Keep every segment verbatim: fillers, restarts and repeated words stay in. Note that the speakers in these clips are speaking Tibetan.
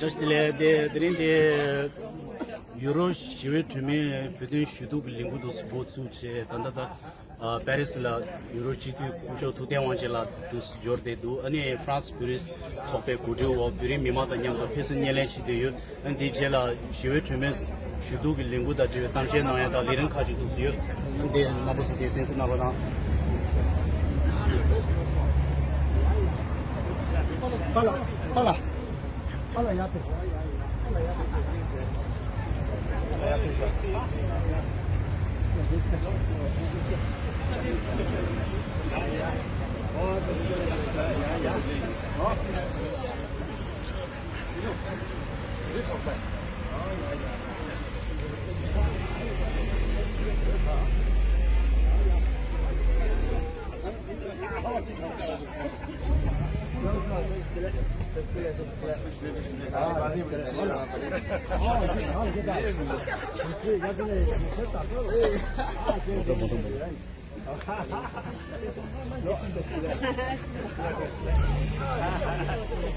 བཀྲ་ཤིས་བདེ་ལེགས། དེ་དེ་རིང་དེ་ཡུ་རོབ་ཞི་བའི་གྲོས་མོལ་བོད་དོན་ཞུ་གཏུག་གི་ལས་འགུལ་དུ་འགོ་བཙུགས་བྱས། ད་ལྟ་ད་ཨ་པེ་རི་སི་ལ་ཡུ་རོབ་སྤྱི་འཐུས་སྐུ་ཞབས་ཐུབ་བསྟན་དབང་ཆེན་ལགས་དུ་འབྱོར་བསྡད་འདུག་ཨ་ནི་ཧྥ་རན་སི་བོད་རིགས་ཚོགས་པའི་གོ་སྒྲིག་འོག་བོད་རིགས་མི་མང་དང་མཉམ་དུ་ཕེབས་བསུ་སྣེ་ལེན་བྱེད་བསྡད་ཡོད། ཨ་ནི་དེའི་རྗེས་ལ་ཞི་བའི་གྲོས་མོལ་ཞུ་གཏུག་གི་ལས་འགུལ་དང་འབྲེལ་བའི་གཏམ་བཤད་གནང་ཡ་དང་ལས་རིམ་ཁག་ཅིག་འདུག་སེ་ཡོད། ཨ་ནི་དེ་རྣམ་པ་ཚོ་དེ་གསན་གཟིགས་གནང་རོགས་གནང་། པཱ་ལགས། པཱ་ལགས།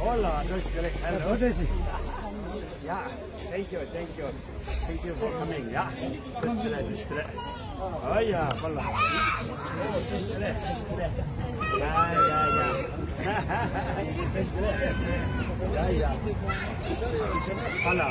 Hola, hello. Yeah, thank you, thank you. Thank you for coming, yeah. Oh, yeah, hola. Yeah, yeah, yeah. Yeah, yeah. Hola.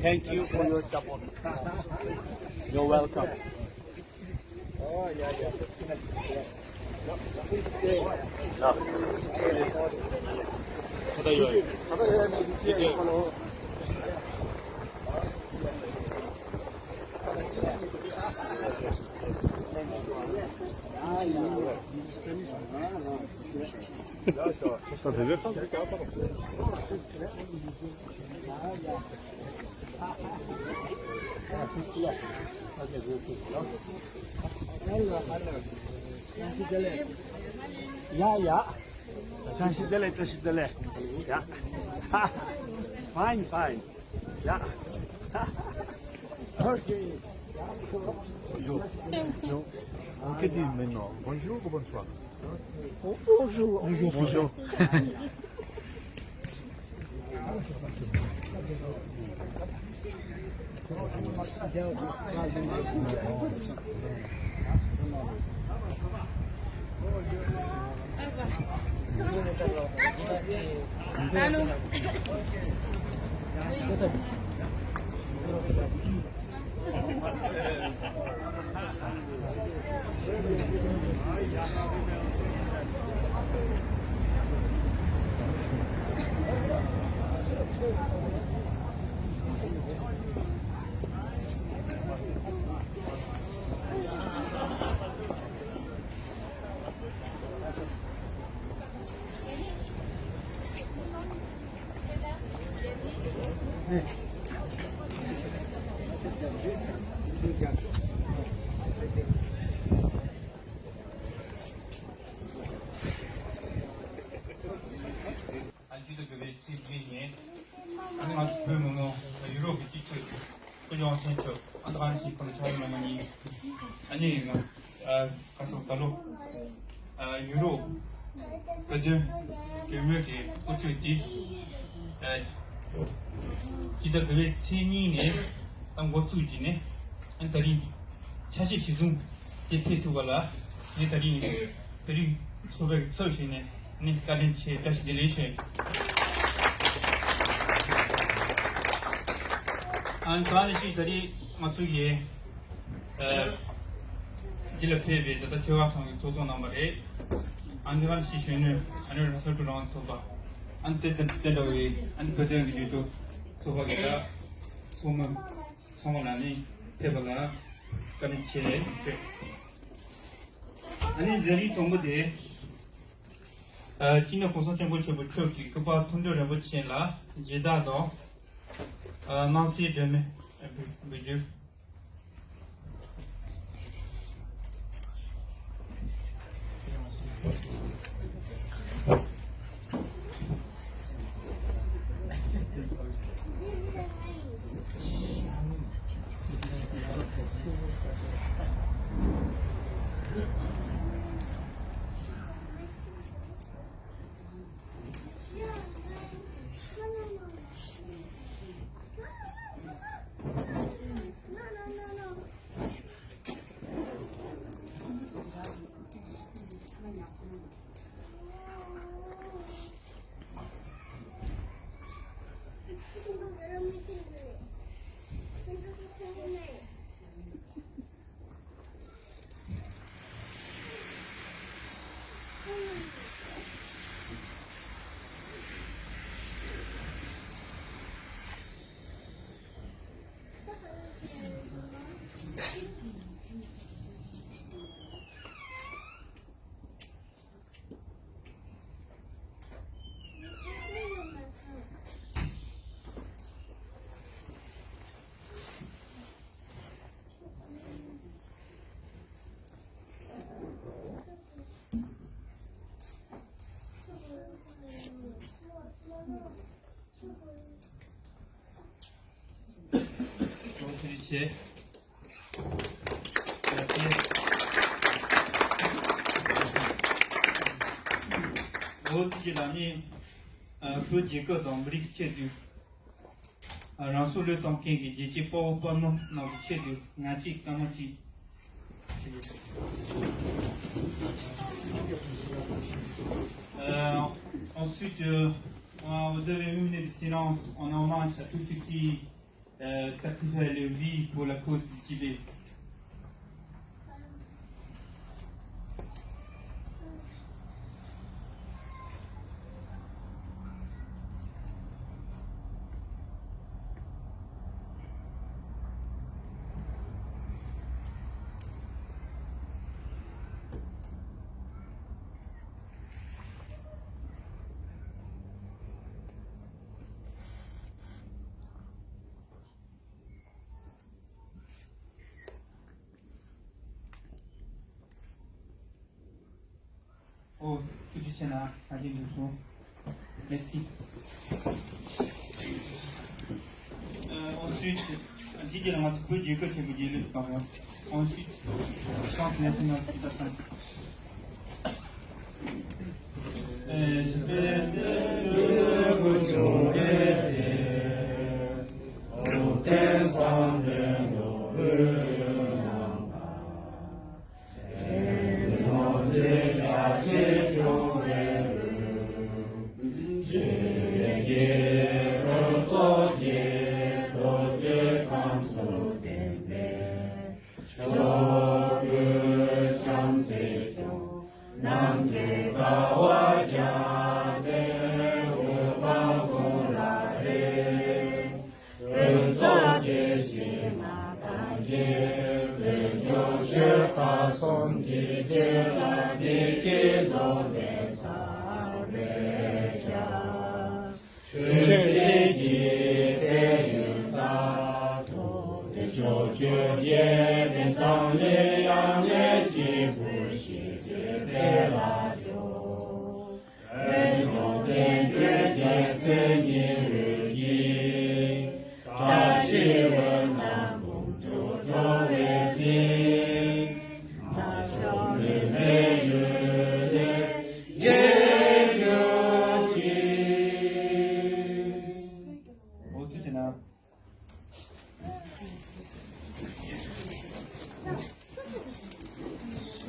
Thank you for your support. You're welcome. Yeah, yeah. བཀྲ་ཤིས་བདེ་ལེགས། བཀྲ་ཤིས་བདེ་ལེགས། Yeah. Fine, fine. Yeah. Okay. Bonjour. Bonjour. Bonjour. Bonjour. Bonjour. ཨ་ནི་སྤྱི་ཚོགས་དགེ་བའི་ཚེས་བརྒྱད་ཉིན། ཨ་ནི་ང་ཚོ་བོད་མི་མང་ཡུ་རོབ་ཀྱི་སྤྱི་ཚོགས་སྐུ་ཞབས་དབང་ཆེན་མཆོག་ཨ་ནི་ཧྥ་རན་སིའི་ཁོང་ཆགས་ཡང་མ་ཉིན། ཨ་ནི་ང་ཨ་ཁ་སང་ད་ལོ་ཨ་ཡུ་རོབ་བོད་དོན་གྲོས་མོལ་གྱི་དབུ་ཁྲིད་དེ་ཨ་སྤྱི་ཟླ་དགུ་པའི་ཚེས་གཉིས་ནས་ད་འགོ་བཙུགས་ཀྱིས་ནས་ཨ་ནི་ད་རིང་ཆ་ཤས་གཞིར་བཟུང་དེ་ཕེབས་ཐུབ་པ་ལ་ངས་ད་རིང་བོད་རིགས་ཚོགས་པའི་ཚབ་ཞུས་ནས་ནི་བཀའ་དྲིན་ཆེ། བཀྲ་ཤིས་བདེ་ལེགས་ཞུ། ཨ་ནི་གང་ནས་ཤིག་ད་རིང་ང་ཚོ་ཡི་ཨ་འདི་ལ་ཕེབས་པའི་ད་ལྟ་ཆོལ་ཁ་ཚང་གི་ཚོགས་གཙོ་གནང་བ་རེད། ཨ་ནི་གང་ནས་ཤིག་གཞོན་ནུ་ཨ་ནི་རང་སོ་ཁྲུ་རང་ཚོགས་པ། ཨ་ནི་དེ་དེ་དེ་འདྲ་བའི་ཨ་ནི་བོད་དོན་གྱི་ལས་གྲོགས་ཚོགས་པ་གི་ད་ཚོགས་མི་ཚང་མ་ལ་ནི་ཕེབས་པ་ལ་བཀའ་དྲིན་ཆེ་ཞུ། ཨ་ནི་ཟླ་རིམ་དང་པོ་དེ། ཨ་སྤྱི་ནོར་གོང་ས་སྐྱབས་མགོན་ཆེན་པོ་མཆོག་གི་སྐུ་པར་མཐོང་གྲོལ་རིན་པོ་ཆེ་ལ་མཇལ་དར་དང་། ཨ་སྣང་གསལ་སྒྲོན་མེ་འབུལ་རྒྱུ། ཐུགས་རྗེ་ཆེ། ཡ་ཅེ། ལོ་དེའི་ལ་ནི་བོད་རྒྱལ་ཁབ་དང་མི་རིགས་ཆེད་དུ། རང་སྲོག་བློས་གཏོང་མཁན་གྱི་རྒྱལ་གཅེས་དཔའ་བོ་དཔའ་མོ་རྣམས་ཀྱི་ཆེད་དུ་ང་ཚོས་བཀའ་མོལ་ཅིག་ཞུ་གི་ཡོད། Euh, ensuite, euh, on- vous avez une minute de silence en hommage à tous ceux qui euh, sacrifiaient leur vie pour la cause du Tibet. ཨོ། ཐུགས་རྗེ་ཆེ་གནང་། ཨ་ཅེ་འདུག་སོང་། Merci. Euh, ensuite, འདི་རྗེས་ལ་ང་ཚོ་བོད་རྒྱལ་ཁབ་ཆེན་པོ་རྒྱལ་གླུ་ཞིག་གཏོང་ཡོང་། Ensuite, chant national de la France.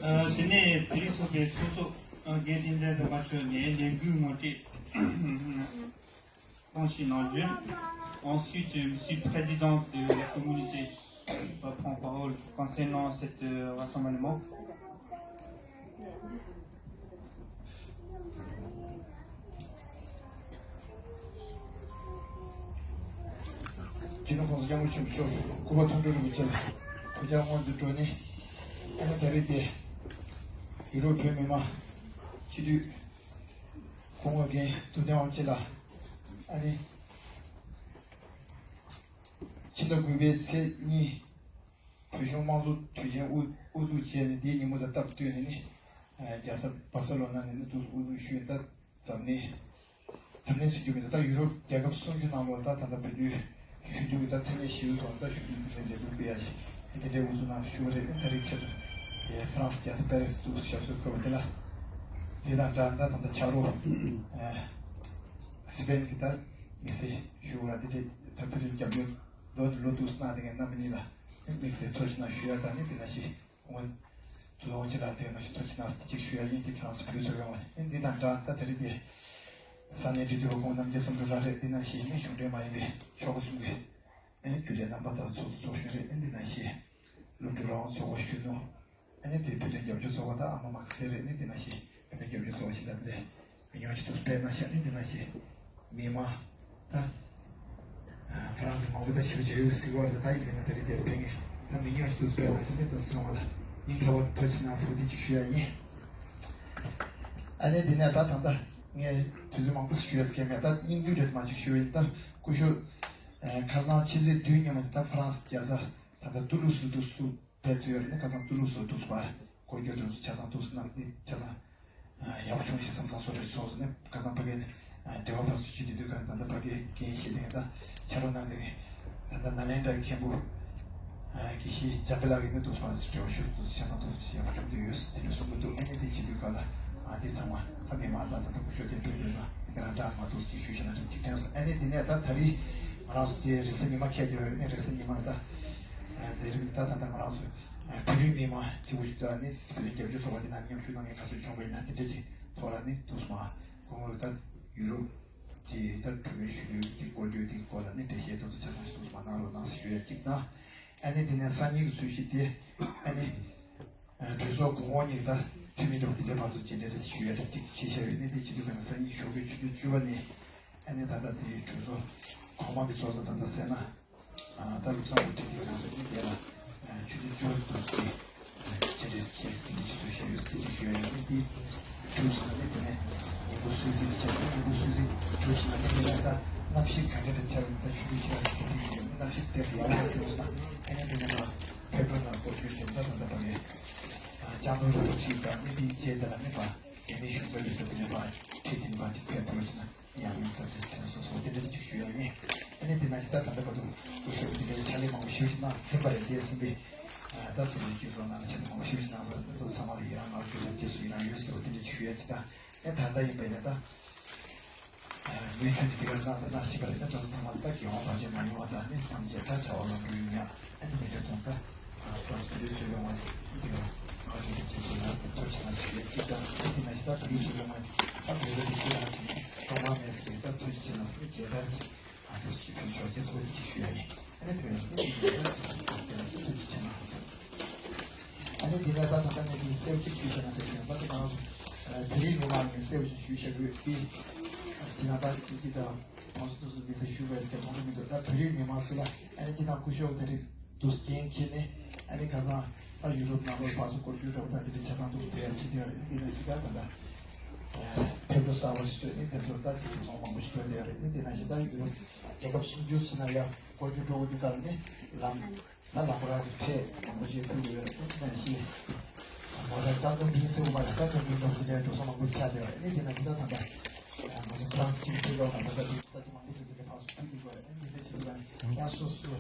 ཨ། དེ་ནས་དེ་རིང་ཚོགས་པའི་ཚོགས་གཙོ་ཨ་རྒན་བསྟན་འཛིན་སྒྲོལ་མ་མཆོག་ནས་ལས་འགུལ་ངོ་སྤྲོད་གཏོང་ཞིག་གནང་རྒྱུ། Ensuite, euh, Monsieur le Président de la communauté va prendre parole concernant cet, euh, rassemblement. སྤྱི་ནོར་༸གོང་ས་༸སྐྱབས་མགོན་ཆེན་པོ་མཆོག་སྐུ་པར་མཐོང་གྲོལ་རིན་པོ་ཆེ་ལ་གུས་ཕྱག་སྔོན་དུ་འགྲོ་ནས། ཨ་ནི་ད་རེས་དེ་ཡུ་རོབ་བོད་མི་མང་སྤྱི་འཐུས་གོང་འོག་རྒན་ཐུབ་བསྟན་དབང་ཆེན་ལགས། ཨ་ནི་ཕྱི་ཟླ་དགུ་པའི་ཚེས་གཉིས། བོད་གཞུང་དམངས་གཙོ་དུས་ཆེན་དབུ་དབུ་འཛུགས་བྱས་ནས་འདིའི་ཉིན་མོ་དང་སྟབས་བསྟུན་ནས་ནི། རྒྱལ་ས་བྷ་སེ་ལོ་ན་ནས་ནི་དུས་སུ་དབུ་འཛུགས་ཞུས། ད་འཛམ་གླིང་འཛམ་གླིང་ཟེར་རྒྱུ་མི་འདུག་ད་ཡུ་རོབ་རྒྱལ་ཁབ་སུམ་ཅུ་ནང་ལོགས་ད་ད་ལྟ་བོད་དུས་ཞུ་རྒྱུ་གི་ད་མཚན་སྙན་ཞུས་སོང་། ད་ཞུ་རྒྱུ་གི་མཚན་ལས་འགུལ་སྤེལ་ཡ་ཞིག་དེ་འདྲའི་འུ་ཚོ་ནང་ཞུ་བ་རེད། ད་རེས་ཆེད་དུ་དེ་ཧྥ་རན་སི་རྒྱལ་ས་པེ་རི་སི་དུ་ཞབས་སོར་བཀོད་པ་དེ་ལ། དེ་དང་འདྲ་ད་ད་ལྟ་ཕྱག་རོགས་སི་པེན་གྱི་ད་དམིགས་བསལ་ཞུ་བ་དེ་འདྲའི་ད་ཕུལ་དུ་རྒྱབ་ཡོད་ལོ་ལོ་དུ་སྣ་དེ་གའི་རྣམ་པ་གཉིས་ལ་དམིགས་བསལ་ཐུགས་རྗེ་གནང་ཞུ་ཡ་ད་ནི་དེ་ན་ཞིག་ཁོང་ཚོ་ལོ་ཆེ་ལ་དེ་ན་ཞིག་ཐུགས་རྗེ་གནང་ཟེར་ཅིག་ཞུ་ཡ་ཡིན། དེ་ཧྥ་རན་སི་ཕུལ་དུ་ཡོང་བ་ཡིན། འདི་དང་འདྲ་ད་དེ་རིང་དེ་ས་གནས་འབྲེལ་མཐུད་པ་ཁོང་རྣམ་རྒྱལ་བསམ་གྲུབ་ལགས་རེད། དེ་ན་ཞིག་ནི་གཞུང་འབྲེལ་མ་ཡིན་པའི་ཕྱོགས་གསུམ་གྱི་ཨེ་རྒྱུ་ལས་རྣམ་པ་དག་ཚོགས་གཙོ་ཚོགས་གཞོན་རེད། ཨེ་འདི་ན་ཞིག་སློབ་ཕྲུག་རང་དབང་ཚོགས་པ་གཞོན་ནུ། ཨེ་ནི་དེ་བོད་དོན་རྒྱབ་སྐྱོར་ཚོགས་པ་དང་ཨ་མ་མག་སེར་རེད། ཨེ་ནི་འདི་ན་ཞིག་བོད་དོན་རྒྱབ་སྐྱོར་ཚོགས་པ་ཞིག་ལ་དེ་མི་ཉུང་ཞིག་ཏུ་སྤེལ་ན་ཤག་ཨེ་ནི་འདི་ན་ཞིག་མི་མང་ད་ཧྥ་རན་སི་མང་པོ་ད་ཞིག་བྱེད་ཡོད་སྲིད་བར་ད་ཡིན་ན་དེ་རིང་དེར་ཕེབས་ངེས་ད་མི་ཉུང་ཞིག་ཏུ་སྤེལ་ན་ཤག་ཨེ་ནི་དུ་སོང་བ་ལ་སྙིང་ཐག་པ་ཐུགས་རྗེ་གནང་ཟེར་བ་འདི་ཅིག་ཞུ་ཡ་ཡིན། ཨ་ནི་འདི་ནས་ད་ད་ལྟ་ངས་དུས་ཚོད་མང་པོ་ཞུ་ཡ་སྐད་མེད། ད་སྙིང་བསྡུས་རེད་མ་ཅིག་ཞུ་ཡིན། ད་སྐུ་ཞབས་ཁ་སང་ཕྱི་ཚེས་བདུན་ཉིན་མ་ད་ཧྥ་རན་སི་རྒྱལ་ས་ད་ལྟ་ཏུ་ལུ་སུ་དུ་སུ་ཕེབས་ཐུབ་ཡོད་རེད། ནི་ཁ་སང་ཏུ་ལུ་སུ་དུ་སུ་བ་སྐོར་སྐྱོད་དུ་ཆ་ཚང་དུ་སུ་ན་ནི་ཆ་ཚང་ཡག་པོ་བྱུང་ཞེས་བསམ་བསམ་སོ་རེ་ཚོགས་སུ་ནི་ཁ་སང་ཕ་གི་འབྲེལ་བ་ཕར་ཚུར་བྱེད་དུས་དུས་ག་ད་ལྟ་ཕ་གི་རྒན་ཞིག་ནས་ད་ཕྱག་རོགས་གནང་ནས་ད་ལྟ་ནཱ་ལེནྡྲའི་མཁན་པོ་དགེ་བཤེས་འཇམ་དཔལ་ལགས་ཀྱིས་ནི་དུ་སུ་བ་འབྲེལ་བ་ཞུ་དུ་ཆ་ཚང་དུ་ཞེས་བྱུང་དུ་ཡོད་དེ་འདྲ་གསུང་གི་འདུག་ཨ་ནི་དེ་བྱེད་དུས་ག་ལ་ཨ་དེ་ཚང་མ་ད་མི་མང་ད་ད་ད་ཁུ་ཤོ་དེ་འགྲོ་ཡོད་ན་དེ་ག་ལ་འདྲ་མ་ཐུག་ཅིག་ཞུ་ཤེས་ན་ཅིག་དྲན་སོང་། ཨ་ནི་དེ་ནས་ད་ད་རེས་ང་རང་ཚོ་དེ་རེས་གཟའ་ཉི་མ་ཁྱེད་ཀྱི་ཨ་ནི་རེས་གཟའ་ཉི་མ་ད་དེ་རིང་ད་ད་ད་ང་རང་ཚོ་བོད་རིགས་མི་མང་སྐྱིད་པོ་ཞིག་ད་ནི་བོད་རིགས་རྒྱབ་སྐྱོར་ཚོགས་པ་དེ་ནང་མཉམ་ཞུགས་གནང་མཁན་ག་ཚོད་བྱུང་བ་ཡིན་ན་དེ་འདྲ་ཅིག་ཐོག་ལ་ནི་ཐུགས་སུ་མ་སྐུ་ངོ་ད་ཡུ་རོབ་དེ་ད་གྲོས་མོལ་ཞུ་རྒྱུ་དེ་སྐོར་རྒྱུ་དེ་སྐོར་ལ་ནི་འགྲེལ་བཤད་དེ་ཚོ་ཆ་ཚང་ཞིག་ཐུགས་སུ་མ་གནང་རོགས་གནང་ཞུ་ཡ་གཅིག་དང་། ཨ་ནི་དེ་ནས་སང་ཉིན་གྱི་ཚུལ་ཞིག་དེ་ཨ་ནི་གྲོས་ཚོགས་གོང་འོག་གཉིས་ཀ་འཐུས་མི་འདྲ་བོ་དེ་འདྲ་ཕར་ཚུར་མཇལ་འཕྲད་དེ་ཞུ་ཡ་དེ་གཅིག་ཆེ་ཤོས་ཡོད་ནི་དེ་བྱེད་དུས་ག་ནས་སང་ཉིན་ཞོགས་ཀའི་ཆུ་ཚོད་བཅུ་པ་ནས་ཨ་ནི་ད་ལྟ་དེ་གྲོས་ཚོགས་གོང་མ་གི་ཚོགས་གཙོ་ད་ལྟ་སེ་ན་ད་ལུགས་སམ་བྷོ་ཊི་ཡོད་ན་ཟེར་ནི་དེ་ལ་ཆུ་ཚོད་བཅུ་པ་དང་དེ་ཆེ་འདྲ་ཆེ་དེ་ཆུ་ཚོད་ཞེ་ཡོད་དེ་ཞུ་ཡ་ཡོད་ནི་དེ་གྲོས་ཚོགས་ནས་དེ་ནས་ཉིན་གུང་གསོལ་ཚིགས་བྱས་ནས་ཉིན་གུང་གསོལ་ཚིགས་གྲོས་ཚོགས་ནས་དེ་ནས་ད་གནམ་གཤིས་ག་འདྲ་འདྲ་ཆགས་ཡོད་ད་ཆུ་ཚོད་ཕྱེད་ཀ་དེ་ཡོད་ནི་གནམ་གཤིས་དེ་ཡག་པོ་ཡོད་ན་ཨ་ནི་དེ་ནས་ད། ཕེབས་པ་དང་སྐོར་སྐྱོད་བྱེད་ས་དང་འདྲ་བ་རེད། ལྕང་ཐོག་རུ་ཁག་ཅིག་དང་ནི་དེའི་རྗེས་དེ་ལ་ནི་པ་རྒྱ་མི་གཞུང་འབྲེལ་ལས་དོན་པ་ནི་པ་ཁྲིད་དེ་ནི་པ་ཅིག་ཕེབས་ཐུབ་པ་ཞིག་ན་ཡང་ཡང་ས་ཆ་ཆ་སོ་སོ་དེ་འདྲ་ཅིག་ཞུ་ཡ་ཡིན། ཨ་ནི་དེ་ན་ཞིག་ད་ད་ལྟ་བར་དུ་སྐུ་ཞབས་དེ་འདྲའི་ཕྱག་ལས་མང་པོ་ཞུས་ཤིག་གནང་ཟིན་པ་རེད། དེ་ཟིན་པའི་ད་ཟིན་པའི་སྤྱི་ཚོགས་ནང་ལ་ཕྱག་ལས་མང་པོ་ཞུས་ཤིག་གནང་བར་དུ་ཚང་མ་ལ་ཡི་རང་ང་རྒྱུ་ལ་རྗེས་སུ་ཡི་རང་ཡོད་ཟེར་བ་དེ་འདྲ་ཅིག་ཞུ་ཡ་ཅིག་དང་། ཨེ་ད་ལྟ་ཡིན་པ་ཡིན་ན་ད། མི་ཆུང་གི་དེ་ག་གནང་དང་གནང་ཤེས་པ་རེད་ན་གྲངས་ཐོག་མར་ད་རྒྱལ་དབང་བར་ཆད་མ་ཡོང་བ་དང་ནི་ཐམས་ཅད་ད་བྱ་བ་ལམ་འགྲོ་ཡིན་ཡང་ཨ་ནི་མི་འདྲ་ཐོང་ད་གྲངས་སུ་ལུས་སུ་ཡོང་བ་འདི་ག་ང་ཚོ་གི་ཁྱེད་ཚོ་ལ་ཐུགས་རྗེ་གནང་ཞུ་ཡ་གཅིག་དང་ཨ་ནི་ན་ཞིག་ད་ལུས་སུ་ཡོང་བ་ད་བོད་པ་དེ་ཤེས་ཡ་ཅིག་ནི་གྲོགས་མ་མེད་ཟེར་ད་ཐུགས་རྗེ་ཆེ་ལ་སུ་རྒྱལ་དར་ཅིག་ཨ་ཐུགས་རྗེ་ཆེ་ཕུལ་ཆོག་ཅེས་སོགས་ཅིག་ཞུ་ཡ་ཡིན། ཨ་ནི་བོད་ཡིན་ད་ཐུགས་རྗེ་ཆེ་ལ་སུ་ཐུགས་རྗེ་ཆེ་གནང་། ཨ་ནི་འདི་ནས་ད་ད་ལྟ་ནས་འདི་གསལ་བཤད་ཞུས་བྱས་ན་དེ་བཞིན་ད་དེ་ནང་བོད་རིགས་མི་མང་ནས་གསལ་བཤད་ཞུས་བྱ་དགོས་ཏེ། འདི་ན་ད་ཅི་ཅི་དང་ཁོང་ཚོ་ཚོ་འདི་ཚོ་ཞུ་བའི་སྐད་མཐོང་གི་མི་འདུག་ད་བོད་རིགས་མི་མང་ཚོ་ལ་ཨ་ནི་འདི་ན་སྐུ་ཞབས་དེ་རིགས་འདུག་འགན་འཁྱེར་ནས་ཨ་ནི་ཁ་སང་ད་ཡུ་རོབ་ནང་ལོགས་ཕར་ཚུར་སྐོར་སྐྱོད་འདྲ་བོ་ད་འདི་འདྲ་ཆ་ཚང་འདུག་དེ་ཡང་ཕྱི་དེ་ཡང་རེད། འདི་ནས་ཅི་ད་ད་ད་ཕེབས་འགྲོ་གསར་བ་ཞིག་བཟོས་ནས་ཕེབས་འགྲོ་ད་ཅི་ཚོང་མང་པོ་ཞིག་བྱོན་དེ་ཡང་རེད། འདི་ནས་ཅི་ད་ཡུ་རོབ་རྒྱལ་ཁབ་སུམ་ཅུ་ཟིན་ན་ཡང་སྐོར་སྐྱོད་འགྲོ་དགོས་དུས་སྐབས་ནི་ལམ། ད་ལམ་བུ་རང་གི་ཁྲལ་མང་པོ་ཞིག་ཕུལ་དགོས་ཡོད་རེད། ད་ནང་བཞིན་མོ་ཊ་རྩ་འཛུགས་འབྲིང་སེ་འོ་མ་ལ་རྩ་འཛུགས་འབྲིང་འགྲོ་གི་འདྲ་འགྲོ་ས་མང་པོ་ཆགས་བསྡད་ཡོད་རེད། ཨ་ནི་དེ་ན་འདི་ད་ད་ལྟ་ང་ཚོ་ཕ་རན་སི་ཕྱི་ཚེ་ལོག་ན་ད་ལྟ་འདི་ས་ཆ་མང་པོ་ཞིག་འདི་ག་ཕར་ཚུར་ཕུལ་དགོས་ཡོད་རེད། ཨ་ནི་འདི་འདྲ་ཞིག་ལ་ཡང་སོ་སོ་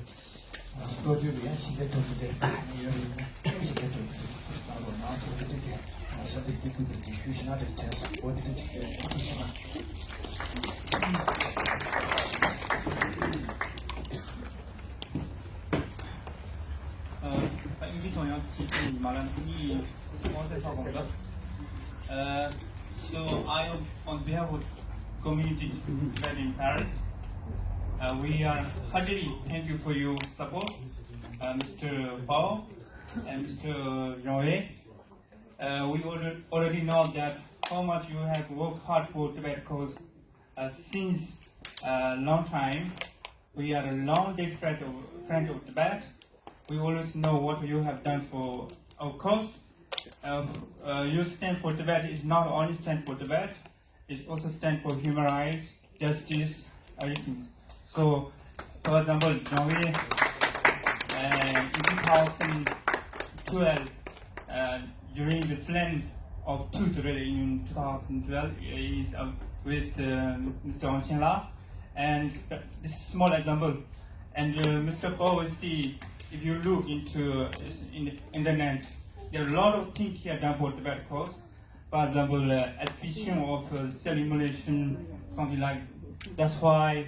སོ་ཇུས་ལ་ཡང་ཞིབ་འཇུག་ཐུབ་ཀྱི་འདྲ་ཡོད་རེད། ཡང་ཞིབ་འཇུག་ཐུབ་ཀྱི་འདྲ་ད་ལོ་ང་ཚོ་འདི་འདྲ་གི་ང་ཚོ་འདི་འདི་འདི་འདི་ཞུ་ཤེས་ན་འདྲ་དྲན་སོང་། འོ་འདི་འདྲ་ཅིག་ཞུ་ཡ་ཡིན། ཐུགས་རྗེ་ཆེ་གནང་། Uh, English on your teaching, Malan, ni on the top of that. Uh, so I, on behalf of community Tibet in Paris, uh, we are heartily thank you for your support, uh, Mister Bao and Mister Jean-Wei. Uh, we alre- already know that how much you have worked hard for Tibet cause, uh, since a long time. We are a long day friend of, friend of Tibet. We always know what you have done for our cause. Uh, uh, you stand for Tibet is not only stand for Tibet, it also stand for human rights, justice, everything. So, for example, Jean-Wei, uh, in two thousand twelve, uh, during the flame of truth, really, in two thousand twelve, is, uh, with, uh, Mister Aung San Suu Kyi. And this is small example. And, uh, Mister Paul will see, If you look into in the internet, there are a lot of things here done for Tibet cause. For example, uh, exhibition of uh, cell immolation, something like. That's why,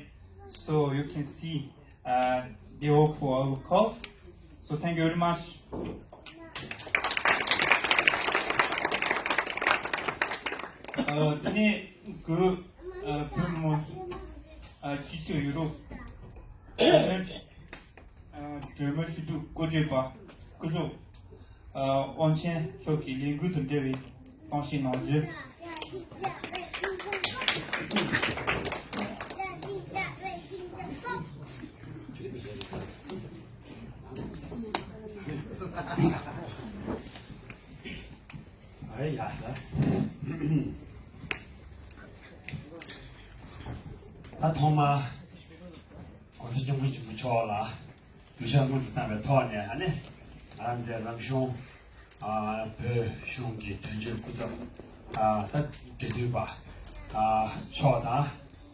so you can see, uh, they work for our cause. So thank you very much. Uh, the name good, uh, promotion, uh, teacher Europe. སྒྲོལ་མ་ཞུ་གཏུག་སྐུ་བགྲེས་པ་སྐུ་ཞབས་དབང་ཆེན་མཆོག་གི་ལས་འགུལ་དང་འབྲེལ་བའི་གཏོང་བཤད་གནང་རྒྱུ། ཨ་ཡ་ད། ད་ཐོག་མ། ༸གོང་ས་༸སྐྱབས་མགོན་ཆེན་པོ་མཆོག་ལ་གུས་ཕྱག་སྔོན་དུ་བཏང་བའི་ཐོག་ནས་ཨ་ནི་ང་རང་ཚོའི་རང་གཞུང་ཨ་བོད་གཞུང་གི་དོན་གཅོད་སྐུ་ཚབ་ཨ་ད་འབྲེལ་མཐུད་པ་ཨ་མཆོག་དང་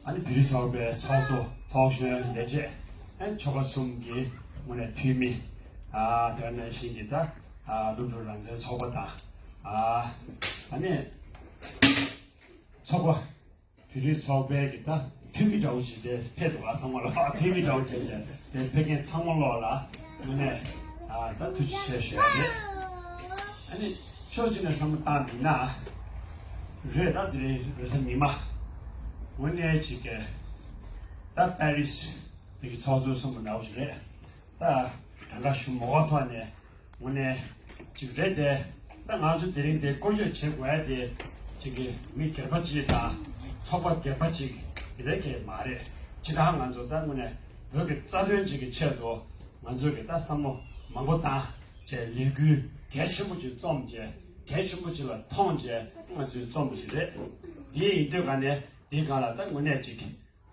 ཨ་ནི་བོད་རིགས་ཚོགས་པའི་ཚོགས་གཙོ་ཚོགས་གཞོན་ལས་བྱེད་ཨ་ནི་ཆོལ་ཁ་གསུམ་གྱི་དངོས་གནས་འཐུས་མི་ཨ་དེ་ནང་བཞིན་གྱི་ད་ཨ་སློབ་ཕྲུག་རང་བཙན་ཚོགས་པ་དང་ཨ་ཨ་ནི་ཚོགས་པ། བོད་རིགས་ཚོགས་པའི་གི་ད་འཐུས་མི་འདྲ་བོ་ཞིག་དེ་ཕེབས་འདུག་ཨ་ཚང་མ་ལ་འཐུས་མི་འདྲ་བོ་ཞིག་དེ་དེ་ཕེབས་མཁན་ཚང་མ་ལོག་ལ་དངོས་གནས་ཨ་ད་ཐུགས་རྗེ་ཆེ་ཞུ་ཡ་རེད། ཨ་ནི་ཕྱོགས་གཅིག་ནས་བསམ་བློ་བཏང་འདི་ན་རེད་ད་དེ་རིང་རེས་གཟའ་ཉི་མ་དངོས་གནས་ཅིག་གི་ད་པེ་རིས་དེ་གི་ཚོགས་གཙོ་གསུམ་པོ་འདྲ་བོ་ཞིག་རེད། ད་གྲངས་ཀ་ཞུ་མ་དགོས་ཐོག་ནས་དངོས་གནས་ཅིག་རེད་དེ། ད་ང་ཚོ་དེ་རིང་དེ་སྐོར་སྐྱོད་བྱེད་དགོས་ཡ་དེ་ཅིག་གི་མི་སྒེར་པ་ཅིག་དང་ཚོགས་པ་སྒེར་པ་ཅིག་དེ་འདྲ་གས་མ་རེད། ཇི་ལྟར་ང་ཚོ་ད་དངོས་གནས་བོད་ཀྱི་རྩ་དོན་ཅིག་གི་ཆེད་དུ་ང་ཚོ་གི་ད་བསམ་བློ་མང་པོ་བཏང་བྱས་ལས་འགུལ་གལ་ཆེན་པོ་ཅིག་རྩོམ་བྱས་གལ་ཆེན་པོ་ཅིག་ལ་མཐོང་བྱས་ང་ཚོས་རྩོམ་པ་ཞིག་རེད། དེ་ཡིན་དུས་ག་ནས་དེའི་སྒང་ལ་ད་དངོས་གནས་ཅིག་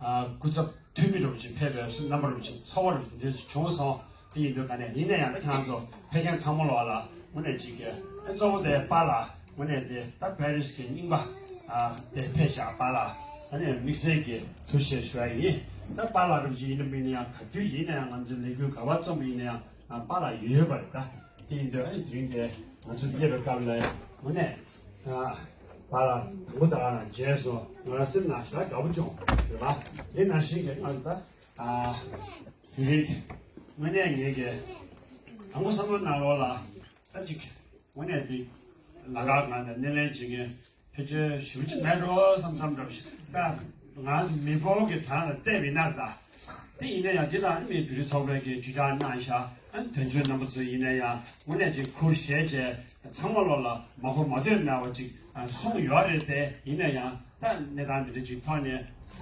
ཨ་སྐུ་ཚབ་འཐུས་མི་འདྲ་པོ་ཅིག་ཕེབས་པའི་རྣམ་པ་འདྲ་པོ་ཅིག་ཚོར་བ་འདྲ་པོ་ཅིག་འདྲ་ཅིག་བྱུང་སོང་། དེ་ཡིན་དུས་ག་ནས་ཡིན་ན་ཡང་ད་ཁྱེད་རང་ཚོ་ཕེབས་མཁན་ཚང་མ་ལོག་ལ་དངོས་གནས་ཅིག་གི་ཨ་གཙོ་བོ་དེ་པཱ་ལགས་དངོས་གནས་དེ་ད་པེ་རིས་ཀྱི་རྙིང་པ་ཨ་དེ་ཕེབས་ཤག་པཱ་ལགས་ཨ་ནི་དམིགས་བསལ་གྱི་ཐུགས་རྗེ་ཆེ་ཞུ་ཡ་ཡིན། ད་པཱ་ལགས་འདྲ་པོ་ཅིག་ཡིན་ནམ་མིན་ན་ཡང་ག་དུས་ཡིན་ན་ཡང་ང་ཚོའི་ལས་འགུལ་ག་པར་རྩོམ་པ་ཡིན་ན་ཡང་ཨ་པཱ་ལགས་ཡོད་ཡོད་པ་རེད་ད། དེ་ཡིན་དུས་ཨ་ནི་དེ་རིང་དེ་ང་ཚོ་སླེབས་པའི་སྐབས་ལ་དངོས་གནས་ཨ་པཱ་ལགས་དང་པོ་ད་ག་རང་མཇལ་སོང་། ང་རང་སེམས་ནང་ཞེ་དྲག་དགའ་པོ་བྱུང་རེད་པ། དེ་ནང་བཞིན་གྱི་ང་ཚོ་ད་ཨ་བོད་རིགས་དངོས་གནས་ངེད་ཀྱི་དང་པོ་བསམ་བློ་ནང་ལོགས་ལ་ད་ཅིག་དངོས་གནས་དེ་ལ་དྭགས་ནང་ནས་སྣེ་ལེན་བྱེད་མཁན་ཕལ་ཆེར་ཞེ་པོ་ཅིག་མེད་འགྲོ་བསམ་བསམ་འདྲ་པོ་ཞིག་ད་ང་མི་འབོར་གྱི་གྲངས་ལ་བལྟས་པ་ཡིན་ན་ད། དེ་ཡིན་ན་ཡང་འདི་ལ་ཨ་ནི་བོད་རིགས་ཚོགས་པའི་གི་དྲིལ་བསྒྲགས་གནང་ཤག་ཨ་ནི་དོན་གཅོད་རྣམ་པ་ཚོ་ཡིན་ན་ཡང་དངོས་གནས་ཅིག་ཁུར་བཞེས་བྱས་ཚང་མ་ལོག་ལ་མ་གོ་མ་ཐོས་མེད་པ་ཅིག་ཨ་གསུངས་ཡོད་རེད་དེ། ཡིན་ན་ཡང་ད་གནས་སྟངས་འདི་འདྲ་ཅིག་ཐོག་ནས་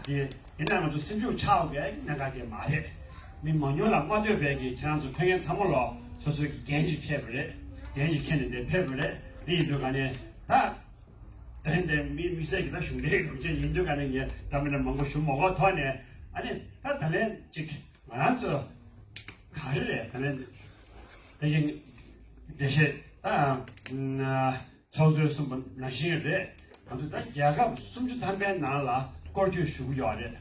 འདི་ཡིན་ན་ང་ཚོ་སེམས་ཤུགས་ཆག་པའི་གནད་འགག་གི་མ་རེད། མི་མང་ཉུང་ལ་མ་ལྟོས་པའི་གི་ཁྱེད་རང་ཚོ་ཕེབས་མཁན་ཚང་མ་ལོག་སོ་སོའི་གི་འགན་ཅིག་འཁྱེར་བ་རེད། འགན་ཅིག་འཁྱེར་ནས་འདིར་ཕེབས་པ་རེད། འདི་ཡིན་དུས་ག་ནས་ད། དེ་རིང་དེ་མི་དམིགས་བསལ་གྱི་ད་གཞུང་འབྲེལ་སྒྲུབ་བྱེད་ཡིན་དུས་ག་ནས་ངས་འདྲ་མི་འདྲ་མང་པོ་ཞུ་མ་དགོས་ཐོག་ནས་ཨ་ནི་ད་ད་ལན་ཅིག་ང་རང་ཚོ་ག་རེ་རེད་ད་ལན་དེ་ཡིན་འགྲེལ་བཤད་ད་ཚོགས་གཙོས་གསུངས་པ་ནང་བཞིན་རེད། ང་ཚོ་ད་རྒྱལ་ཁབ་སུམ་ཅུ་ཐམ་པའི་ནང་ལ་སྐོར་སྐྱོད་ཞུ་གི་ཡོད་རེད།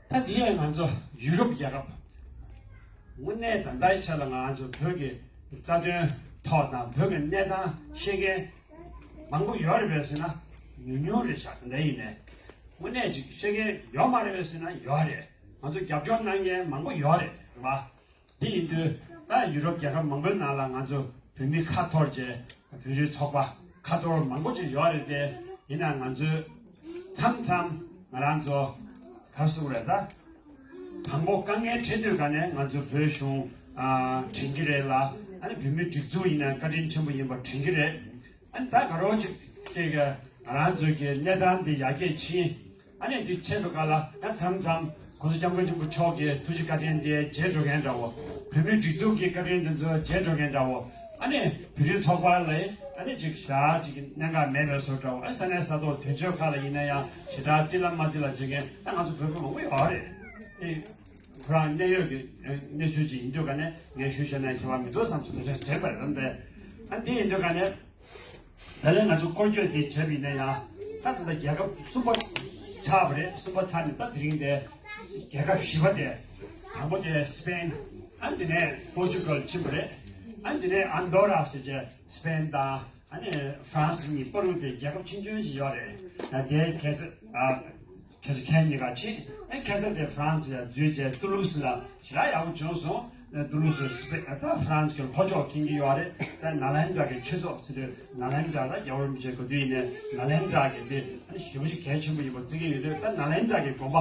ད་དེ་ཡང་ང་ཚོ་ཡུ་རོབ་རྒྱལ་ཁབ་དངོས་གནས་ད་ལྟའི་ཆ་ལ་ང་ཚོ་བོད་ཀྱི་རྩ་དོན་ཐོག་དང་བོད་ཀྱི་གནས་སྟངས་ཤེས་མཁན་མང་པོ་ཡོད་རེད་པས་ཟེར་ན་ཉུང་ཉུང་རེད་ཤག་དེ་འདྲ་ཡིན་ནའི་དངོས་གནས་ཅིག་ཤེས་མཁན་ཡོད་མ་རེད་པས་ཟེར་ན་ཡོད་རེད། ང་ཚོ་རྒྱབ་སྐྱོར་གནང་མཁན་མང་པོ་ཡོད་རེད་རེད་པ། དེ་ཡིན་དུས་ད་ཡུ་རོབ་རྒྱལ་ཁབ་མང་པོའི་ནང་ལ་ང་ཚོ་བོད་མི་ཁ་འཐོར་བྱས་བོད་རིགས་ཚོགས་པ་ཁ་འཐོར་མང་པོ་ཅིག་ཡོད་རེད་དེ། ཡིན་ན་ང་ཚོས་མཚམས་མཚམས་ང་རང་ཚོ་ག་རེ་ཟེར་དགོས་རེད་ད། དང་པོ་དཀའ་ངལ་འཕྲད་དུས་ག་ནས་ང་ཚོ་བོད་གཞུང་ཨ་དྲན་གྱི་རེད་ལ། ཨ་ནི་བོད་མིའི་སྒྲིག་འཛུགས་ཡིན་ན་བཀའ་དྲིན་ཆེན་པོ་ཡིན་པ་དྲན་གྱི་རེད། ཨ་ནི་ད་ག་རོ་ཅིག་ཅིག་ང་རང་ཚོའི་གི་གནས་སྟངས་འདི་ཡར་རྒྱས་ཕྱིན། ཨ་ནི་འདི་ཆེད་དུ་ག་ལ་ཡང་མཚམས་མཚམས་༸གོང་ས་༸སྐྱབས་མགོན་ཆེན་པོ་མཆོག་གི་ཐུགས་རྗེ་བཀའ་དྲིན་དེ་བརྗེད་འགྲོ་མཁན་འདྲ་བོ། བོད་མིའི་སྒྲིག་འཛུགས་ཀྱི་བཀའ་དྲིན་དེ་ཚོ་བརྗེད་འགྲོ་མཁན་འདྲ་བོ། ཨ་ནི་བོད་རིགས་ཚོགས་པ་ལ་ཨ་ནི་ཅིག་ཞག་ཅིག་གི་གནད་འགག་མེད་པའི་བཟོ་འདྲ་བོ། ཨ་ས་གནས་ས་ཐོག་དོན་གཅོད་ཁག་ལ་ཡིན་ན་ཡང་ཞེ་དྲག་རྩིས་ལ་མ་རྩིས་ལ་བྱེད་མཁན་ད་ང་ཚོ་བོད་པ་མང་པོ་ཡོད་རེད། ཨེ་ཁོ་རང་གནད་ཡོད་ཀྱི་གནས་ཚུལ་ཅིག་ཡིན་དུས་ག་ནས་ངས་ཞུ་བྱས་ན་ཁྱད་པར་མི་འདུག་བསམ་སོང་། དེ་འདྲ་དྲན་པ་རེད་པས། ཨ་འདི་ཡིན་དུས་ག་ནས། ད་ལན་ང་ཚོ་སྐོར་སྐྱོད་དེ་བྱས་པ་ཡིན་ན་ཡང་ད་ད་ལྟ་རྒྱལ་ཁབ་གསུམ་པ་ཆགས་པ་རེད། གསུམ་པ་ཚར་ནས་ད་དེ་རིང་དེ་རྒྱལ་ཁབ་བཞི་པ་དེ་དང་པོ་དེ་སི་པེན། ཨ་འདི་ནས་པོར་ཅུ་གལ་ཕྱིན་པ་རེད། ཨ་འདི་ནས་ཨན་དོ་ར་ཟེར་བྱས་སི་པེན་དང་ཨ་ནི་ཧྥ་རན་སི་གཉིས་བར་དུ་དེ་རྒྱལ་ཁབ་ཆུང་ཆུང་ཞིག་ཡོད་རེད། ད་དེའི་གེ་སར་ཨ་གེ་སར་ཁན་གཉིས་ཀ་ཕྱིན། ཨ་གེ་སར་དེ་ཧྥ་རན་སི་ལ་འཛུལ་བྱས་ཏུ་ལུ་སི་ལ་ཞེ་དྲག་ཡག་པོ་བྱུང་སོང་། ཨ་ཏུ་ལུ་སི་སི་པེན་ད་ཧྥ་རན་སི་གི་ལྷོ་ཕྱོགས་མཁྱེན་གྱི་ཡོད་རེད། ད་ནཱ་ལེནྡྲ་གི་ཆོས་ཚོགས་ཟེར་དུས་ནཱ་ལེནྡྲ་ད་རྒྱལ་བ་རིན་པོ་ཆེ་ག་དུས་ཡིན་ནའི་ནཱ་ལེནྡྲ་གི་དེ་ཨ་ནི་ཞེ་པོ་ཅིག་གལ་ཆེན་པོ་ཡིན་པ་བརྩི་གི་ཡོད་དུས། ད་ནཱ་ལེནྡྲ་གི་དགོན་པ་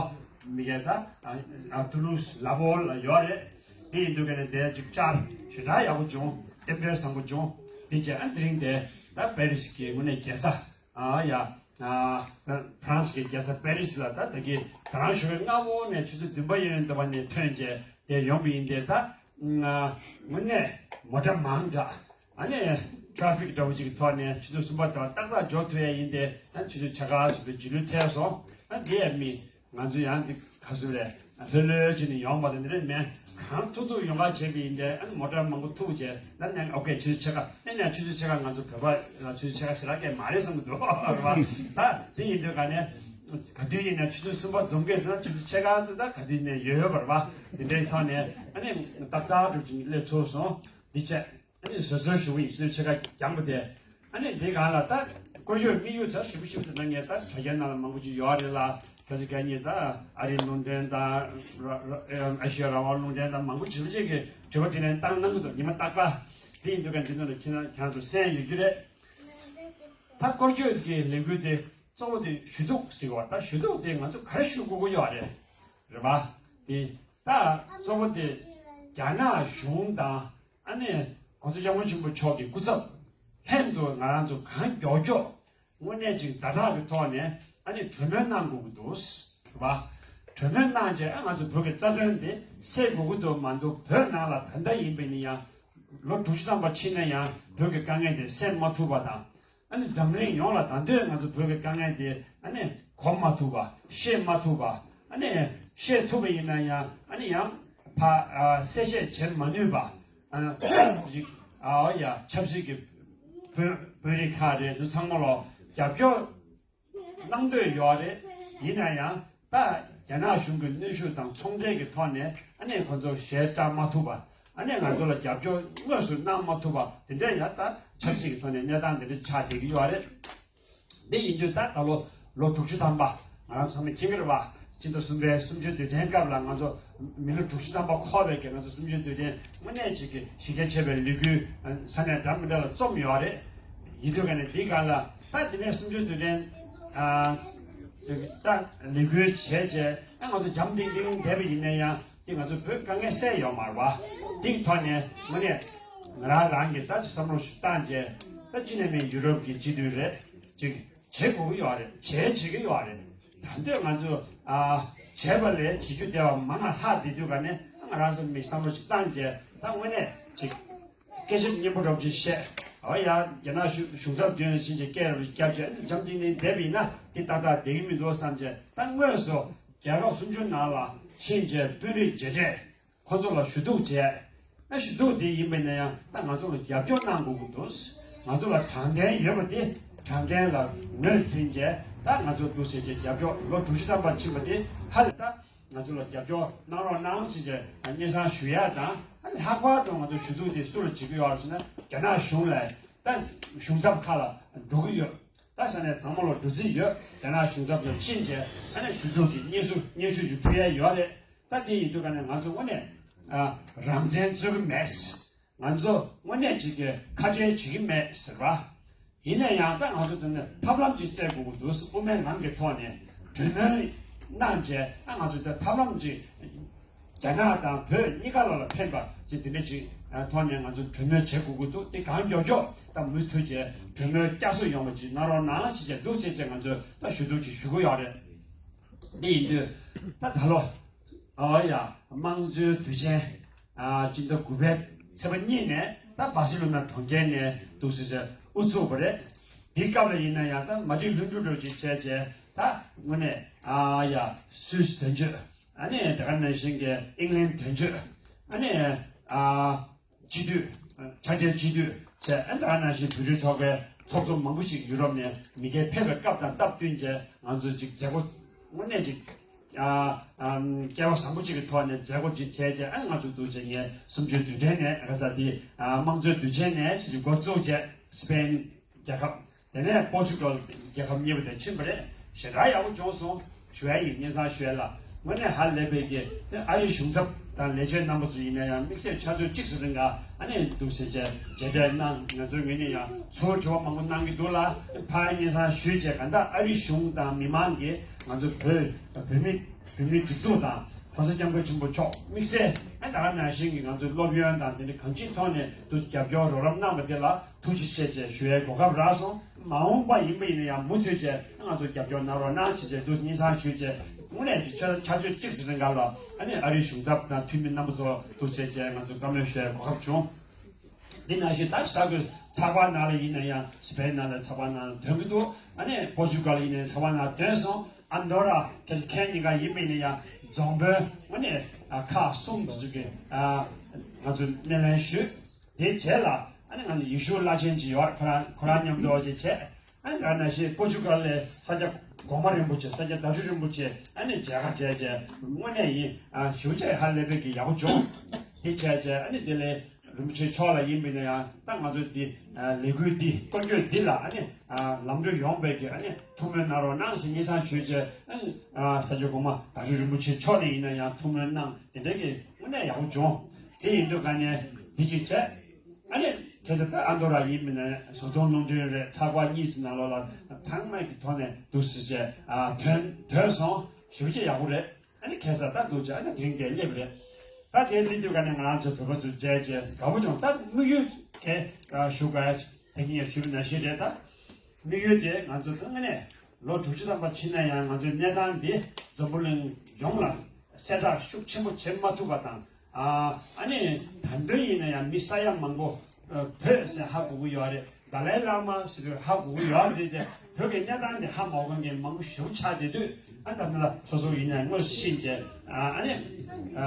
མི་སྒེར་ད་ཨ་ཨ་ཏུ་ལུ་སི་ལ་ཧོར་ལ་ཡོད་རེད། དེ་ཡིན་དུས་ཀ་ནས་དེ་ཅིག་བཅར་ཞེ་དྲག་ཡག་པོ་བྱུང་། རྟེན་འབྲེལ་བཟང་པོ་བྱུང་། དེ་རྗེས་ཨ་དེ་རིང་དེ་ད་པེ་རི་སི་གི་དངོས་གནས་རྒྱལ་ས་ཨ་ཡ་ཨ་ཧྥ་རན་སི་གི་རྒྱལ་ས་པེ་རི་སི་ལ་ད་ད་གི་ད་རང་ཞོགས་པའི་སྔ་པོ་ནས་ཆུ་ཚོད་བདུན་པ་ཡན་འདྲ་བ་ནས་ཐོན་བྱས་དེ་ཡོང་པ་ཡིན་ཏེ། ད་དངོས་གནས་མོ་ཊ་མང་དྲགས། ཨ་ནི་ཊ་ཕིག་འདྲ་བོ་ཅིག་གི་ཐོག་ནས་ཆུ་ཚོད་གསུམ་པ་དང་ཏག་ཏག་འབྱོར་ཐུབ་ཡ་ཡིན་ཏེ། ཨ་ཆུ་ཚོད་ཕྱེད་ཀ་ཙམ་དུ་རྗེས་ལུས་ཐེབས་སོང་། ཨ་དེ་ཡ་མི་ང་ཚོ་ཡང་འདི་ག་ཚོད་རེད། ལྷོད་ལྷོད་བྱས་ནས་ཡོང་བ་དང་འདི་རེད་མེད། གང་ཐུབ་ཐུབ་ཡོང་ག་བྱས་པ་ཡིན་ཏེ། ཨ་ནི་མོ་ཊ་མང་པོ་ཐུག་བྱས། ད་ནས་ཨོ་ཀེ་ཆུ་ཚོད་ཕྱེད་ཀ། ཨ་ནས་ཆུ་ཚོད་ཕྱེད་ཀ་ང་ཚོ་བོད་པ་ལ་ཆུ་ཚོད་ཕྱེད་ཀ་ཞེ་དྲག་གས་མ་རེད་བསམ་གྱི་འདུག་རེད་བ། ད་དེ་ཡིན་དུས་ག་ནས་ག་དུས་ཡིན་ན་ཆུ་ཚོད་གསུམ་པ་འཛོམས་གས་ཟེར་ན་ཆུ་ཚོད་ཕྱེད་ཀ་ཙམ་ད་ག་དུས་ནས་ཡོད་ཡོད་པ་རེད་བ། དེ་འདྲའི་ཐོག་ནས་ཨ་ནི་ཏག་ཏག་འགྲུབ་ཅིང་སླེབས་ཚུགས་སོང་། འདི་བྱས། ཨ་ནི་བཟོད་གསོལ་ཞུ་གི་ཡིན། ཆུ་ཚོད་ཕྱེད་ཀ་འགྱངས་པ་དེ། ཨ་ནི་འདི་སྒང་ལ་ད་སྐོར་སྐྱོད་དམིགས་ཡུལ་ཚ་ཞིབ་པོ་ཞིབ་ཏུ་གནང་མཁན་ད་དྲ་རྒྱའི་ནང་ལ་མང་པོ་ཅིག་ཡོད་རེད་ལ། གལ་སྲིད་ཁྱེད་ཉིད་ད་ཨ་རིའི་རླུང་འཕྲིན་དང་ཨེ་ཤི་ཡ་རང་དབང་རླུང་འཕྲིན་དང་མང་པོ་ཞིབ་པོ་ཅིག་གིས་དྲི་བ་དྲིས་ལན་བཏང་གནང་གི་འདུག་ཉི་མ་རྟག་པར། དེ་ཡིན་དུས་ཀ་འདི་ཚོ་ལ་ཁྱེད་རང་ཁྱེད་རང་ཚོ་གསན་ཡོད་རྒྱུ་རེད། ད་སྐོར་སྐྱོད་ཀྱི་ལས་འགུལ་དེ་གཙོ་བོ་དེ་ཞུ་གཏུག་ཟེར་བ། ད་ཞུ་གཏུག་དེ་ང་ཚོ་ག་རེ་ཞུ་དགོས་ཀྱི་ཡོད་རེད། རེད་པ། དེ་ད་གཙོ་བོ་དེ་རྒྱ་ནག་གཞུང་དང་། ཨ་ནི་༸གོང་ས་༸སྐྱབས་མགོན་ཆེན་པོ་མཆོག་གི་སྐུ་ཚབ་ལྷན་དུ་ང་རང་ཚོ་གང་མགྱོགས་མགྱོགས་དངོས་གནས་ཅིག་ཛ་དྲག་གི་ཐོག་ནས་ཨ་ནི་གྲོས་མོལ་གནང་དགོས་ཀྱི་འདུག་རེད་པ། གྲོས་མོལ་གནང་རྗེས་ཨ་ང་ཚོ་བོད་ཀྱི་རྩ་དོན་དེ་སེལ་དགོས་ཀྱི་འདུག་མ་གཏོགས། བོད་ནང་ལ་ད་ལྟ་ཡིན་པ་ཡིན་ན་ཡང་ལོ་དྲུག་ཅུ་ཐམ་པ་ཕྱིན་ན་ཡང་བོད་ཀྱི་དཀའ་ངལ་དེ་སེལ་མ་ཐུབ་པ་དང་། ཨ་ནི་འཛམ་གླིང་ཡོངས་ལ་ད་དུང་ང་ཚོ་བོད་ཀྱི་དཀའ་ངལ་དེ་ཨ་ནི་གོ་མ་ཐུབ་པ། ཤེས་མ་ཐུབ་པ། ཨ་ནི་ཤེས་ཐུབ་པ་ཡིན་ན་ཡང་ཨ་ནི་ཡང་ཕ་ཨ་གསལ་བཤད་བྱེད་མ་ནུས་པ། ཨ་ནི་ཅིག་ཨ་ཡ་ཆབ་སྲིད་ཀྱི་བོད་བོད་རིགས་ཁག་རེད། ཚོ་ཚང་མ་ལ་རྒྱབ་སྐྱོར་གནང་འདོད་ཡོད་རེད། ཡིན་ན་ཡང་ད་རྒྱ་ནག་གཞུང་གི་གནོན་ཤུགས་དང་ཚོང་འབྲེལ་གྱི་ཐོག་ནས་ཨ་ནི་ཁོ་ཚོ་ཞལ་བཀྲག་མ་ཐུབ་པ། ཨ་ནི་ང་ཚོ་ལ་རྒྱབ་སྐྱོར་དངོས་སུ་གནང་མ་ཐུབ་པ། དེ་འདྲ་ཡང་ད་ཆབ་སྲིད་ཀྱི་ཐོག་ནས་གནས་སྟངས་དེ་འདྲ་ཆགས་བསྡད་ཀྱི་ཡོད་རེད། འདི་ཡིན་དུས་ད་ད་ལོ་ལོ་དྲུག་ཅུ་ཐམ་པ་ང་རང་ཚང་མས་མཁྱེན་གྱི་རེད་བ། སྤྱི་ཟླ་གསུམ་པའི་གསུམ་བཅུའི་དུས་དྲན་སྐབས་ལ་ང་ཚོ་མི་ལོ་དྲུག་ཅུ་ཐམ་པ་འཁོར་བའི་གི་ང་ཚོ་གསུམ་བཅུའི་དུས་དྲན་དངོས་གནས་ཅིག་གི་གཞི་རྒྱ་ཆེ་བའི་ལས་འགུལ་ས་གནས་འདྲ་མི་འདྲ་ལ་རྩོམ་ཡོད་རེད། ཡིན་དུས་ག་ནས་འདི་ག་ལ་ད་འདི་ནས་གསུམ་བཅུའི་དུས་དྲན་ད་ལས་འགུལ་བྱས་རྗེས་ཨ་ང་ཚོ་འཇམ་ཐིང་ཐིང་བསྡད་པ་ཡིན་ན་ཡང་། དེ་ང་ཚོ་བོད་དཀའ་ངལ་སེལ་ཡོད་མ་རེད་བ། དེའི་ཐོག་ནས་དངོས་གནས་ང་རང་རང་གིས་ད་བསམ་བློ་ཞིག་བཏང་རྗེས། ད་ཅི་ནས་མིན་ཡུ་རོབ་ཀྱི་སྤྱི་འཐུས་རེད། ཅིག་བྱེད་དགོས་ཀྱི་ཡོད་རེད། བྱེད་བྱེད་ཀྱི་ཡོད་རེད། ད་འདོད་ང་ཚོ་ཨ་བྱས་པ་ལས་བྱེད་རྒྱུ་བདེ་བ་མང་ང་ལྷག་བསྡད་དུས་ག་ནས་ང་རང་ཚོ་མི་བསམ་བློ་ཞིག་བཏང་རྗེས། ད་དངོས་གནས་ཅིག་སྐད་ཆ་སྙན་པོ་འདྲ་པོ་ཅིག་བཤད། ཨ་ཡ་རྒྱ་ནག་གཞུང་གཞུང་ཚབ་མདུན་ལ་ཕྱིན་རྗེས་སྐད་རེ་རེ་བརྒྱབ་རྗེས་འཇམ་ཐིང་ཐིང་བསྡད་པ་ཡིན་ན་དེ་ཏག་ཏག་བསྡད་ཀྱི་མི་འདུག་བསམ་རྗེས། ད་དངོས་སུ་རྒྱལ་ཁབ་སུམ་ཅུ་ནང་ལ་ཕྱིན་རྗེས་དཔོན་རིགས་མཇལ་འཕྲད། ཁོ་ཚོ་ལ་ཞུ་གཏུག་བྱས། ཨ་ཞུ་གཏུག་དེ་ཡིན་པ་ཡིན་ན་ཡང་ད་ང་ཚོ་ལ་རྒྱབ་སྐྱོར་གནང་དགོས་ཀྱི་འདུག་ང་ཚོ་ལ་དྲང་བདེན་ཡོད་པ་དེ་དྲང་བདེན་ལ་ངོས་འཛིན་བྱས། ད་ང་ཚོ་འདུག་ཟེར་གྱི་རྒྱབ་སྐྱོར་ལོ་དྲུག་ཅུ་ཐམ་པ་ཕྱིན་པ་དེ་ཧ་ལས་ད་ང་ཚོ་ལ་རྒྱབ་སྐྱོར་གནང་རོགས་གནང་ཟེར་གྱི་སྙན་སེང་ཞུ་ཡ་དང་། ཨ་ལྷག་པར་དུ་ང་ཚོ་ཞུ་གཏུག་དེ་སུ་ལ་བྱེད་ཀྱི་ཡོད་རེད་ཟེར་ན། རྒྱ་ནག་གཞུང་ལ། ད་གཞུང་ཚབ་ཁག་ལ་འགྲོ་གི་ཡོད། ད་ས་གནས་ཚང་མ་ལ་འགྲོ་རྩིས་ཡོད། རྒྱ་ནག་གཞུང་ཚབ་ལ་ཕྱིན་རྗེས་ཨ་ནི་ཞུ་གཏུག་གི་སྙན་ཞུ་སྙན་ཞུ་ཞིག་ཕུལ་ཡ་ཡོད་རེད། ད་དེ་ཡིན་དུས་ག་ནས་ང་ཚོ་དངོས་གནས་ཨ་རང་བཙན་རྩོད་ཀྱི་མེད། ང་ཚོ་དངོས་གནས་ཅིག་གི་ཁ་བྲལ་བྱེད་ཀྱི་མེད་ཟེར་བ། ཡིན་ན་ཡང་ད་ང་ཚོ་དེ་ནས་ཐབས་ལམ་ཅིག་བཙལ་དགོས་ཀྱི་འདུག་དབུ་མའི་ལམ་གྱི་ཐོག་ནས་གྲོས་མོལ་གནང་རྗེས། ད་ང་ཚོ་དེ་ཐབས་ལམ་ཅིག་རྒྱ་ནག་དང་བོད་གཉིས་ཀ་ལ་ལ་ཕན་པ་ཅིག་དེ་འདྲ་ཅིག་ཐོག་ནས་ང་ཚོ་གྲོས་མོལ་བྱེད་དགོས་ཀྱི་འདུག་དེ་གང་མགྱོགས་མགྱོགས་ད་མུ་མཐུད་བྱས་གྲོས་མོལ་བསྐྱར་གསོ་ཡོང་བ་ཅིག་གནང་རོགས་གནང་ཞེས་བྱས་འདུག་ཟེར་བྱས་ང་ཚོས་ད་ཞུ་གཏུག་ཅིག་ཞུ་གི་ཡོད་རེད། འདི་ཡིན་དུས་ད་ད་ལོ། ཨོ་ཡ། དམངས་གཙོའི་དུས་ཆེན། ཨ་སྤྱི་ཟླ་དགུ་པའི་ཚེས་པ་གཉིས་ནས་ད་སྦར་སི་ལོ་ན་གྲོང་ཁྱེར་ནས་འདུག་སེ་བྱས་དབུ་ཚུགས་པ་རེད། དེའི་སྐབས་ལ་ཡིན་ན་ཡང་ད་མ་གཅིག་ལྷུན་གྲུབ་འདྲ་ཅིག་བྱས་རྗེས་ད་དངོས་གནས་ཨ་ཡ་སུད་སི་དོན་གཅོད། ཨ་ནི་དེ་ག་ནང་བཞིན་གྱི་ཨིང་ལན་དོན་གཅོད། ཨ་ནི་ཨ་སྤྱི་འཐུས། ཕྱག་སྦྲེལ་སྤྱི་འཐུས་བྱས། ཨ་ནི་དེ་ག་ནང་བཞིན་བོད་རིགས་ཚོགས་པའི་ཚོགས་གཙོ་མང་པོ་ཞིག་ཡུ་རོབ་ནས་མི་སྒེར་ཕེབས་པའི་སྐབས་དང་སྟབས་བསྟུན་བྱས་ང་ཚོ་ཅིག་མཛད་སྒོ་དངོས་གནས་ཅིག་ཨ་ཨམ་སྐལ་བ་བཟང་པོ་ཅིག་གི་ཐོག་ནས་མཛད་སྒོ་ཅིག་བྱས་རྗེས། ཨ་ང་ཚོ་འདུག་བྱས་ངས་གསུམ་བཅུའི་དུས་དྲན་ནས་ག་ས་དེ་ཨ་དམངས་གཙོའི་དུས་ཆེན་ནས་ཅིག་འགོ་བཙུགས་རྗེས་སི་པེན་རྒྱལ་ཁབ། དེ་ནས་པོར་ཅུ་གལ་རྒྱལ་ཁབ་གཉིས་པ་དེ་ཕྱིན་པ་རེད། ཞེ་དྲག་ཡག་པོ་བྱུང་སོང་ཞུ་ཡ་ཡིན། སྙན་སེང་ཞུ་ཡ་ལ་དངོས་གནས་ཧ་ལས་པའི་གི་ཨ་རིའི་གཞུང་ཚབ་དང་ལས་བྱེད་རྣམ་པ་ཚོ་ཡིན་ན་ཡང་དམིགས་བསལ་ཆུ་ཚོད་གཅིག་ཙམ་རིང་ག་ཨ་ནི་འདུག་ཟེར་བྱས་མཇལ་འཕྲད་གནང་། ང་ཚོའི་ངོས་ནས་ཡང་ཚུར་དྲི་བ་མང་པོ་གནང་གི་འདུག་ལ། ཕར་སྙན་སེང་ཞུས་བྱས་གང་ལྟར་ཨ་རིའི་གཞུང་དང་མི་མང་གིས་ང་ཚོ་བོད་བོད་མི་བོད་མིའི་སྒྲིག་འཛུགས་དང་༸གོང་ས་༸སྐྱབས་མགོན་ཆེན་པོ་མཆོག་དམིགས་བསལ་ཨ་ད་ག་ནང་བཞིན་གྱི་ང་ཚོའི་སློབ་ཡོན་དང་དེ་འདྲ་གང་ཅིའི་ཐོག་ནས་དུ་རྒྱབ་སྐྱོར་རོགས་རམ་གནང་བ་དེ་ལ་ཐུགས་རྗེ་ཆེ་ཞེས་ཞུ་ཡའི་གོ་སྐབས་རག་སོང་། མ་འོངས་པ་ཡིན་པ་ཡིན་ན་ཡང་མུ་མཐུད་བྱས་ང་ཚོ་རྒྱབ་སྐྱོར་གནང་རོགས་གནང་ཞེས་བྱས་དུ་སྙན་སེང་ཞུས་བྱས་དངོས་གནས་ཀྱི་ཆ་ཆ་ཆོས་གཅིག་ཟེར་ནས་འགའ་ལ་ཨ་ནི་ཨ་རིའི་གཞུང་ཚབ་དང་འཐུས་མི་རྣམ་པ་ཚོ་ཐུགས་རྗེ་ཆེ་ང་ཚོ་བཀའ་མོལ་ཞུ་ཡའི་གོ་སྐབས་བྱུང་། འདི་ནང་བཞིན་ད་ས་ཁུལ་ཚགས་པར་ནང་ལ་ཡིན་ན་ཡང་སི་པེན་ནང་ལ་ཚགས་པར་ནང་ལ་ཐོན་གྱི་འདུག་ཨ་ནི་པོར་ཅུ་གལ་ཡིན་ན་ཚགས་པར་ནང་ཐོན་སོང་། ཨན་དོ་ར་ཁ་ཤས་ཁན་གཉིས་ཀ་ཡིན་པ་ཡིན་ན་ཡང་རྫོང་དཔོན་དངོས་གནས་ཨ་ཁག་གསུམ་དུ་ཟུག་གི་ཨ་ང་ཚོས་སྣེ་ལེན་ཞུས། དེའི་རྗེས་ལ་ཨ་ནི་ང་ཚོ་ཡེ་ཤུ་བླ་ཆེན་ཅིག་ཡོད། ཁོ་རང་ཁོ་རང་མཉམ་དུ་ཅིག་བྱས། ཨ་ནི་ད་ནང་བཞིན་པོར་ཅུ་གལ་ལ་ས་སྐྱ་གོང་མ་རིན་པོ་ཆེ་ས་སྐྱ་བདག་སྤྲུལ་རིན་པོ་ཆེ་ཨ་ནི་མཇལ་ཁ་བྱས་བྱས་དངོས་གནས་ཡིན་ཨ་ཞེ་པོ་ཅིག་ཧ་ལས་པའི་གི་ཡག་པོ་བྱུང་། དེ་བྱས་བྱས་ཨ་ནི་དེ་ལས་རིན་པོ་ཆེ་མཆོག་ལ་ཡིན་པ་ཡིན་ན་ཡང་ད་ང་ཚོ་འདི་ལས་འགུལ་འདི་སྐོར་སྐྱོད་འདི་ལ་ཨ་ནི་ལམ་འགྲོ་ཡོང་བའི་གི་ཨ་ནི་ཐུགས་སྨོན་གནང་རོགས་གནང་ཟེར་སྙན་སེང་ཞུས་བྱས་ཨ་ནི་ས་སྐྱ་གོང་མ་བདག་སྤྲུལ་རིན་པོ་ཆེ་མཆོག་ནས་ཡིན་ན་ཡང་ཐུགས་སྨོན་གནང་། དེ་འདྲ་གི་དངོས་གནས་ཡག་པོ་བྱུང་། དེ་ཡིན་དུས་ག་ནས་འདི་གཅིག་བྱས། ཨ་ནི་ཁ་སང་ད་ཨ་མདོ་ར་ཡིན་མིན་ན་བཟོ་ཚོང་རླུང་འཕྲིན་རེད། ཚགས་པར་གཉིས་ཀྱི་ནང་ལོགས་ལ་ཚང་མ་གི་ཐོག་ནས་འདུག་ཟེར་བྱས་ཨ་ཐོན་ཐོན་སོང་། ཞེ་པོ་ཅིག་ཡག་པོ་རེད། ཨ་ནི་ཁ་སང་ད་འདུག་བྱས་ཨ་ནི་དེ་རིང་འདིར་སླེབས་རེད། ད་དེ་དེ་དུས་ག་ནས་ང་རང་ཚོ་བོད་པ་ཚོ་མཇལ་བྱས་དགའ་པོ་བྱུང་། ད་དམིགས་ཡུལ་གལ་ཞུ་དགོས་ཡ་ད་གིན་ཡང་ཞུས་པ་ནང་བཞིན་རེད། ད་དམིགས་ཡུལ་དེ་ང་ཚོ་ད་དངོས་གནས་ལོ་དྲུག་ཅུ་ཐམ་པ་ཕྱིན་ན་ཡང་ང་ཚོའི་གནས་སྟངས་འདི་འཛམ་བུ་གླིང་ཡོངས་ལ་གསལ་བསྒྲགས་ཤུགས་ཆེན་པོ་བྱེད་མ་ཐུབ་པ་དང་། ཨ་ཨ་ནི་ད་དུང་ཡིན་ན་ཡང་མི་ས་ཡ་མང་པོ་ཨ་བོད་ཟེར་ཧ་གོ་གི་ཡོད་རེད། ཏཱ་ལའི་བླ་མ་ཟེར་དུས་ཧ་གོ་གི་ཡོད་རེད་དེ། བོད་ཀྱི་གནས་སྟངས་དེ་ཧ་མ་གོ་མཁན་མང་པོ་ཞེ་པོ་ཆགས་བསྡད་དུས། ཨ་ད་ནི་ལ་སོ་སོ་ཡིན་ན་དངོས་སུ་ཤེས་བྱས་ཨ་ཨ་ནི་ཨ་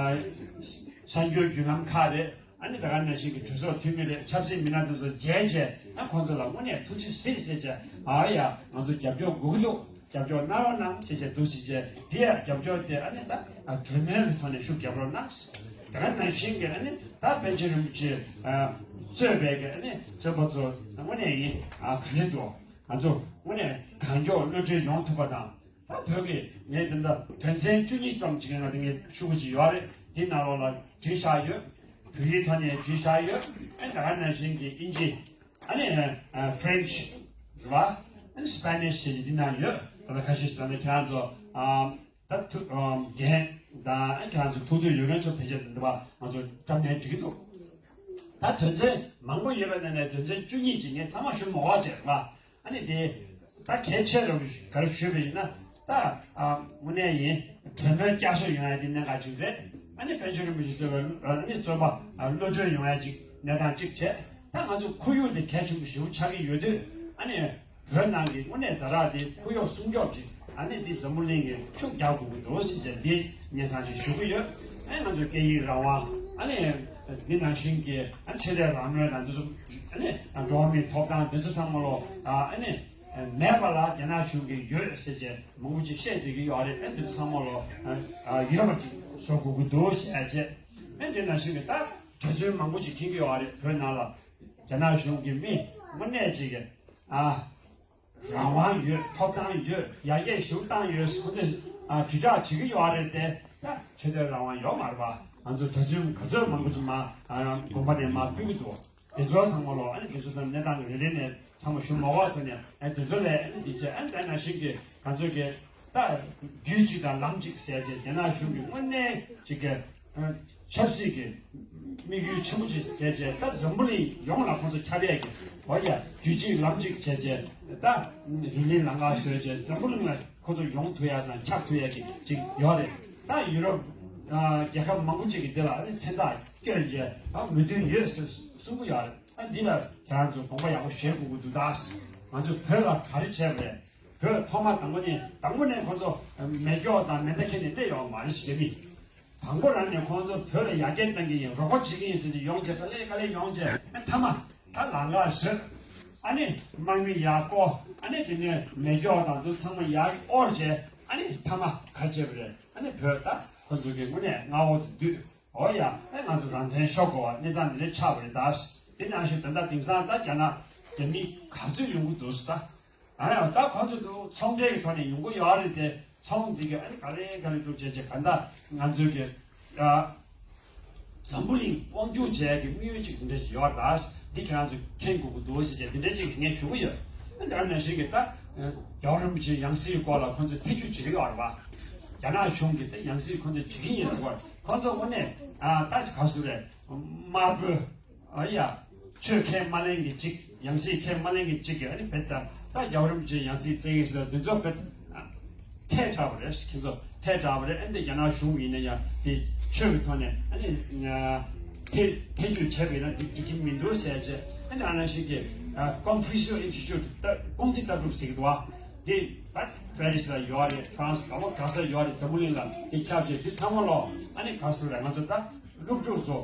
གསར་འགྱུར་བརྒྱུད་ལམ་ཁག་རེད། ཨ་ནི་ད་ག་ནང་བཞིན་གྱི་གྲོས་ཚོགས་འཐུས་མི་རེད། ཆབ་སྲིད་མི་སྣ་དེ་ཚོ་མཇལ་བྱས་ཨ་ཁོང་ཚོ་ལ་དངོས་གནས་ཐུགས་རྗེ་གཟིགས་ཟེར་བྱས། ཨ་ཡ་ང་ཚོ་རྒྱབ་སྐྱོར་དགོས་ཀྱི་འདུག་རྒྱབ་སྐྱོར་གནང་རོགས་གནང་ཞེས་བྱས་འདུག་ཟེར་བྱས། དེ་ཡང་རྒྱབ་སྐྱོར་དེ་ཨ་ནི་ད་གྲོས་མོལ་གྱི་ཐོག་ནས་ཤུགས་རྒྱབ་རོགས་གནང་། ད་ག་ནང་བཞིན་གྱི་ཨ་ནི་ད་པཎ་ཆེན་རིན་པོ་ཆེ་གཙོས་པའི་གི་ཨ་ནི་བཙོན་པ་ཚོ་དངོས་གནས་ཡིན་ཨ་ག་རེ་འདུག་ང་ཚོ་དངོས་གནས་གང་མགྱོགས་གློད་གྲོལ་ཡོང་ཐུབ་པ་དང་། ད་བོད་ཀྱི་ངས་དེ་འདྲ་དོན་ཚན་བཅུ་གཉིས་ཙམ་ཅིག་ང་དེ་ངས་ཤོག་གུ་ཅིག་ཡོད་རེད། དེའི་ནང་ལོགས་ལ་བྲིས་བཞག་ཡོད། བོད་ཡིག་ཐོག་ནས་བྲིས་བཞག་ཡོད། ཨ་ནི་ད་ག་ནང་བཞིན་གྱི་ཨིན་ཇི། ཨ་ནི་ཨ་ཧྥ་རན་ཆི་རེད་བ། ཨ་ནི་སི་པ་ནིཤ་བྱས་ཀྱི་འདི་ནང་ཡོད། ད་ལྟ་ཁ་ཤས་ཤིག་ད་ལྟ་ཁྱེད་རང་ཚོ་ཨ་ད་ཐུགས་ཨ་འགན་དང་ཨ་ཁྱེད་རང་ཚོ་ཐུགས་འདོད་ཡོད་མཁན་ཚོ་ཕལ་ཆེར་འདི་འདྲ་བ་ང་ཚོ་བཀྲམ་ནས་འགྲིག་གི་འདུག་ད་དོན་ཚན་མང་པོ་ཡོད་པའི་ནང་ནས་དོན་ཚན་བཅུ་གཉིས་ཅིག་ངས་ཚང་མ་ཞུ་མ་དགོས་བྱས་རེད་བ། ཨ་ནི་དེ་ད་གལ་ཆེ་རུ་ག་རེ་ཞུས་པ་ཡིན་ན། ད་ཨ་དངོས་གནས་ཡིན་གྲོས་མོལ་བསྐྱར་གསོ་ཡོང་ཡ་དེ་གནད་འགག་ཅིག་རེད། ཨ་ནི་དཔལ་འབྱོར་རིན་པོ་ཆེ་གཙོས་པའི་ཨ་ནི་བཙོན་པ་ཨ་གློད་གྲོལ་ཡོང་ཡ་ཅིག་གནས་སྟངས་གཅིག་བྱས། ད་ང་ཚོ་ཁོར་ཡུག་དེ་གལ་ཆེན་པོ་ཞེ་པོ་ཆགས་ཀྱི་ཡོད་དུས། ཨ་ནི་བོད་ནང་གི་དངོས་གནས་ཛ་དྲག་དེ་ཁོར་ཡུག་སྲུང་སྐྱོབ་ཅིག་ཨ་ནི་དེ་འཛམ་བུ་གླིང་གི་ཤུགས་རྒྱག་དགོས་ཀྱི་འདུག་ཟེར་བྱས་འདི་སྙན་སེང་ཅིག་ཞུ་གི་ཡོད། ཨ་ནི་ང་ཚོ་སྐད་ཡིག་རང་དབང་ཨ་ནི་འདི་ནང་བཞིན་གྱི་ཨ་ནི་ཆོས་དད་རང་མོས་དང་འདི་ཚོ་ཨ་ནི་འགྲོ་བ་མིའི་ཐོབ་ཐང་འདི་ཚོ་ཚང་མ་ལོ་ཨ་ནི་མེད་པ་ལ་རྒྱ་ནག་གཞུང་གིས་ཡོད་ཟེར་བྱས་མང་པོ་ཅིག་བཤད་བསྡད་ཀྱི་ཡོད་རེད། ཨ་འདི་ཚོ་ཚང་མ་ལོ་ཡོད་པ་ཅིག་བཟོ་དགོས་ཀྱི་འདུག་ཟེར་བྱས། ཨ་འདི་ནང་བཞིན་གྱི་ད་གྲོས་ཚོགས་མང་པོ་ཅིག་འཁེལ་གྱི་ཡོད་རེད། བོད་ནང་ལ་རྒྱ་ནག་གཞུང་གིས་མི་དངོས་གནས་ཅིག་གི་ཨ། རང་དབང་ཡོད། ཐོབ་ཐང་ཡོད། ཡར་རྒྱས་ཞེ་པོ་བཏང་ཡོད། ཁོ་ཚོས་ཨ་དྲིལ་བསྒྲགས་བྱེད་ཀྱི་ཡོད་རེད་དེ། ད་ཆོས་དད་རང་དབང་ཡོད་མ་རེད་པ། ང་ཚོ་གྲྭ་བཙུན་ག་ཚོད་མང་པོ་ཅིག་མ་ཨ་དགོན་པ་ནས་མར་ཕུད་ཀྱི་འདུག་དེ་ཚོ་ཚང་མ་ལོ་ཨ་ནི་དེ་ཚོ་དང་གནས་སྟངས་རེ་རེ་ནས་ཚང་མ་ཞུ་མ་དགོས་ཚོ་ནས། ཨ་དེ་ཚོ་ལས་ཨ་ནི་འདི་བྱས། ཨ་ནི་ད་ནང་བཞིན་གྱི་ང་ཚོ་གི་ད་རྒྱུད་གཅིག་དང་ལམ་གཅིག་ཟེར་བྱས་རྒྱ་ནག་གཞུང་གི་དངོས་གནས་ཅིག་གི་ཆབ་སྲིད་ཀྱི་དམིགས་ཡུལ་ཆེན་པོ་ཅིག་བྱས་བྱས། ད་འཛམ་བུ་གླིང་ཡོངས་ལ་ཁོ་ཚོ་ཁྱབ་ཡས་ཀྱི་འོ་ཡ་རྒྱུད་གཅིག་ལམ་གཅིག་བྱས་བྱས། ད་རི་ལི་ལང་ཀ་བཟོས་བྱས་འཛམ་བུ་གླིང་ལ་ཁོ་ཚོ་ཡོང་ཐུབ་ཡ་དང་ཁྱབ་ཐུབ་ཡ་གི་ཅིག་ཡོད་རེད། ད་ཡུ་རོབ་རྒྱལ་ཁབ་མང་པོ་ཅིག་གི་འདི་ལ་ཨ་ནི་མཚན་རྟགས་བསྐྱོན་བྱས་ཨ་མོས་མཐུན་ཡོད་ཟེར་གསུང་གི་ཡོད་རེད། ཨ་འདི་ལ་ཁྱེད་རང་ཚོ་དགོངས་པ་ཡག་པོ་བཞེས་དགོས་ཀྱི་འདུག་ད་ང་ཚོ་བོད་ལ་ག་རེ་བྱས་པ་རེད། བོད་ཐོག་མ་དང་པོ་ནས་དང་པོ་ནས་ཁོང་ཚོ་མེ་སྒྱོགས་དང་མེ་མདའ་འཁྱེར་ནས་སླེབས་ཡོང་བ་མ་རེད་ཟེར་གྱི་མི། དང་པོ་རང་ནས་ཁོང་ཚོ་བོད་ལ་ཡར་རྒྱས་གཏང་གི་ཡིན། རོགས་པ་བྱེད་ཀྱི་ཡིན་ཟེར་ཏེ་ཡོང་བྱས། དཀའ་ལས་དཀའ་ལས་ཡོང་བྱས། ཨ་མཐའ་མ་ད་ལམ་ཁ་བཟོས། ཨ་ནི་དམག་མི་ཡར་བསྐོར། ཨ་ནི་དེ་ནས་མེ་སྒྱོགས་དང་དུ་ཚང་མ་ཡར་དབོར་བྱས། ཨ་ནི་མཐའ་མ་ག་བྱས་པ་རེད། ཨ་ནི་བོད་ད་ཁོ་ཚོ་གི་དངོས་གནས་མངའ་འོག་ཏུ་བསྡུས། འོ་ཡ། ཨེ་ང་ཚོ་རང་བཙན་ཤོར་དགོས་པ་གནས་སྟངས་འདི་འདྲ་ཆགས་པ་རེད་ད། དེ་ནང་བཞིན་ད་ལྟ་དེང་སང་ད་རྒྱ་ནག་རྒྱ་མི་ག་ཚོད་ཡོང་གི་འདུག་ཟེར་ད། ཨ་ཡ། ད་ཁོ་ཚོ་འདུག་ཚོང་འབྲེལ་གྱི་ཐོག་ནས་ཡོང་གི་ཡོད་རེད་དེ། ཚོང་འདི་གི་ཨ་ནི་ག་རེ་ག་རེ་འདུག་བྱས་བྱས་ག་ད་ང་ཚོའི་གི་ཨ་འཛམ་བུ་གླིང་དབང་སྒྱུར་བྱས་ཀྱི་དམིགས་ཡུལ་ཅིག་འདི་འདྲ་ཞིག་ཡོད་རེད་ད། འདི་ཁྱེད་རང་ཚོ་མཁྱེན་དགོས་ཀྱི་འདུག་ཟེར་བྱས་འདི་འདྲ་ཅིག་ངས་ཞུ་གི་ཡོད། ཨ་ནི་ཨ་ནང་བཞིན་གྱི་ད་རྒྱལ་བ་རིན་པོ་ཆེའི་ཡང་སྲིད་སྐོར་ལ་ཁོ་ཚོས་ཐེ་བྱུས་བྱེད་ཀྱི་ཡོད་རེད་པ། རྒྱ་ནག་གཞུང་གིས་ད་ཡང་སྲིད་ཁོ་ཚོས་བྱེད་ཀྱི་ཡིན་ཟེར་བ། ཁོ་ཚོ་དངོས་གནས་ཨ་ད་ག་ཟེར་རེད། དམར་པོའི་ཨ་ཡ། ཆོས་ཁས་མ་ལེན་གྱི་གཅིག་ཡང་སྲིད་ཁས་མ་ལེན་གྱི་གཅིག་གི་ཨ་ནི་བེད་ད་ད་རྒྱལ་བ་རིན་པོ་ཆེ་ཡང་སྲིད་བཙན་ཡིན་ཟེར་འདི་ཚོ་བེད་ཐལ་དྲགས་པ་རེད། ཁྱེད་ཚོ་ཐལ་དྲགས་པ་རེད། ཨ་ནི་རྒྱ་ནག་གཞུང་ཡིན་ན་ཡང་དེ་ཆོས་ཀྱི་ཐོག་ནས་ཨ་ནི་ཐེ་ཐེ་བྱུས་བྱས་པ་ཡིན་ན་འགྲིག་འགྲིག་གི་མི་འདུག་ཟེར་བྱས། ཨ་ནི་ཨ་ནང་བཞིན་གྱི་ཀོང་ཧྥུ་ཤིའུ་ཨིན་སི་ཊི་ཊུ་ཊི་ཀོང་ཙི་ལྟ་གྲུབ་ཟེར་གྱི་འདུག་བ། དེ་ད་པེ་རི་སི་ལ་ཡོད་རེད། ཧྥ་རན་སི་ག་བ་ག་ས་ཡོད་རེད། འཛམ་བུ་གླིང་ལ་དེ་ཁྱབ་བྱས་དེ་ཚང་མ་ལོ་ཨ་ནི་ག་ཟེར་རེད། ང་ཚོ་ད་སློབ་ཕྲུག་ཚོ་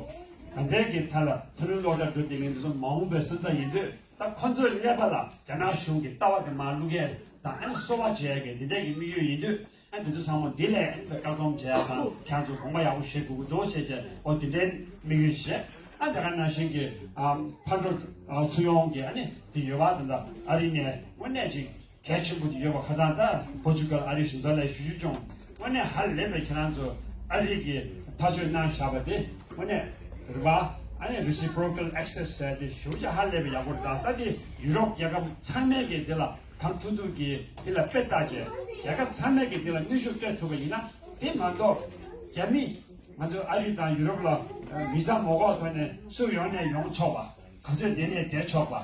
ད་ལྟའི་གི་ཐད་ལ་ཐོན་ལམ་སློབ་གྲྭ་འགྲོ་བསྡད་མཁན་འདི་ཚོ་མ་འོངས་པའི་སོན་རྩ་ཡིན་དུས། ད་ཁོ་ཚོའི་ཀླད་པ་ལ་རྒྱ་ནག་གཞུང་གི་ལྟ་བ་དེ་མར་བླུག་ཡས་དང་། ཨ་ནི་གསོ་བ་བྱེད་ཡས་ཀྱི་འདི་འདྲའི་གི་དམིགས་ཡུལ་ཡིན་དུས། ཨ་འདི་ཚོ་ཚང་མ་འདི་ལས་ཨ་ནི་བཀག་སྡོམ་བྱེད་ཡས་དང་། ཁྱེད་ཚོ་དགོངས་པ་ཡག་པོ་བཞེས་དགོས་ཀྱི་འདུག་ཟེར་བྱས། ཨོ་དེ་འདྲའི་དམིགས་ཡུལ་བྱས། ཨ་ད་ག་ནང་བཞིན་གྱི་ཨ་ཕར་འགྲོ་ཚུར་ཡོང་གི་ཨ་ནི་དེ་ཡོད་པ་དེ་འདྲ་ཨ་རི་ནས་དངོས་གནས་ཅིག་གལ་ཆེན་པོ་དེ་ཡོད་པ། ཁ་སང་ད་པོར་ཅུ་གལ་ཨ་རིའི་གཞུང་ཚབ་ལ་ཞུ་ཞུ་བྱུང་། དངོས་གནས་ཧ་ལས་པའི་ཁྱེད་རང་ཚོ་ཨ་རི་གི་ཐག་གཅོད་གནང་བཞག་པ་དེ་དངོས་གནས་རེད་པ། ཨ་ནི་reciprocal access ཟེར་དེ་ཞེ་པོ་ཅིག་ཧ་ལས་པའི་ཡག་པོ་རེད། ད་ད་དེ་ཡུ་རོབ་རྒྱལ་ཁབ་ཚང་མས་ཀྱི་དེ་ལ་གང་ཐུབ་ཐུབ་ཀྱིས་དེ་ལ་དཔེ་བལྟས་བྱས། རྒྱལ་ཁབ་ཚང་མས་ཀྱི་དེ་ལ་གནོན་ཤུགས་སྤྲད་ཐུབ་པ་ཡིན་ན། དེ་མ་གཏོགས་རྒྱ་མི་ང་ཚོ་ཨ་རི་དང་ཡུ་རོབ་ལ་ཨ་བི་ཟ་མ་དགོས་ཐོག་ནས་སུ་ཡོང་ནས་ཡོང་ཆོག་པ། ག་ཚོད་བསྡད་ནས་བསྡད་ཆོག་པ།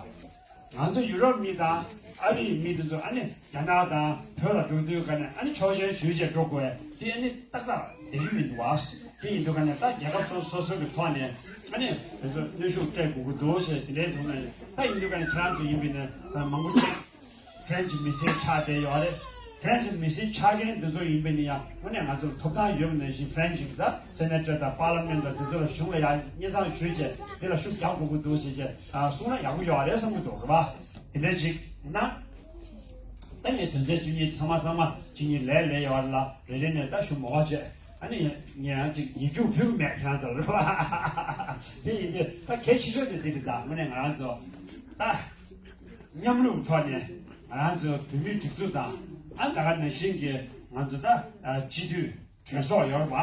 ང་ཚོ་ཡུ་རོབ་མི་དང་ཨ་རིའི་མི་དེ་ཚོ་ཨ་ནི་རྒྱ་ནག་དང་བོད་ལ་འགྲོ་དུས་ག་ནས་ཨ་ནི་ཆོག་མཆན་ཞུས་བྱས་འགྲོ་དགོས། དེ་ཨ་ནི་ཏག་ཏག་བསྡད་རྒྱུ་མི་འདུག་བ། དེ་ཡིན་དུས་ག་ནས་ད་རྒྱལ་ཁབ་སོ་སོ་སོ་གི་ཐོག་ནས་ཨ་ནི་དེ་ཚོ་གནོན་ཤུགས་སྤྲད་དགོས་ཀྱི་འདུག་ཞེས་དེ་འདྲའི་དུས་ནས། ད་ཡིན་དུས་ག་ནས་ཁྱེད་རང་ཚོ་ཡིན་པས་ན་ད་མང་པོ་ཅིག་ཕ་རན་སི་མི་སེར་ཆགས་བསྡད་ཡོད་རེད། ཕ་རན་སི་མི་སེར་ཆགས་མཁན་འདི་ཚོ་ཡིན་པས་ན་ཡང་དངོས་གནས་ང་ཚོར་ཐོབ་ཐང་ཡོད་པ་ནང་བཞིན། ཕ་རན་སི་གི་ད་སེ་ནེ་ཊར་དང་པར་ལི་མེན་ཊི་དང་འདི་ཚོ་ལ་གཞུང་ལ་ཡང་སྙན་སེང་ཞུས་བྱས་དེ་ལ་ཤུགས་རྒྱག་དགོས་ཀྱི་འདུག་ཟེར་བྱས་ཨ་གསུངས་ན་ཡག་པོ་ཡོད་རེད་བསམ་གྱི་འདུག་རེད་པ། དེ་འདྲ་ཅིག་ན། ད་ངས་དོན་ཚན་བཅུ་གཉིས་ཚང་མ་ཚང་མ་བཅུ་གཉིས་ལས་ལས་ཡོད་རེད་ལ། རེ་རེ་ནས་ད་ཞུ་མོ་བ་བྱས། ཨ་ནི་ངས་ཡང་ཅིག་ཡིག་རྒྱུགས་ཕུལ་གི་མེད། ཁྱེད་རང་ཚོར་རེད་པ། དེ་ཡིན་དུས་ད་གལ་ཆེ་ཤོས་དེ་ཅིག་རེད། ད་དངོས་གནས་ང་རང་ཚོ་ད་མཉམ་རུབ་ཐོག་ནས་ང་རང་ཚོ་བོད་མིའི་སྒྲིག་འཛུགས་དང་། ཨ་ད་ག་ནང་བཞིན་གྱི་ང་ཚོ་ད་སྤྱི་འཐུས་གྲོས་ཚོགས་ཡོད་རེད་པ།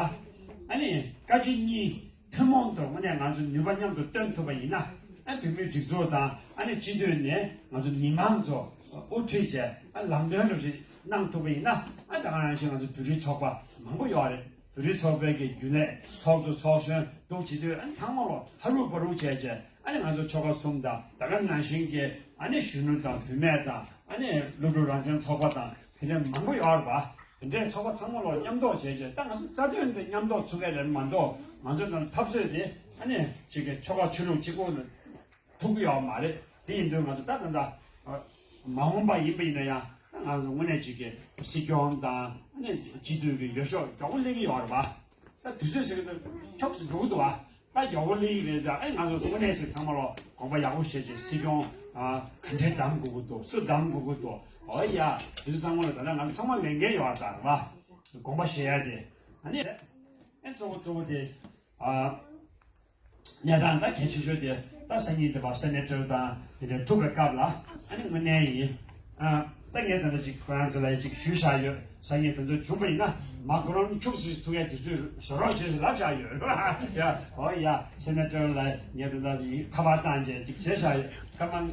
ཨ་ནི་བཀའ་སྤྱི་གཉིས་ཐུན་མོང་དུ་དངོས་གནས་ང་ཚོ་ནུས་པ་མཉམ་དུ་བཏོན་ཐུབ་པ་ཡིན་ན། ཨ་བོད་མིའི་སྒྲིག་འཛུགས་དང་ཨ་ནི་སྤྱི་འཐུས་ནས་ང་ཚོ་མི་མང་ཚོ་དབུ་ཁྲིད་བྱས་ཨ་ལམ་སྟོན་འདྲ་ཞིག་གནང་ཐུབ་པ་ཡིན་ན། ཨ་ད་ག་ནང་བཞིན་ང་ཚོ་བོད་རིགས་ཚོགས་པ་མང་པོ་ཡོད་རེད། བོད་རིགས་ཚོགས་པའི་གི་རྒྱུན་ལས་ཚོགས་གཙོ་ཚོགས་གཞོན་འདུག་བྱེད་དུས། ཨ་ནི་ཚང་མ་ལོ་ཧ་རུ་བ་རུ་བྱས་བྱས། ཨ་ནི་ང་ཚོ་ཆོལ་ཁ་གསུམ་དང་ད་ག་ནང་བཞིན་གྱི་ཨ་ནི་གཞོན་ནུ་དང་བུད་མེད་དང་། ཨ་ནི་སློབ་ཕྲུག་རང་བཙན་ཚོགས་པ་དང་དེ་འདྲ་མང་པོ་ཡོད་རེད་པ། དེ་འདྲའི་ཚོགས་པ་ཚང་མ་ལོ་མཉམ་འདོགས་བྱས་བྱས། ད་ང་ཚོ་རྩ་དོན་དེ་མཉམ་འདོགས་ཚུགས་ཡ་རེད་མ་གཏོགས། ང་ཚོ་དང་འཐབ་རྩོད་དེ་ཨ་ནི་ཅིག་གི་ཆོལ་ཁ་ཆོས་ལུགས་གཅིག་པོ་ལ་ཐུག་གི་ཡོད་མ་རེད། དེ་ཡིན་དུས་ང་ཚོ་ད་ད་ལྟ་མ་འོངས་པ་ཡིན་པ་ཡིན་ན་ཡང་ང་ཚོ་དངོས་གནས་ཅིག་གི་སྲིད་སྐྱོང་དང་ཨ་ནི་སྤྱི་འཐུས་ཀྱི་འོས་ཤོག་མགྱོགས་པོ་སླེབས་ཀྱི་ཡོད་རེད་པ། ད་དུས་ཚོད་ཟེར་གྱི་འདུག་འཁྱོག་སུ་འགྲོ་གི་འདུག་བ། ད་མགྱོགས་པོ་སླེབས་ཀྱི་རེད། ད་ཨེ་ང་ཚོ་དངོས་གནས་ཞིག་ཚང་མ་ལོ་དགོངས་པ་ཡག་པོ་བཞེས་བྱས། སྲིད་སྐྱོང་ཨ་ག་འདྲས་གདམ་དགོས་ཀྱི་འདུག་སུ་གདམ་དགོས་ཀྱི་འདུག་འོ་ཡ། དེ་ཚོ་ཚང་མ་ལ་ད་ལྟ་ང་ཚོ་ཚང་མ་ལས་འགན་ཡོད་རེད་ད་རེད་པ། དགོངས་པ་བཞེས་ཡ་དེ། ཨ་ནི་ཨེ་གཙོ་བོ་གཙོ་བོ་དེ་ཨ་གནས་སྟངས་ད་གལ་ཆེ་ཤོས་དེ་ད་སང་ཉིན་དེ་བ་སེ་ནེ་ཊར་དང་དེ་འདྲ་ཐུག་པའི་སྐབས་ལ། ཨ་ནི་དངོས་གནས་ཡིན། ཨ་ད་ངས་ད་ལྟ་ཅིག་ཁོ་རང་ཚོ་ལ་ཅིག་ཞུས་བཞག་ཡོད། སང་ཉིན་དེ་ཚོ་བྱུང་པ་ཡིན་ན་མཱ་ཀ་རོན་ཁྱུག་ཙམ་ཐུག་ཡ་དུས་ཚོད་བཟོ་རོགས་བྱེད་ཟེར་ལབ་བཞག་ཡོད། ཡ་འོ་ཡ། སེ་ནེ་ཊར་ལ་ངས་ད་ལྟ་ཁ་པར་བཏང་བྱས་ཅིག་བྱས་བཞག་ཡོད། སྐར་མ་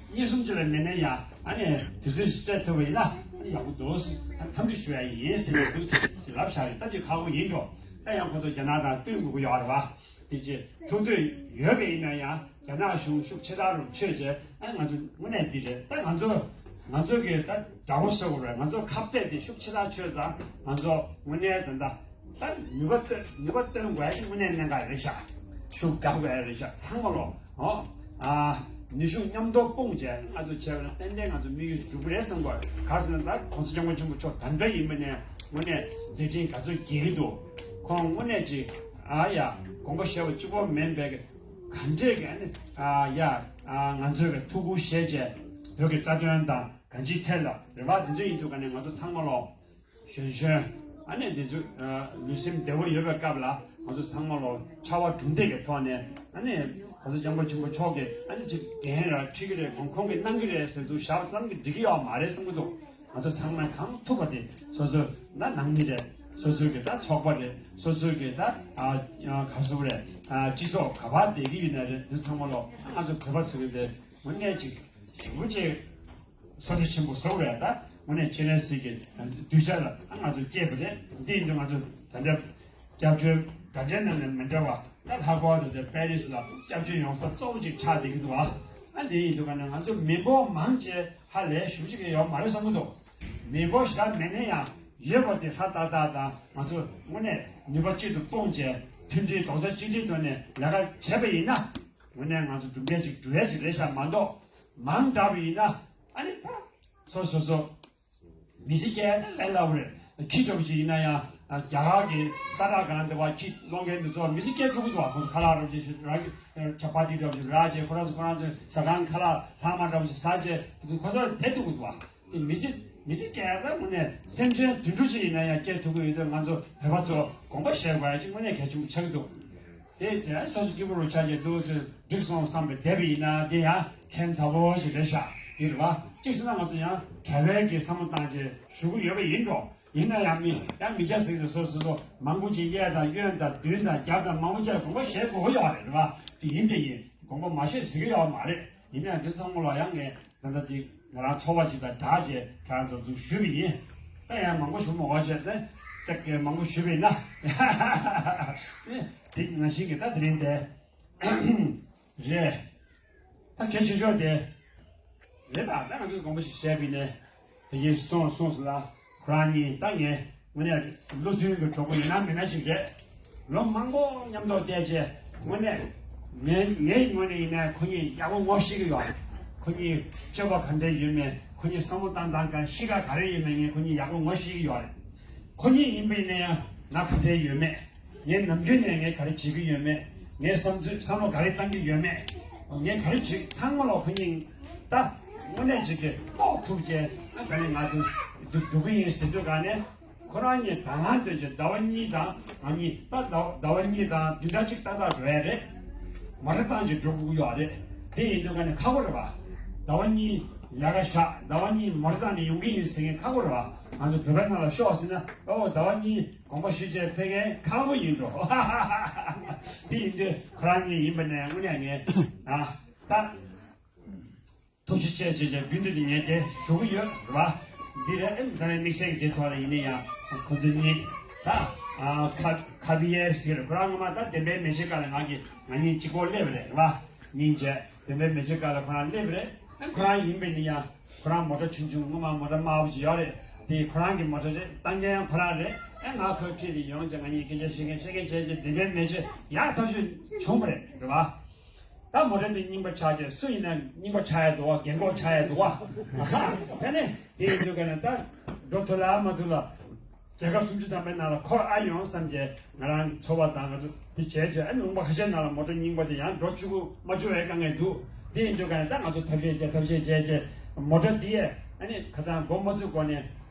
གཉིས་གསུམ་ཅིག་ལ་མེད་ན་ཡང་ཨ་ནི་དུས་ཚོད་ཞིག་སྤྲད་ཐུབ་པ་ཡིན་ན་ཨ་ནི་ཡག་པོ་འདུག་ཟེར། ཨ་འཚམས་འདྲི་ཞུ་ཡ་ཡིན་ཟེར་ནས་འདུག་ཅིག་ལབ་བཞག་ཡོད། ད་ཅིག་ཁག་པོ་ཡིན་འགྲོ། ད་ཡང་ཁོ་ཚོ་རྒྱ་ནག་དང་བསྟུན་དགོས་ཀྱི་ཡོད་རེད་པ། དེ་རྗེས་ཐུག་འདོད་ཡོད་པ་ཡིན་ན་ཡང་རྒྱ་ནག་གཞུང་ཤུགས་ཆེ་དྲགས་རུ་ཆོད་བྱས། ཨ་ང་ཚོ་དངོས་གནས་འདི་རེད། ད་ང་ཚོ་ང་ཚོ་གི་ད་དགྲ་བོ་ཟེར་དགོས་རེད། ང་ཚོ་ཁ་གཏད་དེ་ཤུགས་ཆེ་དྲགས་ཆོད་ཙང་ང་ཚོ་དངོས་གནས་ད་ད་ད་ནུས་པ་བཏོན་ནུས་པ་བཏོན་དགོས་ཡ་དེ་དངོས་གནས་གནད་འགག་རེད་ཤག་ཤུགས་རྒྱག་དགོས་ཡ་རེད་ཤག་ཚང་མ་ལོ། ཨོ། ཨ། ནུས་ཤུགས་མཉམ་དུ་སྤུངས་བྱས་ཨ་ཚོ་བྱས་པ་ན་ཏན་ཏན་ང་ཚོ་དམིགས་ཡུལ་འགྲུབ་རེད་བསམ་གོ། ག་རེ་ཟེར་ན་ད་༸གོང་ས་༸སྐྱབས་མགོན་ཆེན་པོ་མཆོག་ད་ལྟ་ཡིན་པ་ནས་དངོས་གནས་མཛད་འཕྲིན་ག་ཚོད་རྒྱས་ཀྱི་འདུག་ཁོང་དངོས་གནས་ཅིག་ཨ་ཡ་དགོངས་པ་བཞེས་པ་གཅིག་པོ་མིན་པའི་ག་འདྲས་ཀྱི་ཨ་ནི་ཨ་ཡ་ཨ་ང་ཚོས་ཀྱི་ཐུགས་ཁུར་བཞེས་བྱས་བོད་ཀྱི་རྩ་དོན་དང་གང་ཅིའི་ཐད་ལ་རེ་བ་འདི་ཚོ་ཡིན་དུས་ག་ནས་ང་ཚོ་ཚང་མ་ལོ། གཞོན་གཞོན། ཨ་ནི་འདི་ཚོ་ལུས་སེམས་བདེ་བོ་ཡོད་པའི་སྐབས་ལ་ང་ཚོ་ཚང་མ་ལོ་ཕྱར་བ་གྲུ་འདེགས་ཀྱི་ཐོག་ནས་ཨ་ནི་གོང་ས་སྐྱབས་མགོན་ཆེན་པོ་མཆོག་གིས་ཨ་ནི་ཅིག་འགན་ར་འཁྲི་གི་རེད། ཁོང་ཁོང་གིས་གནང་གི་རེད་ཟེར་དུས་བཞག་ཙམ་གྱིས་འགྲིག་གི་ཡོད་མ་རེད་བསམ་གྱི་འདུག་ང་ཚོ་ཚང་མས་གང་ཐུབ་པ་དེ་སོ་སོའི་ད་ནང་མི་རེད། སོ་སོའི་གི་ད་ཚོགས་པ་རེད། སོ་སོའི་གི་ད་ཨ་ག་ཟེར་རེད། ཨ་སྤྱི་ཚོགས་ག་པར་བསྡད་ཀྱི་ཡོད་ན་རེད། འདི་ཚང་མ་ལོ་ང་ཚོ་བོད་པ་ཟེར་གི་དེ་དངོས་གནས་ཅིག་ཞེ་པོ་ཅིག་བསོད་བདེ་ཆེན་པོ་བཟོ་རེད། ད་དངོས་གནས་སྤྱན་རས་གཟིགས་ཀྱི་གདུལ་བྱ་ལ་ང་ཚོ་སྐྱེས་པ་རེད། འདི་ཡིན་དུས་ང་ཚོ་ད་ལྟ་སྐྱབས་བཅོལ་ག་འདྲའི་ནང་ནས་མི་འདྲ་བ། ད་ལྷག་པར་དུ་དེ་པེ་རི་སི་ལ་སྐྱབས་བཅོལ་ཡོང་ས་གཙོ་བོ་ཅིག་ཆགས་བསྡད་ཀྱི་འདུག་ཨ་འདི་ཡིན་དུས་ག་ནས་ང་ཚོ་མི་འབོར་མང་ཆེ་ཧ་ལས་ཞེ་པོ་ཅིག་ཡོད་མ་རེད་བསམ་གྱི་འདུག་མི་འབོར་ཞེ་དྲག་མེད་ན་ཡང་ཡོད་པ་དེ་ཧྲ་ཏག་ཏག་དང་ང་ཚོ་དངོས་གནས་ནུས་པ་གཅིག་ཏུ་སྤུངས་བྱས་མཐུན་སྒྲིལ་རྡོག་རྩ་གཅིག་སྒྲིལ་ཐོག་ནས་ལས་ཀ་བྱས་པ་ཡིན་ན། དངོས་གནས་ང་ཚོ་གྲུབ་འབྲས་ཅིག་འགྲོ་ཡ་ཅིག་རེད་ཤག་མ་གཏོགས་མང་དྲགས་པ་ཡིན་ན་ཨ་ནི་ད་སོ་སོ་སོ་མི་ཚེ་སྐྱེལ་ན་ལས་སླ་པོ་རེད། ཁྱི་འདྲ་པོ་ཅིག་ཡིན་ན་ཡང་རྒྱ་གར་གྱི་ས་ཐག་སྒང་དེ་བ་ཁྱི་སློང་མཁན་དེ་ཚོ་མི་ཚེ་སྐྱེལ་ཐུབ་ཀྱི་འདུག་བ། ཁོ་ཚོ་ཁ་ལག་འདྲ་པོ་ཅིག་རག་གི་ཆ་པ་ཏི་འདྲ་པོ་ཅིག་རག་བྱས་ཁོ་རང་ཚོ་ཁོ་རང་ཚོའི་ཟ་ཁང་ཁ་ལག་ལྷག་མ་འདྲ་པོ་ཅིག་ཟ་བྱས་ཁོ་ཚོ་བསྡད་ཐུབ་ཀྱི་འདུག་བ། དེ་མི་ཚེ་མི་ཚེ་སྐྱེལ་ཡ་ད་དངོས་གནས་སེམས་ཅན་དུད་འགྲོ་ཅིག་ཡིན་ན་ཡང་སྐྱེལ་ཐུབ་ཀྱི་ཡོད་དུས་ང་ཚོ་བོད་པ་ཚོ་དགོངས་པ་བཞེས་དགོས་ཡ་ཅིག་དངོས་གནས་གལ་ཆེན་པོ་ཆགས་ཀྱི་འདུག་དེ་དེ་སོ་སོ་སྐྱིད་པོ་རུ་ཆགས་ཀྱི་འདུག་ཚོད་འགྲིག་སོང་བསམ་པའི་བསྡད་པ་ཡིན་ན་དེ་ཡང་ཁྱད་མཚར་པོ་ཞིག་རེད་ཤག་དེ་རེད་བ། གཅིག་བྱས་ན་ང་ཚོ་ཡང་དྲ་བའི་གི་བསམ་བློ་བཏང་བྱས་ཞུ་གི་ཡོད་པ་ཡིན་འགྲོ། ཡིན་ན་ཡང་མི་ཡང་མི་སྐྱ་ཟིག་དེ་སོ་སོ་སོ་མང་པོ་ཅིག་གཡས་དང་གཡོན་དང་མདུན་དང་རྒྱབ་དང་མང་པོ་ཅིག་དགོངས་པ་བཞེས་དགོས་ཀྱི་ཡོད་རེད་བ། དེ་ཡིན་དེ་ཡིན་དགོངས་པ་མ་བཞེས་ཟེར་གྱི་ཡོད་མ་རེད། ཡིན་ན་ཡང་དེ་ཚང་མ་ལ་ཡང་ངས་ད་ལྟ་ཅིག་ང་རང་ཚོར་བ་ཅིག་དང་སྦྲགས་བྱས་ཁྱེད་རང་ཚོ་འདུག་ཞུས་པ་ཡིན། ད་ཡང་མང་པོ་ཞུ་མ་དགོས་བྱས་ཏེ་ཅིག་གི་མང་པོ་ཞུས་པ་ཡིན་ན་དེ་ནང་བཞིན་གྱི་ད་དེ་རིང་དེ་རེད། ད་གལ་ཆེ་ཤོས་དེ་རེད། ད་ད་ང་ཚོས་དགོངས་པ་ཞིག་བཞེས་པ་ཡིན་ནའི། དེ་ཡིན་སོང་སོང་ཟེར་ལ་ཁོ་རང་གཉིས་ད་ངས་དངོས་གནས་བློ་མཐུན་གྱི་གྲོགས་པོ་ཡིན་ན་མིན་ན་ཅིག་རེད། ལོ་མང་པོ་མཉམ་དུ་བསྡད་རྗེས་དངོས་གནས་ངའི་ངའི་ངོས་ནས་ཡིན་ན་ཁོ་གཉིས་ཡག་པོ་ངོ་ཤེས་ཀྱི་ཡོད་རེད། ཁོ་གཉིས་སྤྱོད་པ་ག་འདྲ་ཡོད་མེད། ཁོ་གཉིས་བསམ་བློ་བཏང་སྟངས་གང་། གཤིས་ཀ་ག་རེ་ཡོད་མེད་ངས་ཁོ་གཉིས་ཡག་པོ་ངོ་ཤེས་ཀྱི་ཡོད་རེད། ཁོ་གཉིས་ཡིན་པ་ཡིན་ན་ཡང་ང་ག་འདྲ་ཡོད་མེད། ངས་ནམ་རྒྱུན་ནས་ངས་ག་རེ་བྱེད་ཀྱི་ཡོད་མེད། ངས་བསམ་ཚུལ་བསམ་བློ་ག་རེ་བཏང་གི་ཡོད་མེད། ངས་ག་རེ་བྱེད་ཚང་མ་ལོ་ཁོ་གཉིས་ད་དངོས་གནས་ཅིག་གི་རྟོགས་ཐུབ་ཅེས་ཨ་ད་ནི་ང་ཚོ་འདུག་འདུག་གི་ཡིན་ཟེར་དུས་ག་ནས་ཁོ་རང་གཉིས་ད་ང་འདོན་ཅེས་ཟླ་བ་གཉིས་དང་ང་གཉིས་ད་ཟླ་ཟླ་བ་གཉིས་དང་བདུན་ཕྲག་གཅིག་ཏག་ཏག་འགྲོ་ཡ་རེད། མོ་ཊ་བཏང་ཅིག་འགྲོ་དགོས་ཀྱི་ཡོད་རེད། དེ་ཡིན་དུས་ག་ནས་ཁག་པོ་རེད་བ། ཟླ་བ་གཉིས་ལས་ཀ་བཞག་ཟླ་བ་གཉིས་མོ་ཊ་བཏང་ནས་ཡོང་གི་ཡིན་ཟེར་མཁན་ཁག་པོ་རེད་བ། ང་ཚོ་བོད་པའི་ནང་ལ་ཤོག་ཟེར་ན་ཨོ་ཟླ་བ་གཉིས། དགོངས་པ་ཞུས་བྱས་ཕེབས་མཁན་ཁག་པོ་ཡིན་འགྲོ། དེ་ཡིན་དུས་ཁོ་རང་གཉིས་ཡིན་པ་ནས་དངོས་གནས་ངས་ཨ་ད་ཐུགས་རྗེ་ཆེ་ཞེས་བྱས་རྒྱུན་དུ་ངས་དེ་ཞུ་གི་ཡོད་རེད་བ། འདི་རེད། ཨེ་ད་རེས་དམིགས་བསལ་གྱི་དེ་ཐོག་ལ་ཡིན་ན་ཡང་ཁོ་ཚོ་གཉིས་ད་ཨ་ཁ་ཁ་བི་ཡེ་ཟེར་ཁོ་རང་སྔོན་མ་ད་བདེན་པའི་མེ་ལྕེ་སྒང་ལ་ང་གི་ང་གཉིས་གཅིག་པོ་སླེབས་རེད་རེད་བ། སྙིང་རྗེ། བདེན་པའི་མེ་ལྕེ་སྒང་ལ་ཁོ་རང་སླེབས་རེད། ཨ་ཁོ་རང་ཡིན་པ་ཡིན་ན་ཡང་ཁོ་རང་མོ་ཊ་ཆུང་ཆུང་སྔོན་མ་མོ་ཊ་དམར་པོ་ཅིག་ཡོད་རེད། དེ་ཁོ་རང་གི་མོ་ཊ་རེད། བཏང་མཁན་ཡང་ཁོ་རང་རེད། ཨ་ང་ཁོའི་འཁྲིས་དེ་ཡོང་བྱས་ང་གཉིས་སྐད་ཆ་བཤད་མཁན་བཤད་མཁན་བྱས་བྱས་བདེན་པའི་མེ་ལྕེ་ཡག་ཐག་ཆོད་བྱུང་བ་རེད་རེད་བ། ད་མོ་ཊ་དེ་རྙིང་པ་ཆགས་བྱས་སུ་ཡིན་ན་རྙིང་པ་ཆགས་ཡ་འདུག་བ། རྒན་གོག་ཆགས་ཡ་འདུག་བ། ད་ནི་དེ་ཡིན་དུས་ག་ནས་ད་འགྲོ་ཐུབ་ལ་མ་ཐུབ་ལ། རྒྱལ་ཁབ་སུམ་ཅུ་ཐམ་པའི་ནང་ལ་འཁོར་ཨ་ཡོང་བསམ་བྱས་ང་རང་གི་ཚོར་བ་དང་ང་ཚོ་དེ་བྱས་བྱས་ཨ་ནི་ལུང་པ་ཁ་ཤས་ནང་ལ་མོ་ཊ་རྙིང་པ་དེ་ཡང་འགྲོ་བཅུག་གི་མ་བཅུག་པའི་དཀའ་ངལ་འདུག་དེ་ཡིན་དུས་ག་ནས་ད་ང་ཚོ་ཐབས་ཤེས་བྱས་ཐབས་ཤེས་བྱས་བྱས་མོ་ཊ་དེ་ཨ་ནི་ཁ་སང་མགོ་མ་ཚོས་གོང་ནས་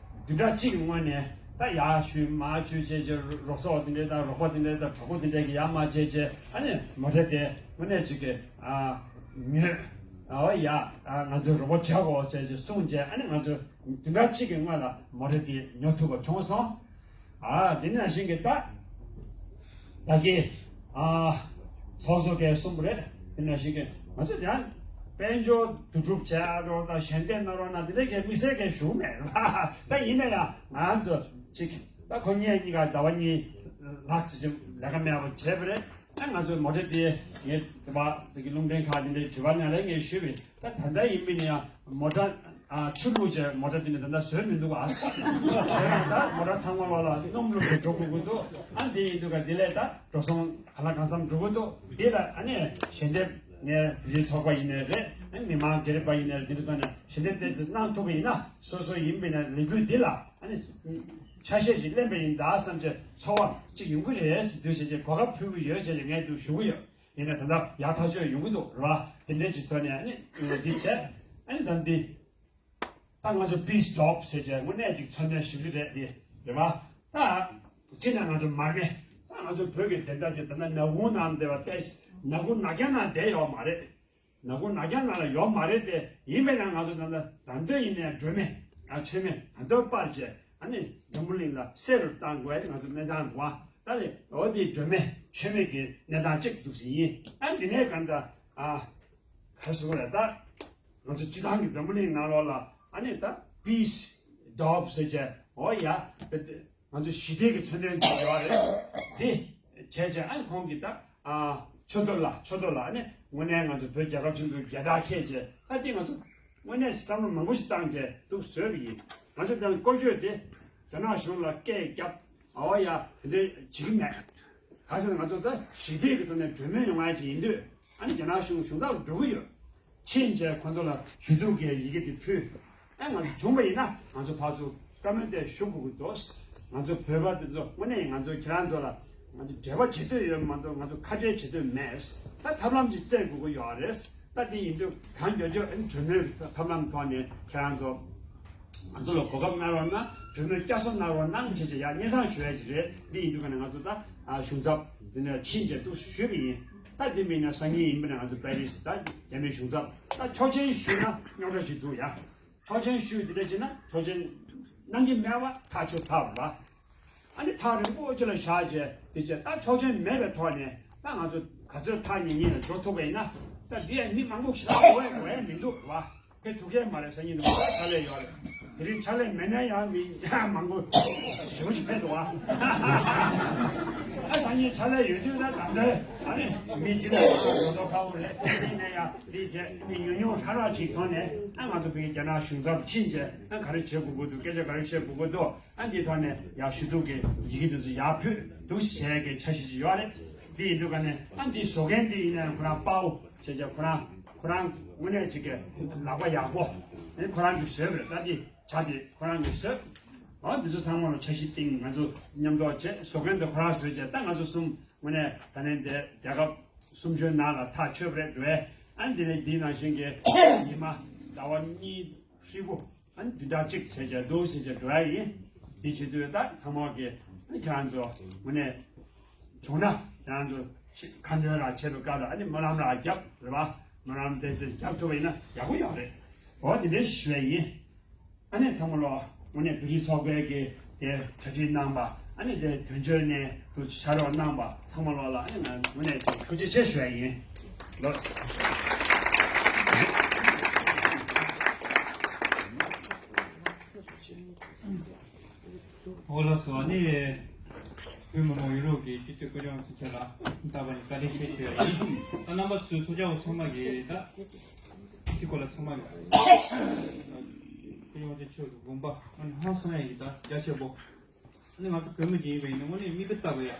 བདུན་ཕྲག་གཅིག་གི་སྔོན་ནས་ད་ཡར་ཞུས་མར་ཞུས་བྱས་བྱས་རོགས་ཚོགས་དེ་འདྲས་དང་རོགས་པ་དེ་འདྲས་དང་གྲོགས་པོ་དེ་འདྲས་ཀྱི་ཡར་མར་བྱས་བྱས་ཨ་ནི་མོ་ཊ་དེ་དངོས་གནས་ཅིག་གི་ཨ་ཉོས། ཨ་ཡ་ཨ་ང་ཚོས་རོགས་པ་བྱ་དགོས་བྱས་བྱས་གསུངས་བྱས་ཨ་ནི་ང་ཚོས་བདུན་ཕྲག་གཅིག་གི་སྔོན་ལ་མོ་ཊ་དེ་ཉོ་ཐུབ་པ་བྱུང་སོང་། ཨ་དེ་ནང་བཞིན་གྱི་ད་ད་གི་ཨ་ཚོགས་གཙོ་གིས་གསུངས་པ་རེད། དེ་ནང་བཞིན་གྱི་ང་ཚོ་ཡང་དཔལ་འབྱོར་བསྡུ་སྒྲུབ་བྱས་རོགས་དང་ཞལ་འདེབས་གནང་རོགས་གནང་དེ་འདྲ་གི་དམིགས་བསལ་གྱི་ཞུ་མེད། ད་ཡིན་ན་ཡང་ང་ཚོ་ཅིག་ད་ཁོ་གཉིས་གཉིས་ཀ་ཟླ་བ་གཉིས་ལྷག་ཙམ་ཅིག་ལས་ཀ་མེད་པ་བྱས་པ་རེད། ཨ་ང་ཚོའི་མོ་ཊ་དེ་ངས་དེ་བ་དེ་གི་རླུང་འཕྲིན་ཁག་དེ་འདྲའི་དྲི་བ་ནང་ལ་ངས་ཞུས་པས་ད་ད་ལྟ་ཡིན་མིན་ཡང་མོ་ཊ་ཨ་ཆུ་བླུགས་བྱས་མོ་ཊ་དེ་ནི་ད་ལྟ་བཟོས་མི་འདུག་ཨ། ད་མོ་ཊ་ཚང་མ་ལ་ལ་སྣུམ་བླུགས་བྱས་འགྲོ་དགོས་ཀྱི་འདུག་ཨ་འདི་ཡིན་དུས་ཀ་འདི་ལས་ད་འགྲོ་སོང་གང་ལ་གང་འཚམ་འགྲོ་གི་འདུག་འདི་ལ་ཨ་ནི་ཞལ་འདེབས་ངས་བོད་རིགས་ཚོགས་པ་ཡིན་ནའི་རེད། ཨ་མི་མང་སྒེར་པ་ཡིན་ནའི་རེད། འདི་འདྲ་ཐོག་ནས་ཞལ་འདེབས་དེ་ཚོ་གནང་ཐུབ་པ་ཡིན་ན་སོ་སོ་ཡིན་པ་ཡིན་ན་ལས་འགུལ་འདི་ལ་ཨ་ནི་ཆ་ཤས་ཤིག་ལེན་པ་ཡིན་ད་བསམ་བྱས་ཚོར་བ་གཅིག་ཡོང་གི་རེད་ཟེར་དུས་བྱས་བྱས་གོ་སྐབས་ཕུལ་གི་ཡོད་བྱས་བྱས་ངས་འདུག་ཞུ་གི་ཡོད། ཡིན་ན་ད་ལྟ་ཡག་ཐག་ཆོད་ཡོང་གི་འདུག་རེད་བ། དེ་འདྲའི་ཅིག་ཐོག་ནས་ཨ་ནི་འདི་བྱས་ཨ་ནི་ད་འདི་ད་ང་ཚོ་པི་སི་ཇོབ་ཟེར་བྱས་དངོས་གནས་ཅིག་མཚོན་ན་ཞིག་རེད་དེ་རེད་བ། ད་ ད་སྤྱིར་ན་ང་ཚོ་མར་མེ། ད་ང་ཚོ་བོད་ཀྱི་བདེན་མཐའ་དེ་ད་ལྟ་ནག་ཁུང་ནང་བསྡད་པ་ཏེ། ནག་ཁུང་ནག་རྐྱང་ནང་བསྡད་ཡོད་མ་རེད། ནག་ཁུང་ནག་རྐྱང་ནང་ལ་ཡོད་མ་རེད་དེ། ཡིན་པས་ན་ང་ཚོ་ད་ལྟ་ད་འདོད་ཡིན་ནའི་སྒྲོལ་མེ་དང་མཆོད་མེ་ད་འདོད་སྤར་བྱས། ཨ་ནི་འཛམ་བུ་གླིང་ལ་གསལ་རུ་བཏང་དགོས། ང་ཚོ་གནས་སྟངས་འདུག་བ། ད་ནི་འོ་དེ་སྒྲོལ་མེ་མཆོད་མེ་གི་གནས་སྟངས་གཅིག་འདུག་སེ་ཡིན། ཨ་འདི་ནས་གང་ལྟར་ཨ་ག་སུ་རེད། ད་ང་ཚོ་སྤྱི་བཏང་གི་འཛམ་བུ་གླིང་ནང་ལོགས་ལ་ཨ་ནི་ད་peace talk ཟེར་བྱས། འོ་ཡ། ང་ཚོ་ཞི་བདེ་གི་མཚོན་དོན་ཅིག་ཡོད་རེད། དེ་བྱས་བྱས་ཨ་ཁོང་གིས་ད་ཨ་ཆོས་རྡོར་ལགས། ཆོས་རྡོར་ལགས་ནི་དངོས་གནས་ང་ཚོ་བོད་རྒྱལ་ཁབ་ཆེན་པོའི་རྒྱལ་དར་འཁྱེར་བྱས། ཨ་དེ་ང་ཚོ་དངོས་གནས་བསམ་བློ་མང་པོ་ཞིག་བཏང་བྱས་འདུག་བཟོས་པ་ཡིན། ང་ཚོ་དེ་སྐོར་སྐྱོད་དེ་རྒྱ་ནག་གཞུང་ལ་སྐད་རྒྱབ། ཨོ་ཡ། དེ་འདྲ་བྱེད་ཀྱི་མེད། ག་ཟེར་ན་ང་ཚོ་ད་ཞི་བདེ་གི་ཐོག་ནས་གྲོས་མོལ་ཡོང་ཡ་ཅིག་ཡིན་དུས། ཨ་ནི་རྒྱ་ནག་གཞུང་གཞུང་ཚབ་ལ་འགྲོ་གི་ཡོད། ཕྱིན་བྱས་ཁོང་ཚོ་ལ་ཞུ་གཏུག་གི་ཡི་གེ་དེ་ཕུལ། ཨ་ང་ཚོ་བྱུང་བ་ཡིན་ན་ང་ཚོ་ཕར་ཚུར་བཀའ་མོལ་དེ་ཞུ་དགོས་ཀྱི་འདུག་ང་ཚོ་བོད་པ་དེ་ཚོ་དངོས་གནས་ང་ཚོ་ཁྱེད་རང་ཚོ་ལ་ང་ཚོ་འབྲེལ་བ་བྱེད་འདོད་ཡོད་མ་གཏོགས་ང་ཚོ་ཁ་བྲལ་བྱེད་འདོད་མེད། ད་ཐབས་ལམ་ཅིག་བཙལ་དགོས་ཀྱི་ཡོད་རེད། ད་དེ་ཡིན་དུས་གང་མགྱོགས་མགྱོགས་ཨ་ནི་གྲོས་མོལ་ཐབས་ལམ་ཐོག་ནས་ཁྱེད་རང་ཚོ་ང་ཚོ་ལ་གོ་སྐབས་གནང་རོགས་གནང་། གྲོས་མོལ་བསྐྱར་གསོ་གནང་རོགས་གནང་བྱས་བྱས་ཡར་སྙན་སེང་ཞུ་ཡ་ཅིག་རེད། འདི་ཡིན་དུས་ཀ་ནས་ང་ཚོ་ད་གཞུང་ཚབ་འདི་ནས་ཕྱིན་བྱས་འདུག་ཞུས་པ་ཡིན། ད་དེ་མིན་ན་སང་ཉིན་ཡིན་པ་ན་ང་ཚོ་པེ་རི་སི་ད་རྒྱ་མིའི་གཞུང་ཚབ་ད་ཆོག་མཆན་ཞུས་ན་རྙོག་དྲ་ཞིག་འདུག་ཡ། ཆོག་མཆན་ཞུས་དེ་འདྲ་བྱས་ན་ཆོག་མཆན་གནང་གི་མེད་པ་ཐག་ཆོད་ཐག་རེད་པ། ཨ་ནི་ཐག་རིང་པོ་ཅིག་ལ་བཞག་བྱས་དེ་བྱས་ད་ཆོག་མཆན་མེད་པའི་ཐོག་ནས་ད་ང་ཚོ་ག་ཚོད་ཐག་ཉེ་ཉེ་ལ་འགྲོ་ཐུབ་པ་ཡིན་ན། ད་འདི་ཡང་མི་མང་པོ་ཞིག་ལ་འགྲོ་ཡ་འགྲོ་ཡ་མི་འདུག་རེད་པ། ཕེབས་ཐུབ་ཀྱི་མ་རེད། སང་ཉིན་འདུག་ཕྱག་ལས་ཡོད་རེད། དེ་རིང་ཕྱག་ལས་མེད་ན་ཡང་མི་མང་པོ་ཞེ་པོ་ཞིག་ཕེབས་འདུག་ཨ། ཨ་སང་ཉིན་ཕྱག་ལས་ཡོད་དུས་ད་ད་ལྟ་ཨ་ནི་མི་འདི་ལ་འགྲོ་ཐུབ་ཁག་པོ་རེད། དེ་ནས་ཡང་འདི་བྱས་མི་ཉུང་ཉུང་ཧྲ་ར་ཅིག་ཐོན་ནས་ཨ་ང་ཚོ་བོད་ཀྱི་རྒྱ་ནག་གཞུང་ཚབ་ཕྱིན་བྱས་ཨ་ག་རེ་བྱེད་དགོས་ཀྱི་འདུག་སྐད་ཆ་ག་རེ་བཤད་དགོས་ཀྱི་འདུག་ཨ་འདི་ཐོག་ནས་ཡང་ཞུ་གཏུག་གི་ཡི་གེ་འདི་ཚོ་ཡར་ཕུལ་འདུག་བྱས་ཀྱི་འཆར་གཞི་ཅིག་ཡོད་རེད། འདི་ཡིན་དུས་ཀ་ནས་ཨ་འདི་བཟོ་མཁན་འདི་ཡིན་ན་ཡང་ཁོ་རང་དཔའ་བོ་བྱས་བྱས་ཁོ་རང་ཁོ་རང་དངོས་གནས་ཅིག་གི་ལག་པ་ཡག་པོ་ཨེ་ཁོ་རང་གིས་བཟོས་པ་རེད། ད་འདི་བྱ་དེ་ཁོ་རང་གིས་བཟོས། ཨ་འདི་ཚོ་ཚང་མ་ལ་འཆར་གཞི་བཏིང་ང་ཚོ་མཉམ་དུ་བྱས་བཟོ་མཁན་དེ་ཁོ་རང་བཟོས་བྱས་ད་ང་ཚོ་གསུམ་དངོས་གནས་ད་ནས་འདི་རྒྱལ་ཁབ་སུམ་ཅུའི་ནང་ལ་ཐག་ཆོད་པ་རེད་འགྲོ་ཨེ། ཨ་འདི་ནས་འདི་ནང་བཞིན་གྱི་ཉི་མ་ཟླ་བ་གཉིས་ཧྲིལ་པོ། ཨ་ནི་འདི་འདྲ་གཅིག་བྱས་བྱས་འདུག་ཟེར་བྱས་འགྲོ་ཡ་ཡིན། འདི་བྱེད་དུས་ད་ཚང་མ་གི་ཨ་ནི་ཁྱེད་རང་ཚོ་དངོས་གནས་བྱུང་ན་ཁྱེད་རང་ཚོ་ཤི་ཁ་འདོན་ར་བྱེད་པའི་སྐབས་ལ་ཨ་ནི་སྨོན་ལམ་ར་རྒྱབ་རེད་པ། སྨོན་ལམ་དེ་ཚོ་རྒྱབ་ཐུབ་པ་ཡིན་ན་ཡག་པོ་ཡོད་རེད། འོ་དེ་འདྲའི་ཞུ་ཡ་ཡིན། ཨ་ནི་ཚང་མ་ལོ་དངོས་གནས་བོད་རིགས་ཚོགས་པའི་གི་དེ་གྲ་སྒྲིག་གནང་པ་ཨ་ནི་དེ་དོན་གཅོད་ནས་དུ་ཕྱག་རོགས་གནང་པ་ཚང་མ་ལོ་ལ་ཨ་ནི་ང་དངོས་གནས་ཀྱི་ཐུགས་རྗེ་ཆེ་ཞུ་ཡ་ཡིན། ལགས་སོ། འོ་ལགས་སོ། ཨ་ནི་བོད་མི་མང་ཡུ་རོབ་ཀྱི་སྤྱི་འཐུས་སྐུ་ལྗོངས་ཚོགས་ཆེན་ལ་ད་བར་ནས་བཀའ་དྲིན་ཆེ་ཞུ་ཡ་ཡིན། ད་རྣམ་པ་ཚོའི་ཚོགས་བཅར་བ་ཚང་མ་གིས་ད་དེ་སྐོར་ལ་ཚང་མ་གིས་སྐུ་ལྗོངས་ཚོགས་ཆེན་མཆོག་གི་དགོངས་པ་ཨ་ནི་ཧང་སང་ཡ་ཡིན། ད་རྒྱ་ཆེ་པོ་ཨ་ནི་ང་ཚོ་བོད་མི་ཅིག་ཡིན་པ་ཡིན་ན་དངོས་གནས་མིག་དཔེ་ལྟ་དགོས་ཡ།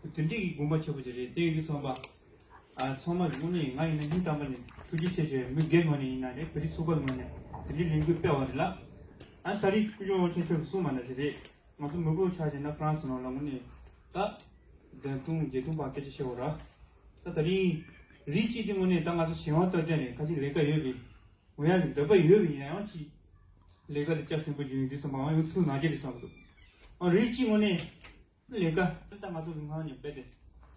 དེ་འདྲའི་གི་དགོངས་པ་ཆེ་པོ་ཅིག་རེད། དེ་ཡིན་དུས་ཚང་མ་ཨ་ཚང་མ་གི་དངོས་གནས་ང་ཡིན་ན་སྙིང་ཐག་པ་ནས་ཐུགས་རྗེ་ཆེ་ཞུ་ཡ། མི་སྒེར་ངོས་ནས་ཡིན་ན་རེད། བོད་རིགས་ཚོགས་པ་ངོས་ནས་དེ་འདྲའི་ལས་འགུལ་སྤེལ་བ་རེད་ལ། ཨ་ད་རེས་སྐུ་ལྗོངས་ཚོགས་ཆེན་མཆོག་གིས་གསུངས་པ་ནང་བཞིན་རེད། ང་ཚོ་མི་དགོས་ཆ་བཞག་ན་ཧྥ་རན་སི་ནང་ལ་དངོས་གནས་ད་བདུན་སྟོང་བརྒྱད་སྟོང་བར་སྐད་ཆ་བཤད་དགོས་ར། ད་ད་རིང་རིགས་གཅིག་དེ་དངོས་གནས་ད་ང་ཚོ་གཞན་དབང་སྟོབས་ལྡན་རེད། ཁ་ཅིག་ལས་ཀ་ཡོད་པའི་ངོ་ཡ་གི་འདོད་པ་ཡོད་པ་ཡིན་ན་ཡང་ཅིག་ལས་ཀ་དེ་བསྐྱར་ཟིན་པོ་བྱུང་ཡོང་དུས་ཙམ་པ་ང་ཡང་ཐུགས་ནང་བརྗེད་དེ་སོང་གི་འདུག་ཨ་རིགས་གཅིག་དངོས་གནས་ལས་ཀ་ད་ང་ཚོ་གི་ངང་ནས་རྦད་དེ་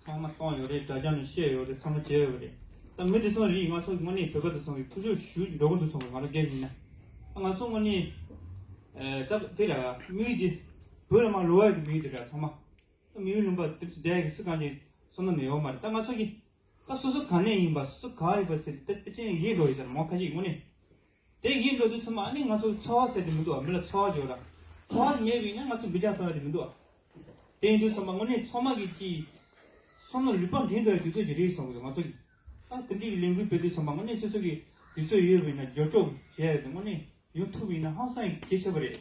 ཚང་མ་བཏང་ཡོད་རེད། དྲ་རྒྱ་ནས་བཤད་ཡོད་རེད། ཚང་མ་བྱས་ཡོད་རེད། ད་མི་དེ་ཚོ་རིགས་ང་ཚོ་གི་དངོས་གནས་བོད་པ་དེ་ཚོ་གི་ཐུགས་ཕྱོགས་ཞུ་འགྲོ་གི་འདུག་སོང་གི། ང་རང་སྒེར་ཡིན་ན་ད་ང་ཚོ་དངོས་གནས་ཨེ་ད་དེ་ལ་དམིགས་ཡུལ་དེ་བོད་ལ་མ་ལོག་ཡ་གི་དམིགས་ཡུལ་དེ་ར་ཚང་མ་ད་དམིགས་ཡུལ་ལུང་པ་དེ་ཚོ་བསྡད་ཡ་གི་སུ་གང་ཅིག་བསམ་བློ་མི་ཡོང་མ་རེད། ད་ང་ཚོ་གི་ད་སོ་སོ་ག་ནས་ཡིན་པ་སོ་སོ་ག་ཡིན་པ་ཟེར་ཏེ་དཔེ་ཅན་ཡིད་འགྲོ་ཡོད་ས་རེད་མོ། ཁ་ཅིག་དངོས་གནས་དེ་ཡིད་འགྲོ་དུས་ཙམ་པ་ཨ་ནི་ང་ཚོ་འཚོ་བ་ཟེར་དེ་མི་འདུག་ཨ། མི་ལ་འཚོ་བ་བརྗོད་ར། འཚོ་བ་མེད་པ་ཡིན་ན་ང་ཚོ་འབུད་རྒྱག་ཐུབ་ཡ་དེ་མི་འདུག་ཨ། དེ་ཡིན་དུས་ཙམ་པ་དངོས་གནས་ཚང་མ་གི་ཅིག་བསམ་བློ་ལུས་པ་འགྲིམ་འདོད་ཡ་དུས་ཚོད་ཅིག་རེད་བསམ་གི་འདུག་ང་ཚོ་གི་ཨ་དེ་འདྲའི་ལས་འགུལ་སྤེལ་དུས་ཙམ་པ་དངོས་གནས་སོ་སོ་གི་དུས་ཚོད་ཡོད་པ་ཡིན་ན་འབྱོར་ཕྱོགས་བྱེད་ཡ་དེ་དངོས་གནས་ཡོང་ཐུབ་པ་ཡིན་ན་ཧང་སང་ཡ་གལ་ཆེ་བ་རེད།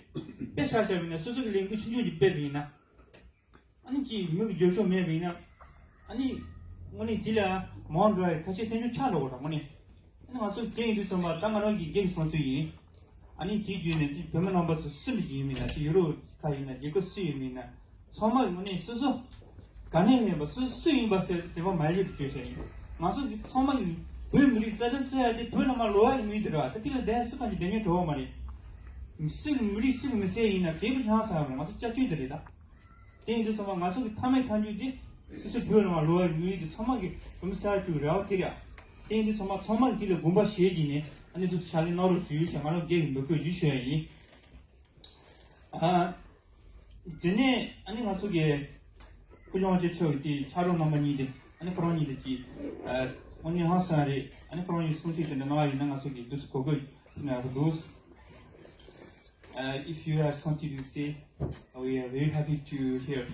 དཔེ་ཆ་བཞག་པ་ཡིན་ན་སོ་སོ་གི་ལས་འགུལ་ཆུང་ཆུང་ཅིག་སྤེལ་བ་ཡིན་ན། ཨ་ནི་ཅིག་མི་གི་འབྱོར་ཕྱོགས་མེད་པ་ཡིན་ན། ཨ་ནི་དངོས་གནས་འདི་ལ་མང་འགྲོ་བའི་ཁ་ཤས་སེམས་ཤུགས་ཆག་འགྲོ་གི་རེད་དངོས་གནས། ཨ་ནི་ང་ཚོ་དེ་ཡིན་དུས་ཙམ་པ་ད་ང་རང་གི་སྒེར་གྱི་བསམ་ཚུལ་ཡིན། ཨ་ནི་དེའི་བརྒྱུད་ནས་བོད་མི་རྣམ་པ་ཚོ་སུ་ལ་ཡིན་མིན་ན་ཅིག་ཡུ་རོབ་ཁག་ཡིན་ན་རྒྱལ་ཁབ་སུ་ཡིན་མིན་ན། ཚང་མ་གི་དངོས་གནས་སོ་སོ་ག་ནས་ཡིན་པ་སུ་སུ་ཡིན་པ་ཟེར་དེ་བ་མ་ཡིག་ཏུ་བྲིས་བཞག་ཡིན། ང་ཚོ་གི་ཚང་མ་གི་བོད་མི་རིགས་རྩ་ཁྲིམས་རྩོད་ཡ་དེ་བོད་ནང་མར་ལོག་ཡ་གི་མི་དེ་རེད་བ། ད་དེ་ལ་བསྡད་སུ་གང་གི་བསྡད་ཉན་གྲོགས་མ་རེད། སུ་གི་མི་རིགས་སུ་གི་མི་སེར་ཡིན་ན་དེ་བས་ཧང་སང་ཡ་མ་རེད། ང་ཚོ་སྐྱབས་བཅོལ་དེ་རེད་ད། དེ་ཡིན་དུས་ཚང་མ་ང་ཚོ་གི་ཕ་མའི་མཐའ་མཇུག་དེ་སོ་སོའི་བུ་ལ་མ་ལོ་བའི་མི་ཡུལ་དེ་ཚང་མ་གི་གོམས་གཤིས་ཅིག་རེ་བ་དེ་རེད། དེ་ཡིན་དུས་ཚང་མ་ཚང་མ་གི་ལ་དགོངས་པ་བཞེས་ཀྱིས་ནས་ཨ་ནི་དུ་ཕྱག་ལས་གནང་རོགས་ཞུ་ཞེས་ང་རང་སྒེར་གྱི་འབོད་སྐུལ་ཞུ་ཞུ་ཡ་ཡིན། ཨ། དེ་ནས་ཨ་ནི་ང་ཚོ་གི་སྐུ་ཞབས་དབང་ཆེན་མཆོག་གི་དེ་ཕྱག་རོགས་རྣམ་པ་གཉིས་དེ་ཨ་ནི་ཁོ་རང་གཉིས་དེ་གི་ཨ་དབང་ཆེན་ཧང་སང་རེད། ཨ་ནི་ཁོ་རང་གཉིས་གསུང་ཆོས་དེ་འདྲ་གནང་བ་ཡིན་ན་ང་ཚོ་གི་དུས་སུ་གོ་དགོས་ཡིན་ན་ཡག་པོ་འདུག Uh, if you have something to say, we are very happy to hear.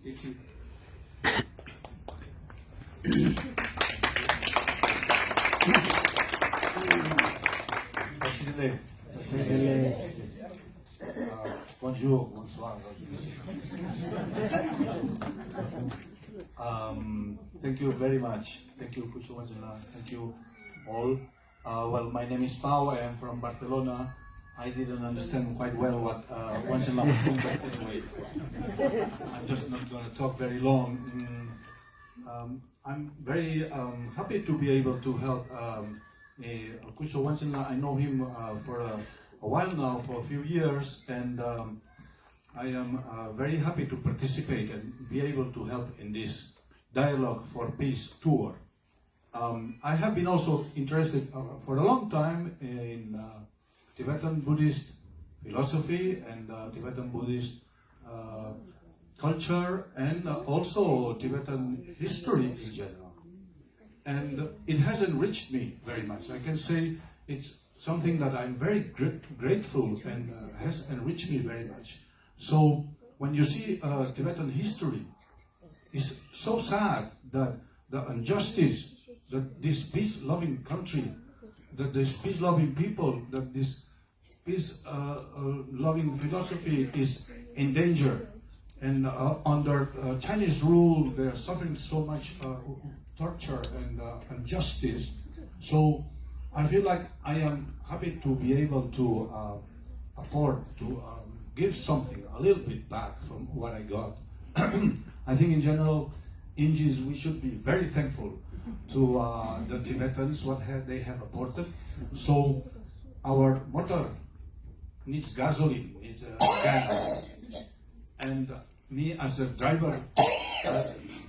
Thank you. Uh, bonjour, bonsoir. Um, thank you very much. Thank you, Kuchu Wanchela. Thank you all. Uh, well, my name is Pau. I am from Barcelona. I didn't understand quite well what uh, Wanchela was saying, but anyway, I'm just not going to talk very long. Mm, um, I'm very um, happy to be able to help um, uh, Kucho Wanchela. I know him uh, for a, a while now, for a few years, and um, I am uh, very happy to participate and be able to help in this Dialogue for Peace tour. Um, I have been also interested uh, for a long time in uh, Tibetan Buddhist philosophy and uh, Tibetan Buddhist uh, culture and uh, also Tibetan history in general. And it has enriched me very much. I can say it's something that I'm very gr- grateful and uh, has enriched me very much. So when you see uh, Tibetan history, it's so sad that the injustice that this peace-loving country, that this peace-loving people, that this peace-loving philosophy is in danger. And uh, under uh, Chinese rule, they are suffering so much uh, torture and uh, injustice. So I feel like I am happy to be able to uh, afford to um, give something, a little bit back from what I got. I think in general, Injis, we should be very thankful to uh, the Tibetans, what have, they have apported. So our motor needs gasoline, needs uh, gas. And me as a driver, uh,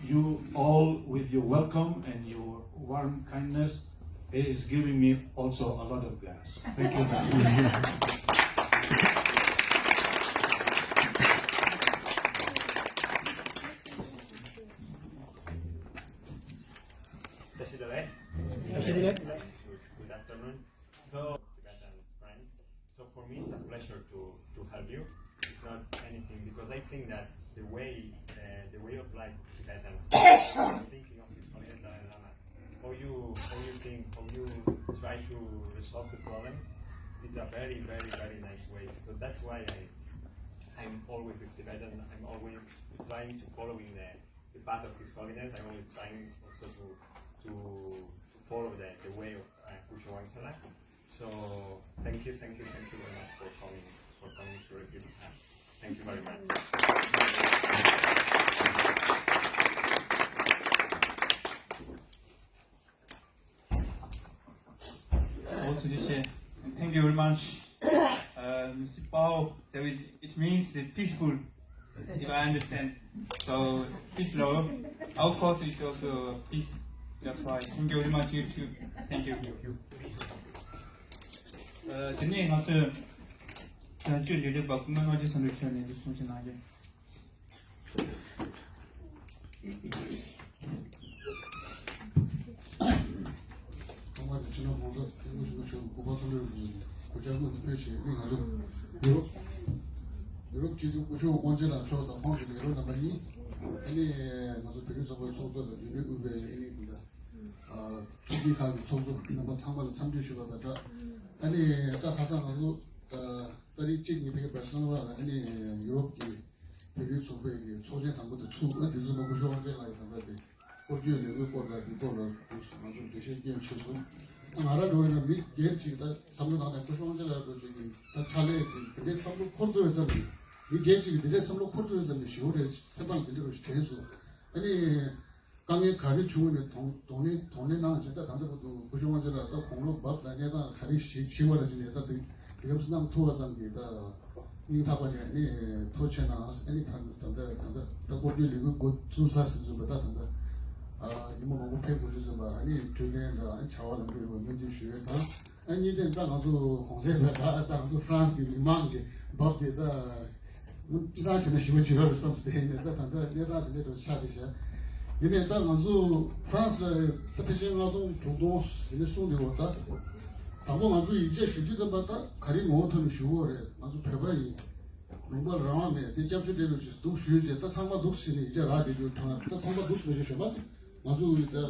you all with your welcome and your warm kindness is giving me also a lot of gas. Thank you very much. Good afternoon. So, Tibetan friend. So for me, it's a pleasure to, to help you. It's not anything, because I think that the way uh, the way of life of Tibetans, thinking of His Holiness Dalai Lama, how you how you think, how you try to resolve the problem, is a very very very nice way. So that's why I I'm always with Tibetan. I'm always trying to following the, the path of His Holiness. I'm always trying also to to, to follow the, the way of uh, Kucho Wangchela. So thank you, thank you, thank you very much for coming for coming to Refugee Camp. Thank you very much. Thank you very much. Uh, Mister Pao, so it, it means uh, peaceful, if I understand. So, peace love. Our cause is also peace. That's why. Thank you very much, you too. Thank you. Uh, དེ་ནས་ང་ཚོས་བྱ་སྤྱོད་ལས་རིགས་པ་ཀུན་དགའ་རྣམ་རྒྱལ་ཚོགས་འདུ་ཁྱོན་ནས་འདི་གསུང་བྱེད་གནང་རྒྱུ། ཚང་མ་གི་སྤྱི་ནོར་༸གོང་ས་༸སྐྱབས་མགོན་ཆེན་པོ་མཆོག་གི་སྐུ་པར་མཐོང་གྲོལ་གྱི་གུས་ཕྱག་སྔོན་དུ་ཕུལ་བྱས་ནི་ང་ཚོ་ཡུ་རོབ་ཡུ་རོབ་སྤྱི་འཐུས་སྐུ་ཞབས་དབང་ཆེན་ལགས་མཆོག་དང་ཁོང་གི་ལས་རོགས་རྣམ་པ་གཉིས་ཨ་ནི་ང་ཚོ་བོད་རིགས་ཚོགས་པའི་ཚོགས་གཙོ་དང་རྒྱུན་ལས་དབུས་པའི་ཨ་ནི་དེ་འདྲ་ཚོགས་སྡེ་ཁག་གི་ཚོགས་གཙོ་རྣམ་པ་ཚང་མ་ལ་འཚམས་འདྲི་ཞུ་བ་དང་སྦྲགས་ཨ་ནི་ད་ཁ་སང་ང་ཚོ་ཏ་རིག་གཅིག་ཉིན་ཕ་གི་བར་སེ་ལོ་ན་ལ་ཨ་ནི་ཡུ་རོབ་ཀྱི་བོད་རིགས་ཚོགས་པའི་གི་ཚོགས་ཆེན་དང་པོ་དེ་ཚུགས་ཨ་དེ་ཚོ་ནང་སྐུ་ཞབས་དབང་ཆེན་ལགས་ཀྱི་ད་ལྟ་དེ་སྐོར་སྐྱོད་ལས་འགུལ་སྐོར་ལ་དེ་སྐོར་ལ་ང་ཚོ་འགྲེལ་བཤད་སྐྱོན་བྱས་སོང་། ཨ་ང་རང་འགྲོ་བའི་ནང་མི་སྒེར་གཅིག་ད་བསམ་བློ་ནང་ནས་སྐུ་ཞབས་དབང་ཆེན་ལགས་འགྲོ་བྱེད་ཀྱི་ད་ཕྱག་ལས་དེ་དེ་འདྲའི་བསམ་བློ་འཁོར་ཐུབ་པའི་ཙམ་གྱིས་མི་སྒེར་གཅིག་གིས་དེ་འདྲའི་བསམ་བློ་འཁོར་ཐུབ་པའི་ཙམ་གྱིས་ཞེ་པོ་རེད་སེམས་པ་ལ་དེ་འདྲ་རུ་དྲན་སོང་། ཨ་ནི། དཀའ་ངལ་ག་རེ་བྱུང་ནས་གདོང་གདོང་ལེན་གདོང་ལེན་གནང་ཅེས་ད་ད་ལྟ་བར་དུ་སྐུ་ཞབས་དབང་ཆེན་ལགས་ད་དགུང་ལོ་བབས་དང་གནས་སྟངས་ག་རེ་ཞིག་ཞིག་བ་རེད་ཅེས་ནས་ད་དེ་དེ་སྐབས་སུ་གནང་ཐུབ་པ་ཙམ་གྱིས་ད་ སྙིང་ཐག་པ་ནས་ནི་ཐུགས་རྗེ་ཆེ་གནང་། ཨ་ནི་ད་ད་ད་ད་ད་སྐོར་སྐྱོད་ལས་འགུལ་འགོ་བཙུགས་ས་ཟིན་ཚུན་པ་ད་ད་ད་ཨ་ཉི་མ་མང་པོ་ཕེབས་དགོས་ཚུལ་ཟིན་པ། ཨ་ནི་འཕྲོད་བསྟེན་དང་བྱ་བ་ལམ་འགྲོ་ཡོང་བ་སྨོན་འདུན་ཞུ་ཡས་དང་། ཨ་གཉིས་ལྡན་ད་ང་ཚོ་གོང་གསལ་ལ་ད་ད་ང་ཚོ་ཧྥ་རན་སི་གི་མི་མང་གི་བབ་དེ་ད་ཅི་ཐག་བྱས་ན་ཞི་བ་བྱེད་ཡོད་རེད་བསམ་སྟེ་ནས་ད་ད་ད་གནས་སྟངས་དེ་འདྲ་འགྲོ་ཆགས་བསྡད་ཤག་ཡིན་ནའི་ད་ང་ཚོ་ཧྥ་རན་སི་ལ་ད་ཕལ་ཆེར་ལྔ་སྟོང་དྲུག་སྟོང་ཟིན་ནས་སོང་འདུག་བ། ད་དང་པོ་ང་ཚོ་ཡིག་ཆ་ཞུ་དུས་ཙམ་པ་ད་ག་རེ་ངོ་བོ་ཐོག་ནས་ཞུ་དགོས་རེད། ང་ཚོ་བོད་པ་ཡིན། ལུང་པ་ལ་རང་དབང་མེད་དེ་སྐྱབས་བཅོལ་བསྡད་ཡོད་ཅེས་འདུག་ཞུས་རྗེས་ད་ཚང་མ་འདུག་ཟེར་ནས་ཡིག་ཆ་རག་བསྡད་རྒྱུ་དྲན། ད་ཚང་མ་འདུག་ཟེར་ཞུ་ཞོག་པ། ང་ཚོ་ཡིན་ད་རྒྱ་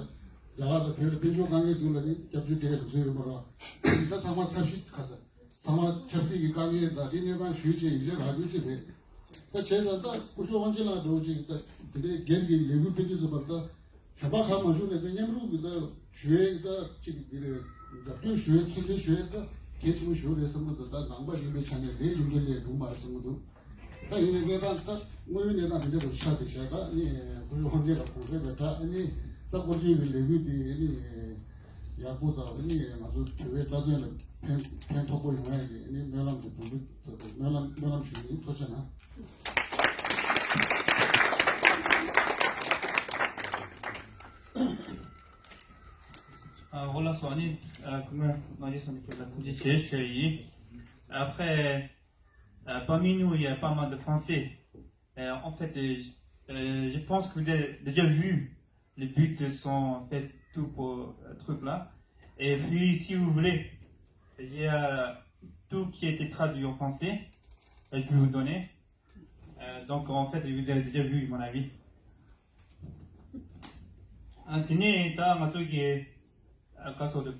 གར་དང་བོད་ལ་དཔལ་འབྱོར་དཀའ་ངལ་འདུག་ལ་ནི་སྐྱབས་བཅོལ་བསྡད་ལུགས་སྲོལ་ཡོད་མ་རེད། ད་ཚང་མ་ཚབ་ཞུས་ག་ཚ། ཚང་མ་ཆབ་སྲིད་ཀྱི་དཀའ་ངལ་དང་དེ་གནས་སྟངས་ཞུས་བྱས་ཡིན་གཅིག་རག་རྒྱུ་ཅི་རེད། ད་བྱས་ཙང་ད་སྐུ་ཞབས་དབང་ཆེན་ལགས་འདྲ་བོ་ཅིག་ད་དེ་འདྲའི་སྒེར་གྱི་ལས་འགུལ་སྤེལ་རྒྱུ་ཟེར་བ་ད་གཞན་པ་གང་མ་ཞུས་ནས་ད་མཉམ་རུབ་ཀྱི་ད་ཞུ་ཡས་ད་ཅིག་དེ་རེད། རྒྱབ་སྐྱོར་ཞུ་ཡས་ཚུར་འདེགས་ཞུ་ཡས་ད་གལ་ཆེན་པོ་ཞིག་རེད་བསམ་གྱི་འདུག་ད་ནང་པ་ཡིན་པའི་ཆ་ནས་ལས་ཡོང་རྒྱུ་ལས་འདུག་མ་རེད་བསམ་གྱི་འདུག་ད་ཡིན་ནའི་གནས་སྟངས་ད་དངོས་ཡོད་གནས་སྟངས་དེ་འདྲ་རུ་ཆགས་བསྡད་ཤག་ད་ནི་སྐུ་ཞབས་དབང་ཆེན་ལགས་གོང་གསལ་བའི་གྲས་ནི་ད་སྐོར་སྐྱོད་ཀྱི་ལས་འགུལ་དེ་ནི་ཡག་པོ་དང་ནི་ང་ཚོ་བོད་པའི་རྩ་དོན་ལ་ཕན་ཕན་ཐོགས་པོ་ཡོང་ཡ་གི་ནི་སྨོན་ལམ་དེ་འབུལ་འབུལ་སྨོན་ལམ་སྨོན་ལམ་ཞུ་ཡིན། ཐུགས་རྗེ་གནང་། ཨ་འོ་ལགས་སོ། ཨ་ནི་ཨ་སྐུ་ངོ་ནོར་རྒྱས་ཟེར་མཁན་ལ་ཐུགས་རྗེ་ཆེ་ཞུ་ཡིན། Après, euh, parmi nous, il y a pas mal de Français. Euh, en fait, euh, je, euh, je pense que vous avez déjà vu le but de son, en fait, tout pour euh, truc là. Et puis, si vous voulez, il y a tout qui a été traduit en français. Euh, je peux vous donner. Euh, donc, en fait, vous avez déjà vu, à mon avis. ཨ་དེ་ནས་ད་ང་ཚོ་གི་ཨ་ག་སོགས་དུ་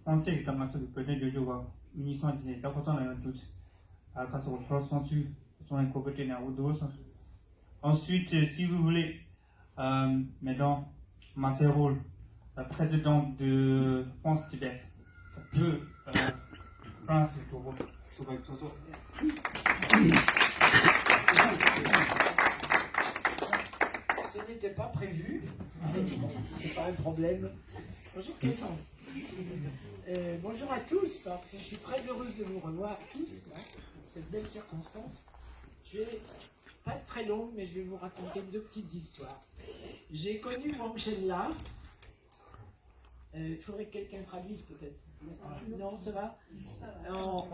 ཧྥ་རན་སི་གི་ད་ང་ཚོ་གི་བོད་དོན་སྒྲིག་འཛུགས་པ་མི་གཉིས་སང་དེ་ནས་ད་ཁོ་ཚང་ལ་ཡང་འདུག་ཨ་ག་སོགས་ལྷོ་སོང་ཚུལ་སོང་ཡང་ཁོ་པེ་ཏྲེ་ནས་འུ་དུ་སོང་། Ensuite, euh, si vous voulez, euh, mesdames, Marcel Roule, la présidente de France Tibet, peut euh, France Togo. Ce n'était pas prévu. C'est pas un problème. Bonjour Clément. Euh, bonjour à tous, parce que je suis très heureuse de vous revoir tous là, pour cette belle circonstance. Je vais pas être très longue, mais je vais vous raconter deux petites histoires. J'ai connu Wang Shen là. Euh, il faudrait que quelqu'un traduise peut-être. Non, ça va. En,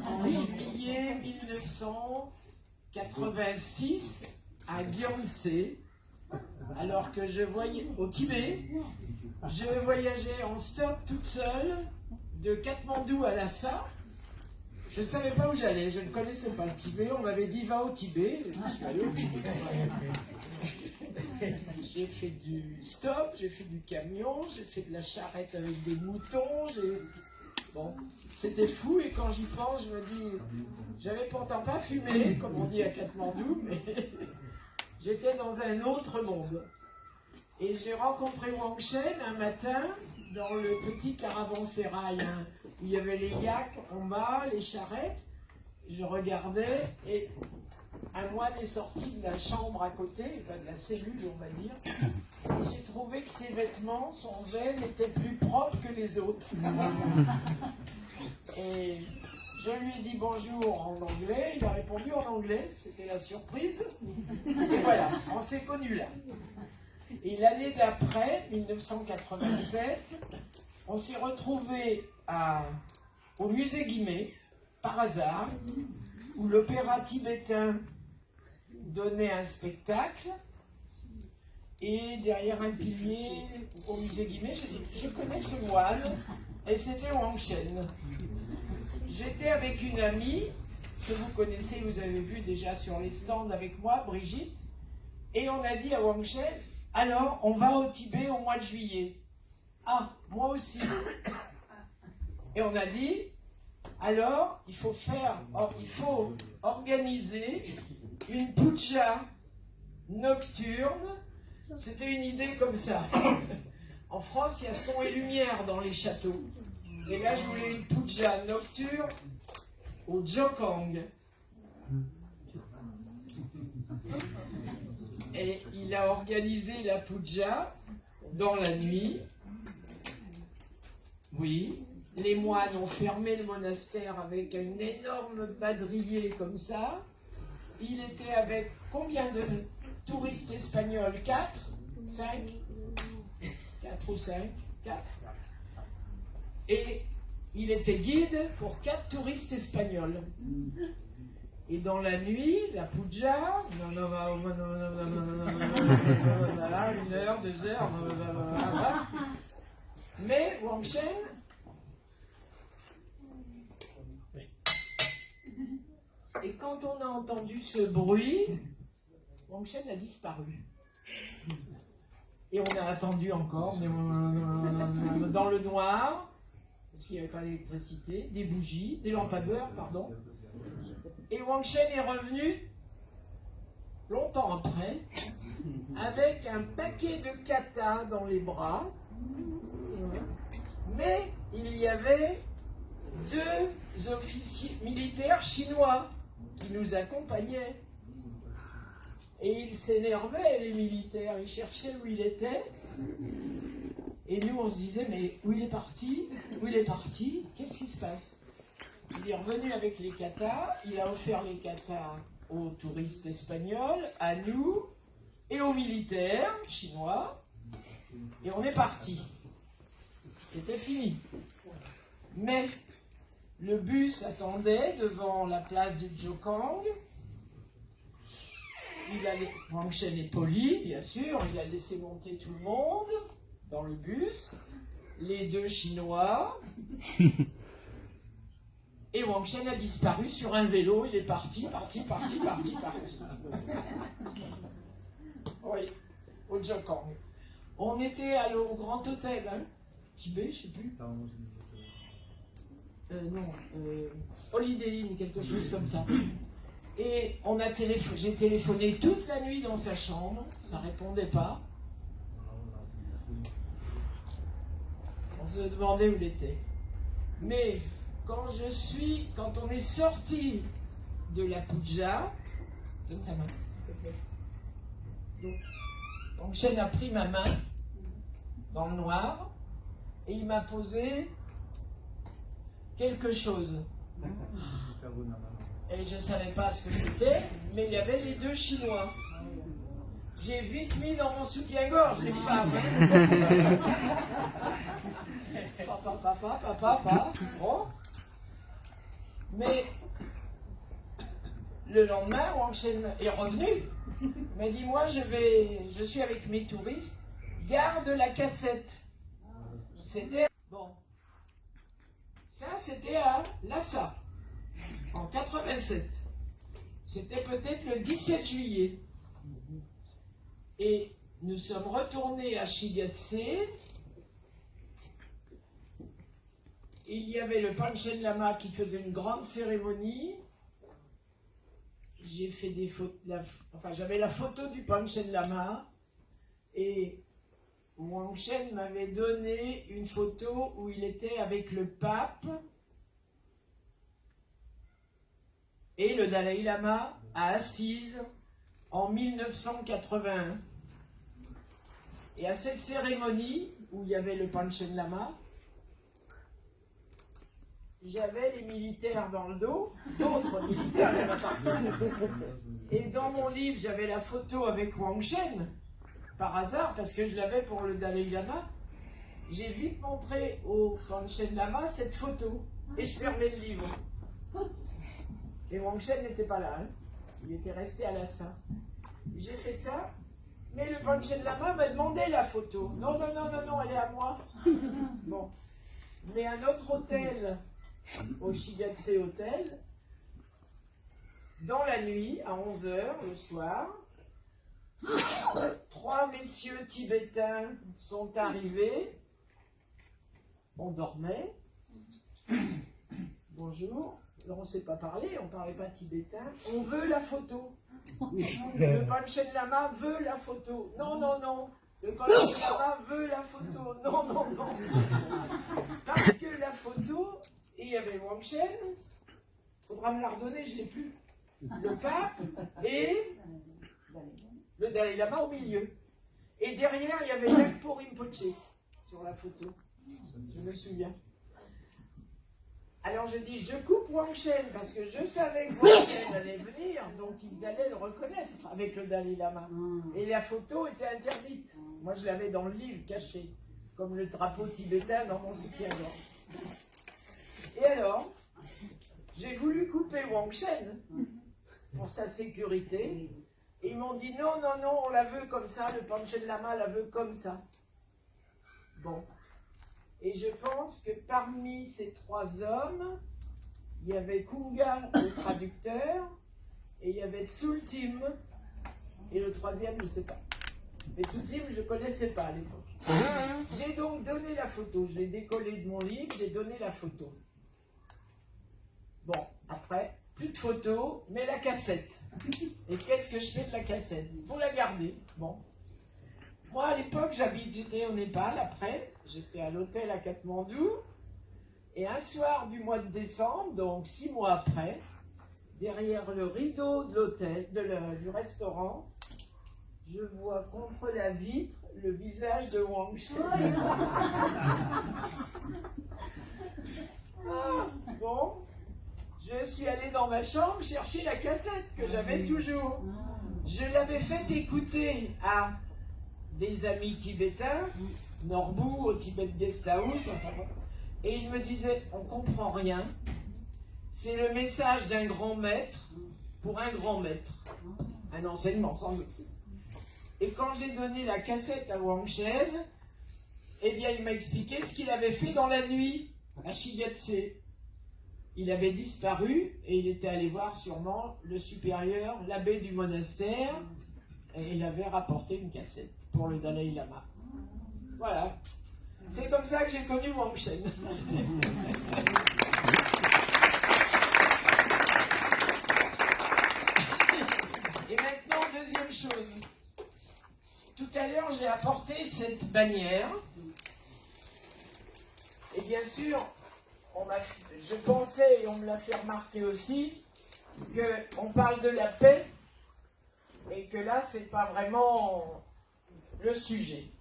en juillet mille neuf cent quatre-vingt-six, à Gyongse, alors que je voyais au Tibet, je voyageais en stop toute seule de Katmandou à Lhasa. Je ne savais pas où j'allais, je ne connaissais pas le Tibet. On m'avait dit va au Tibet, je suis allée au Tibet. J'ai fait du stop, j'ai fait du camion, j'ai fait de la charrette avec des moutons. Bon, c'était fou et quand j'y pense, je me dis, j'avais pourtant pas fumé, comme on dit à Katmandou, mais j'étais dans un autre monde. Et j'ai rencontré Wang Shen un matin dans le petit caravansérail, hein, où il y avait les yaks en bas, les charrettes. Je regardais et un moine est sorti de la chambre à côté, enfin de la cellule on va dire. Et j'ai trouvé que ses vêtements, son zen était plus propre que les autres. Et je lui ai dit bonjour en anglais, il a répondu en anglais, c'était la surprise. Et voilà, on s'est connus là. Et l'année d'après, mille neuf cent quatre-vingt-sept, on s'est retrouvés à, au musée Guimet, par hasard, où l'opéra tibétain donnait un spectacle. Et derrière un pilier, au musée Guimet, je dis, je connais ce moine, et c'était Wang Shen. J'étais avec une amie que vous connaissez, vous avez vu déjà sur les stands avec moi, Brigitte, et on a dit à Wang Shen, alors, on va au Tibet au mois de juillet. Ah, moi aussi. Et on a dit, alors, il faut faire, or- il faut organiser une puja nocturne. C'était une idée comme ça. En France, il y a son et lumière dans les châteaux. Et là, je voulais une puja nocturne au Jokang. Et il a organisé la puja dans la nuit. Oui. Les moines ont fermé le monastère avec un énorme madrier comme ça. Il était avec combien de touristes espagnols? Quatre? Cinq? Quatre ou cinq? Quatre. Et il était guide pour quatre touristes espagnols. Et dans la nuit, la puja, une heure, deux heures, mais Wang Shen, et quand on a entendu ce bruit, Wang Shen a disparu. Et on a attendu encore, mais on- dans le noir, parce qu'il n'y avait pas d'électricité, des bougies, des lampadaires, pardon. Et Wang Shen est revenu longtemps après, avec un paquet de katas dans les bras. Mais il y avait deux officiers militaires chinois qui nous accompagnaient. Et ils s'énervaient, les militaires, ils cherchaient où il était. Et nous, on se disait, mais où il est parti? Où il est parti? Qu'est-ce qui se passe? Il est revenu avec les katas, il a offert les katas aux touristes espagnols, à nous et aux militaires chinois. Et on est parti. C'était fini. Mais le bus attendait devant la place du Jokang. Il a, Wang Shen est poli, bien sûr, il a laissé monter tout le monde dans le bus. Les deux Chinois. Et Wang Shen a disparu sur un vélo, il est parti, parti, parti, parti, parti. Oui, au Jokang. On était à- au Grand Hôtel, hein, Tibet, je sais plus. Euh, non, euh, Holiday Inn, quelque chose comme ça. Et on a téléphone, j'ai téléphoné toute la nuit dans sa chambre, ça répondait pas. On se demandait où il était. Mais quand je suis, quand on est sorti de la puja, donne ta main, s'il te plaît. Donc, Wang Shen a pris ma main dans le noir et il m'a posé quelque chose. Et je ne savais pas ce que c'était, mais il y avait les deux Chinois. J'ai vite mis dans mon soutien-gorge les femmes, hein. Papa, papa, papa, papa. Bon. Mais le lendemain, Wang Shen est revenu. Il m'a dit, moi, je vais, je suis avec mes touristes, garde la cassette. C'était, bon. Ça, c'était à Lhasa, en quatre-vingt-sept. C'était peut-être le dix-sept juillet. Et nous sommes retournés à Shigatse. Il y avait le Panchen Lama qui faisait une grande cérémonie. J'ai fait des photos, enfin, j'avais la photo du Panchen Lama. Et Wang Shen m'avait donné une photo où il était avec le pape et le Dalai Lama à Assise en mille neuf cent quatre-vingt-un. Et à cette cérémonie où il y avait le Panchen Lama, j'avais les militaires dans le dos, d'autres militaires, il y en a partout. Et dans mon livre, j'avais la photo avec Wang Shen, par hasard, parce que je l'avais pour le Dalai Lama. J'ai vite montré au Panchen Lama cette photo, et je fermais le livre. Et Wang Shen n'était pas là, hein. Il était resté à Lhasa. J'ai fait ça, mais le Panchen Lama m'a demandé la photo. Non, non, non, non, non, elle est à moi. Bon. Mais un autre hôtel, au Shigatse Hotel, dans la nuit, à onze heures le soir, trois messieurs tibétains sont arrivés. On dormait. Bonjour. Alors, on ne sait pas parler, on ne parlait pas tibétain. On veut la photo. Le Panchen Lama veut la photo. Non, non, non. Le Panchen Lama veut la photo. Non, non, non. Parce que la photo, et il y avait Wang Shen, faudra me la redonner, je l'ai plus. Le pape et le Dalai Lama au milieu. Et derrière, il y avait Yagpo Rinpoche sur la photo. Je me souviens. Alors je dis, je coupe Wang Shen, parce que je savais que Wang Shen allait venir, donc ils allaient le reconnaître avec le Dalai Lama. Et la photo était interdite. Moi, je l'avais dans le livre, caché, comme le drapeau tibétain dans mon soutien-gorge. Et alors, j'ai voulu couper Wang Shen pour sa sécurité. Et ils m'ont dit, non, non, non, on la veut comme ça, le Panchen Lama la veut comme ça. Bon. Et je pense que parmi ces trois hommes, il y avait Kunga, le traducteur, et il y avait Tsultim, et le troisième, je ne sais pas. Mais Tsultim, je ne connaissais pas à l'époque. J'ai donc donné la photo, je l'ai décollée de mon livre, j'ai donné la photo. Bon, après, plus de photos, mais la cassette. Et qu'est-ce que je fais de la cassette? Faut la garder. Bon. Moi, à l'époque, j'habite, j'étais au Népal, après, j'étais à l'hôtel à Katmandou. Et un soir du mois de décembre, donc six mois après, derrière le rideau de l'hôtel, de le- du restaurant, je vois contre la vitre le visage de Wang Shen. Ah, bon, je suis allée dans ma chambre chercher la cassette que j'avais toujours. Je l'avais fait écouter à des amis tibétains, Norbu au Tibet Guest House, enfin bon. Et ils me disaient, on comprend rien. C'est le message d'un grand maître pour un grand maître. Un enseignement, sans doute. Et quand j'ai donné la cassette à Wang Shen, eh bien, il m'a expliqué ce qu'il avait fait dans la nuit à Shigatse. Il avait disparu et il était allé voir sûrement le supérieur, l'abbé du monastère, et il avait rapporté une cassette pour le Dalai Lama. Voilà. C'est comme ça que j'ai connu Wang Shen. Et maintenant, deuxième chose. Tout à l'heure, j'ai apporté cette bannière. Et bien sûr, on m'a- je pensais, et on me l'a fait remarquer aussi, qu'on parle de la paix et que là, c'est pas vraiment le sujet.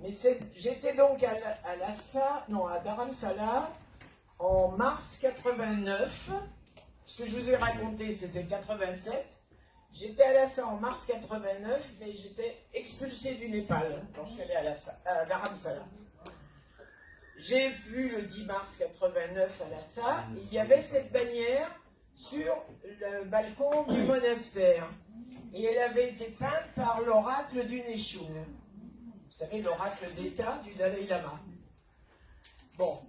Mais c'est- j'étais donc à, la- à Lhasa, non, à Dharamsala, en mars quatre-vingt-neuf. Ce que je vous ai raconté, c'était quatre-vingt-sept. J'étais à Lhasa en mars quatre-vingt-neuf, mais j'étais expulsée du Népal quand je suis allée à, Lhasa, à Dharamsala. J'ai vu le dix mars quatre-vingt-neuf à Lhasa, il y avait cette bannière sur le balcon du monastère. Et elle avait été peinte par l'oracle du Nishung. Vous savez, l'oracle d'État du Dalai Lama. Bon,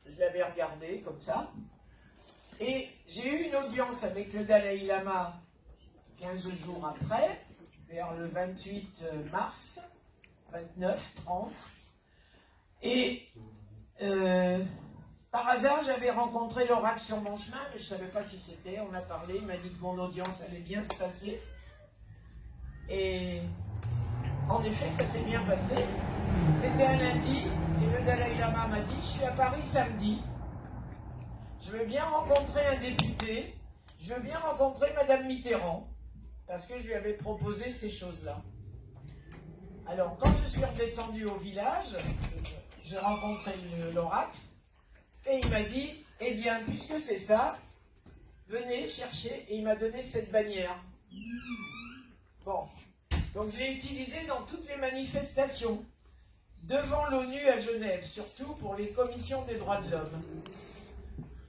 je l'avais regardée comme ça. Et j'ai eu une audience avec le Dalai Lama quinze jours après, vers le vingt-huit mars, vingt-neuf, trente. Et euh, par hasard, j'avais rencontré l'oracle sur mon chemin, mais je ne savais pas qui c'était. On a parlé, il m'a dit que mon audience allait bien se passer. Et en effet, ça s'est bien passé. C'était un lundi, et le Dalai Lama m'a dit, je suis à Paris samedi. Je veux bien rencontrer un député, je veux bien rencontrer Madame Mitterrand, parce que je lui avais proposé ces choses-là. Alors, quand je suis redescendue au village, j'ai rencontré le- l'oracle, et il m'a dit, eh bien, puisque c'est ça, venez chercher, et il m'a donné cette bannière. Bon, donc je l'ai utilisée dans toutes les manifestations, devant l'ONU à Genève, surtout pour les commissions des droits de l'homme.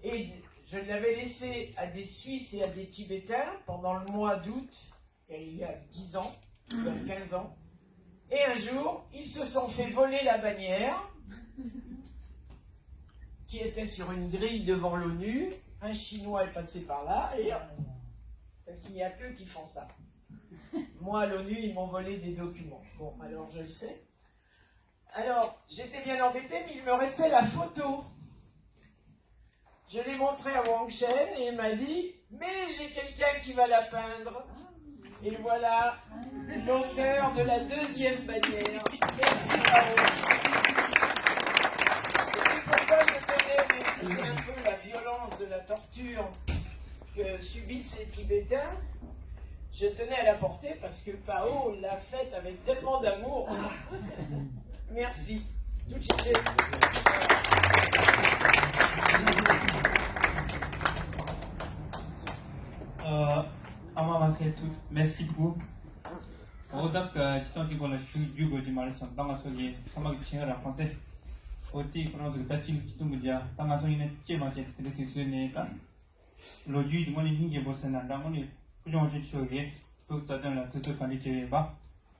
Et je l'avais laissée à des Suisses et à des Tibétains pendant le mois d'août, il y a dix ans, il y a quinze ans. Et un jour, ils se sont fait voler la bannière qui était sur une grille devant l'ONU. Un Chinois est passé par là et parce qu'il n'y a qu'eux qui font ça. Moi, à l'ONU, ils m'ont volé des documents. Bon, alors je le sais. Alors, j'étais bien embêtée, mais il me restait la photo. Je l'ai montrée à Wang Shen et il m'a dit, mais j'ai quelqu'un qui va la peindre. Et voilà l'auteur de la deuxième bannière. Merci Pao. Et c'est pourquoi je tenais, même si c'est un peu la violence de la torture que subissent les Tibétains, je tenais à la porter parce que Pao l'a faite avec tellement d'amour. Merci. Euh, à ma, ma, c'est tout. Merci beaucoup. ཨོ་ད་ཀ་ཅི་ཏང་ཅི་གོ་ལ་ཤུ་རྒྱུ་གོ་ཅི་མ་རེད་སོང་། ད་ང་ཚོ་གི་ཚང་མ་གི་ཆེ་ར་ཁོང་སེ་ཨོ་ཏི་ཁོ་རང་ཚོ་གི་ད་ཅི་ལུ་ཅི་ཏུ་མི་རྒྱ། ད་ང་ཚོ་ཡིན་ན་ཅེ་མ་ཅེ་དེ་འདྲ་དུས་ཚོད་ནས་ད་ལོ་རྒྱུས་ཀྱི་ངོ་ནས་སྙིང་རྗེ་པོ་ཟེར་ན་འདྲ། ངོ་ནས་ཕུ་ཆུང་ཆེ་ཤོས་ཀྱི་བོད་རྩ་དོན་ལ་དུས་ཚོད་ག་འདྲ་བྱས་ཡོད་པ།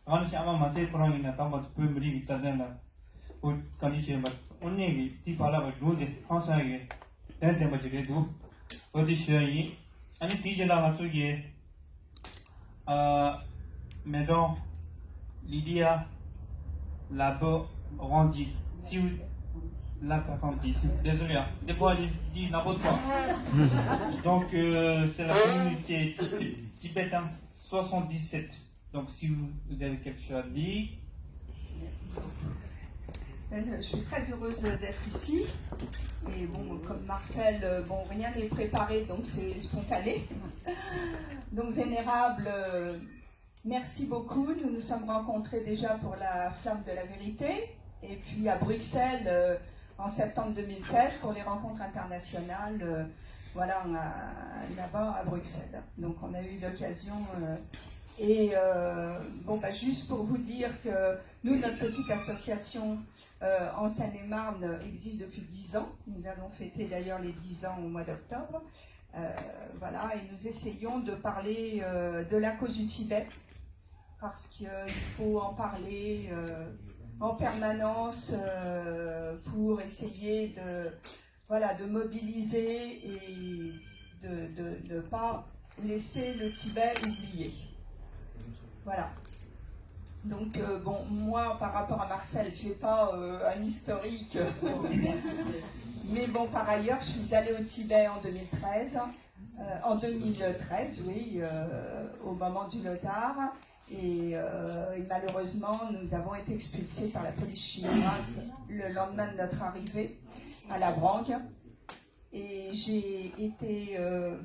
ང་ནི་ཨ་མ་མ་ཚད་ཁོ་རང་ཡིན་ན་དམ་པ་བོད་མི་རིགས་ཀྱི་རྩ་དོན་ལ་བོད་ག་འདྲ་བྱས་པ་དངོས་གནས་ཀྱི་དེའི་བར་ལ་བ་གཞུང་དེ་ཧང་སང་ཡི་དོན་ལྡན་པ་ཅིག་རེད་འདུག་འོ་དེ་ཞུ་ཡ་ཡིན། ཨ་ནི་དེའི་རྗེས་ལ་ང་ཚོ་གི་ཨ་Madame Lydia Laborde, si vous la Désolé, hein. Des fois, je dis n'importe quoi. Donc, euh, c'est la communauté tibétaine soixante-dix-sept. Donc, si vous, vous avez quelque chose à dire. Euh, Je suis très heureuse d'être ici. Et bon, comme Marcel, euh, bon, rien n'est préparé, donc c'est spontané. Donc, vénérable, euh, merci beaucoup. Nous nous sommes rencontrés déjà pour la Flamme de la Vérité. Et puis à Bruxelles, euh, en septembre deux mille seize, pour les rencontres internationales, euh, voilà, on a, là-bas à Bruxelles. Donc on a eu l'occasion. Euh, et euh, bon, bah, juste pour vous dire que nous, notre petite association euh, en Seine-et-Marne existe depuis dix ans. Nous allons fêter d'ailleurs les dix ans au mois d'octobre. Euh, voilà, et nous essayons de parler euh, de la cause du Tibet, parce qu'il faut en parler euh, en permanence euh, pour essayer de, voilà, de mobiliser et de, de ne pas laisser le Tibet oublié. Voilà. Donc, euh, bon, moi, par rapport à Marcel, je n'ai pas euh, un historique. Mais bon, par ailleurs, je suis allée au Tibet en deux mille treize. Euh, en deux mille treize, oui, euh, au moment du Lozar. Et, euh, et malheureusement, nous avons été expulsés par la police chinoise le lendemain de notre arrivée à La Brangue. Et j'ai été euh,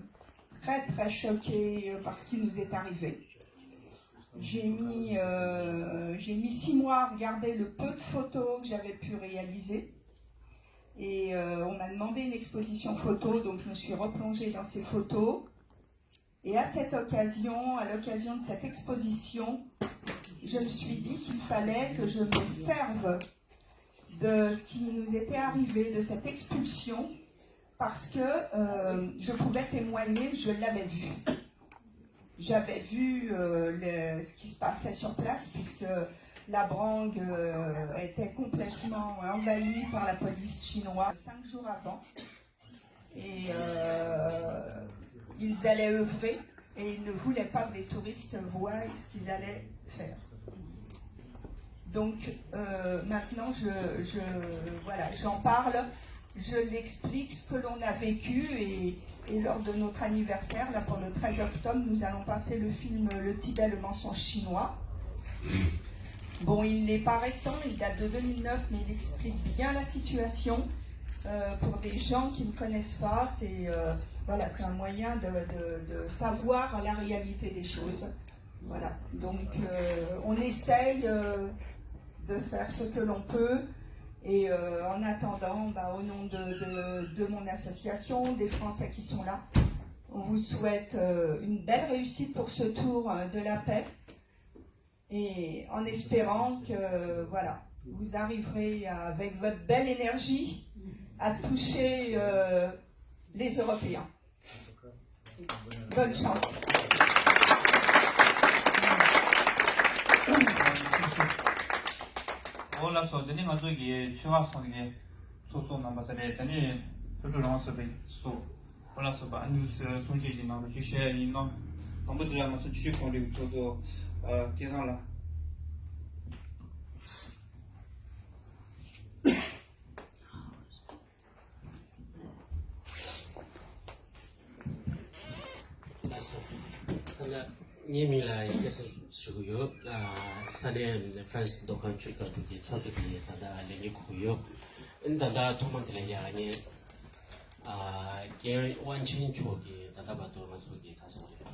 très, très choquée euh, par ce qui nous est arrivé. J'ai mis, euh, j'ai mis six mois à regarder le peu de photos que j'avais pu réaliser. Et euh, on m'a demandé une exposition photo, donc je me suis replongée dans ces photos. Et à cette occasion, à l'occasion de cette exposition, je me suis dit qu'il fallait que je me serve de ce qui nous était arrivé, de cette expulsion, parce que euh, je pouvais témoigner, je l'avais vu. J'avais vu euh, le- ce qui se passait sur place, puisque la Brangue euh, était complètement envahie par la police chinoise cinq jours avant. Et euh, ils allaient œuvrer et ils ne voulaient pas que les touristes voient ce qu'ils allaient faire. Donc euh, maintenant, je, je- voilà, j'en parle, je l'explique ce que l'on a vécu et, et lors de notre anniversaire, là pour le treize octobre, nous allons passer le film Le Tibet, le mensonge chinois. Bon, il n'est pas récent, il date de deux mille neuf, mais il explique bien la situation. Euh, pour des gens qui ne connaissent pas, c'est euh, voilà, c'est un moyen de, de- de savoir la réalité des choses. Voilà, donc euh, on essaye euh, de faire ce que l'on peut. Et euh, en attendant, bah, au nom de, de- de mon association, des Français qui sont là, on vous souhaite euh, une belle réussite pour ce tour euh, de la paix. Et en espérant que, voilà, vous arriverez avec votre belle énergie à toucher euh, les Européens. Bonne chance. ཨོ་ལགས་སོ། དེ་ནི་ང་ཚོ་གི་ཆོས་ཁ་སོང་ནས་ཚོགས་གཙོ་རྣམ་པ་ཚོ་རེད། དེ་ནི་ཕུལ་དུ་རང་སོ་པའི་སོ། ཨོ་ལགས་སོ་པ། ཨ་ནུས་གསུང་བཤད་ཀྱི་ནང་དུ་ཅིག་བཤད་ཡ་ཡིན་ནོ། དང་པོ་དེ་ལ་ང་ཚོ་ཆུ་ཁོང་རིགས་ཚོགས་གཙོ་སྐལ་བཟང་ལགས། ངའི་མིང་ལ་ཡང་སྐད་ཆ་ཞུ་གི་ཡོད། ས་གནས་ཧྥ་རན་སི་མདོ་ཁམས་ཆུ་དཀར་དུ་གི་ཚོགས་གཙོ་དེ་ད་ལྟ་ལས་འགན་འཁུར་གི་ཡོད། ཨ་ནི་ད་ལྟ་ཐོག་མ་དེ་ལ་ཡང་ངས་རྒན་དབང་ཆེན་མཆོག་གིས་ད་ལྟ་བར་དུ་ང་ཚོ་གི་ག་སོང་རེད།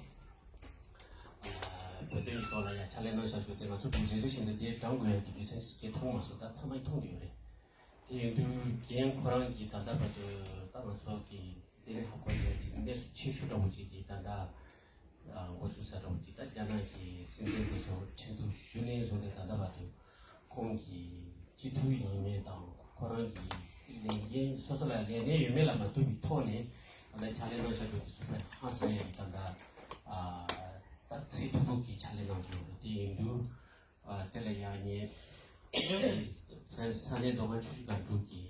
བོད་དོན་གྱི་ཐོག་ལ་ཡང་ཕྱག་ལས་གནང་བཞག་རྒྱུ་དེ་ང་ཚོ་གི་རེ་རེ་བཞིན་དུ་དེ་དྲང་དགོས་ཡ་གི་རྒྱུ་མཚན་ཞིག་མཐོང་མ་སོང་། ད་ཚང་མས་མཐོང་གི་ཡོད་རེད། ཡིན་དུས་རྒན་ཁོ་རང་གིས་ད་ལྟ་བར་དུ་ད་ང་ཚོ་གི་ལྟེ་བའི་ཧ་གོ་ཡ་གི་གནས་ཚུལ་ཆེ་ཤོས་འདྲ་བོ་ཅིག་གིས་ད་ལྟ་འགོ་ཚུགས་ས་འདྲ་བོ་ཅིག་ད་རྒྱ་ནག་གི་སྲིད་འཛིན་དེ་ཚོ་ཁྲིམས་གཏུག་ཞུ་ནས་བཟུང་ནས་ད་ལྟ་བར་དུ་ཁོང་གི་སྤྱི་འཐུས་ཡིན་མིན་དང་ཁོ་རང་གི་ལས་འགན་སོ་སོ་ལ་ལས་གནས་ཡོད་མེད་ལ་མ་ལྟོས་པའི་ཐོག་ནས་ད་ལྟ་ཕྱག་ལས་གནང་བཞག་པའི་དུས་ཚོད་ཧང་སང་ཡ་གི་ད་ལྟ་ད་ཚད་མཐོ་པོ་གི་ཕྱག་ལས་གནང་གི་ཡོད་རེད། དེ་ཡིན་དུས། ཨ། དེ་ལ་ཡང་ངས་ས་གནས་མདོ་ཁམས་ཆུ་བཞི་སྒང་དྲུག་གི་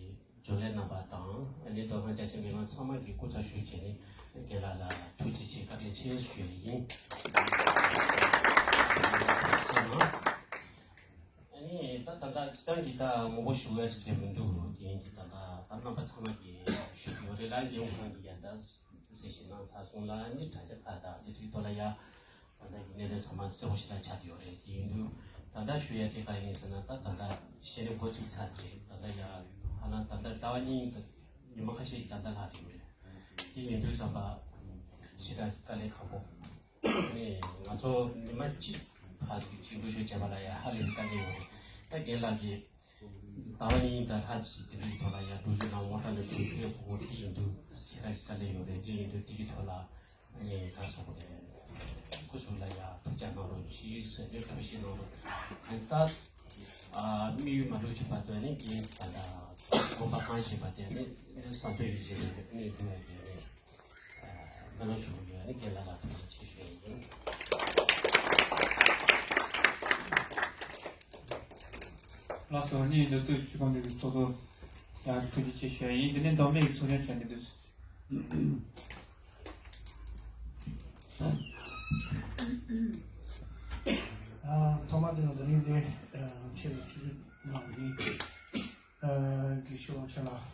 འབྱོར་ལས་རྣམ་པ་དང་ཨ་ནི་མདོ་ཁམས་རྒྱ་ཆེ་མི་མང་ཚང་མ་གི་སྐུ་ཚབ་ཞུས་བྱས་ནས་རྒན་ལགས་ལ་ཐུགས་རྗེ་ཆེ་བཀའ་དྲིན་ཆེ་ཞུ་ཡ་ཡིན། ཨ་ནི་ད་ད་ལྟ་སྤྱི་བཏང་གི་ད་མང་པོ་ཞུ་ཡ་ཞིག་དེ་མི་འདུག་དེ་ཡིན་གྱི་ད་ལྟ་ད་རྣམ་པ་ཚང་མ་གི་ཞུ་གི་ཡོད་རེད་ལ། རྒན་ཁོང་གི་ཡ་ད་གསལ་བཤད་གནང་ཚར་སོང་ལ་ཨ་ནི་དྲ་རྒྱ་ཁག་དང་དེ་ཚོའི་ཐོག་ལ་ཡ། ད་ལྟ་གི་གནད་དོན་ཚང་མ་གསལ་པོ་ཞེ་དྲག་ཆགས་ཀྱི་ཡོད་རེད། དེ་ཡིན་དུས་ད་ལྟ་ཞུ་ཡ་དེ་ག་ཡིན་ཟེར་ན། ད་ད་ལྟ་བཤད་རེས་འགོ་ཚུགས་ཚར་རེད། ད་ལྟ་ཡ་ཧ་ལམ་ད་ལྟ་ཟླ་བ་གཉིས་ཉི་མ་ཁ་ཤས་ཤིག་ད་ལྟ་ལྷག་བསྡད་ཡོད་རེད། དེ་ཡིན་དུས་ཙམ་པ་ཞེ་དྲག་དཀའ་ལས་ཁག་པོ་ནས་ང་ཚོ་ཉི་མ་གཅིག་ཕར་ཚུར་ཅིག་འགྲུལ་བཞུད་བྱས་པ་ལ་ཡ་ཧ་ལས་པའི་དཀའ་ལས་ཡོད་རེད། ད་རྒན་ལགས་ཀྱིས། ཟླ་བ་གཉིས་དང་ལྷག་ཅིག་དེ་འདྲའི་ཐོག་ལ་ཡང་འགྲུལ་བཞུད་ནང་ངོ་སྤྲོད་ལས་ཞུ་མཁན་ཁོ་བོ་དེ་ཡིན་དུས་ཁྱེད་རང་གི་དཀའ་ལས་ཡོད་རེད། དེ་ཡིན་དུས་དེ་གི་ཐོག་ལ་ངས་ག་སོགས་རེད། སྐུ་གཟུགས་ལ་ཡང་ཐུགས་ཅག་གནང་རོགས་གྱིས་ཟེར་ནས་འཕྲོ་ཞིག་གནང་རོགས། གང་ལྟར་དམིགས་ཡུལ་མ་འགྲུབ་ཀྱི་བར་དུ་ནི་རྒན་ད་ལྟ་དགོངས་པ་གང་བཞེས་པ་དེ་ནི་བསམ་དོན་ཡིད་བཞིན་དུ་ནི་འགྲུབ་ཡ་གི་ནི། སྨོན་ལམ་ཞུ་གི་ཡོད། ཨ་ནི་རྒན་ལགས་ལ་ཐུགས་རྗེ་ཆེ་ཞུ་ཡ་ཡིན། ལགས་སོ། ཨ་ནི་མདོ་སྟོད་སྤྱི་ཁྱབ་འདུས་པའི་ཚོགས་གཙོ་ལ་ཐུགས་རྗེ་ཆེ་ཞུ་ཡ་ཡིན། དེ་ནས་མདོ་སྨད་ཀྱི་ཚོགས་ཆུང་ཆ་འདི་འདུག་ཨ། ཐོག་མ་དེ་ནང་དུ་ནི་འདི་ཨ་ཆེད་དུ་ཆུ་ཚོད་ནང་གི་ཨ་དགེ་བཤེས་དབང་ཆེན་ལགས་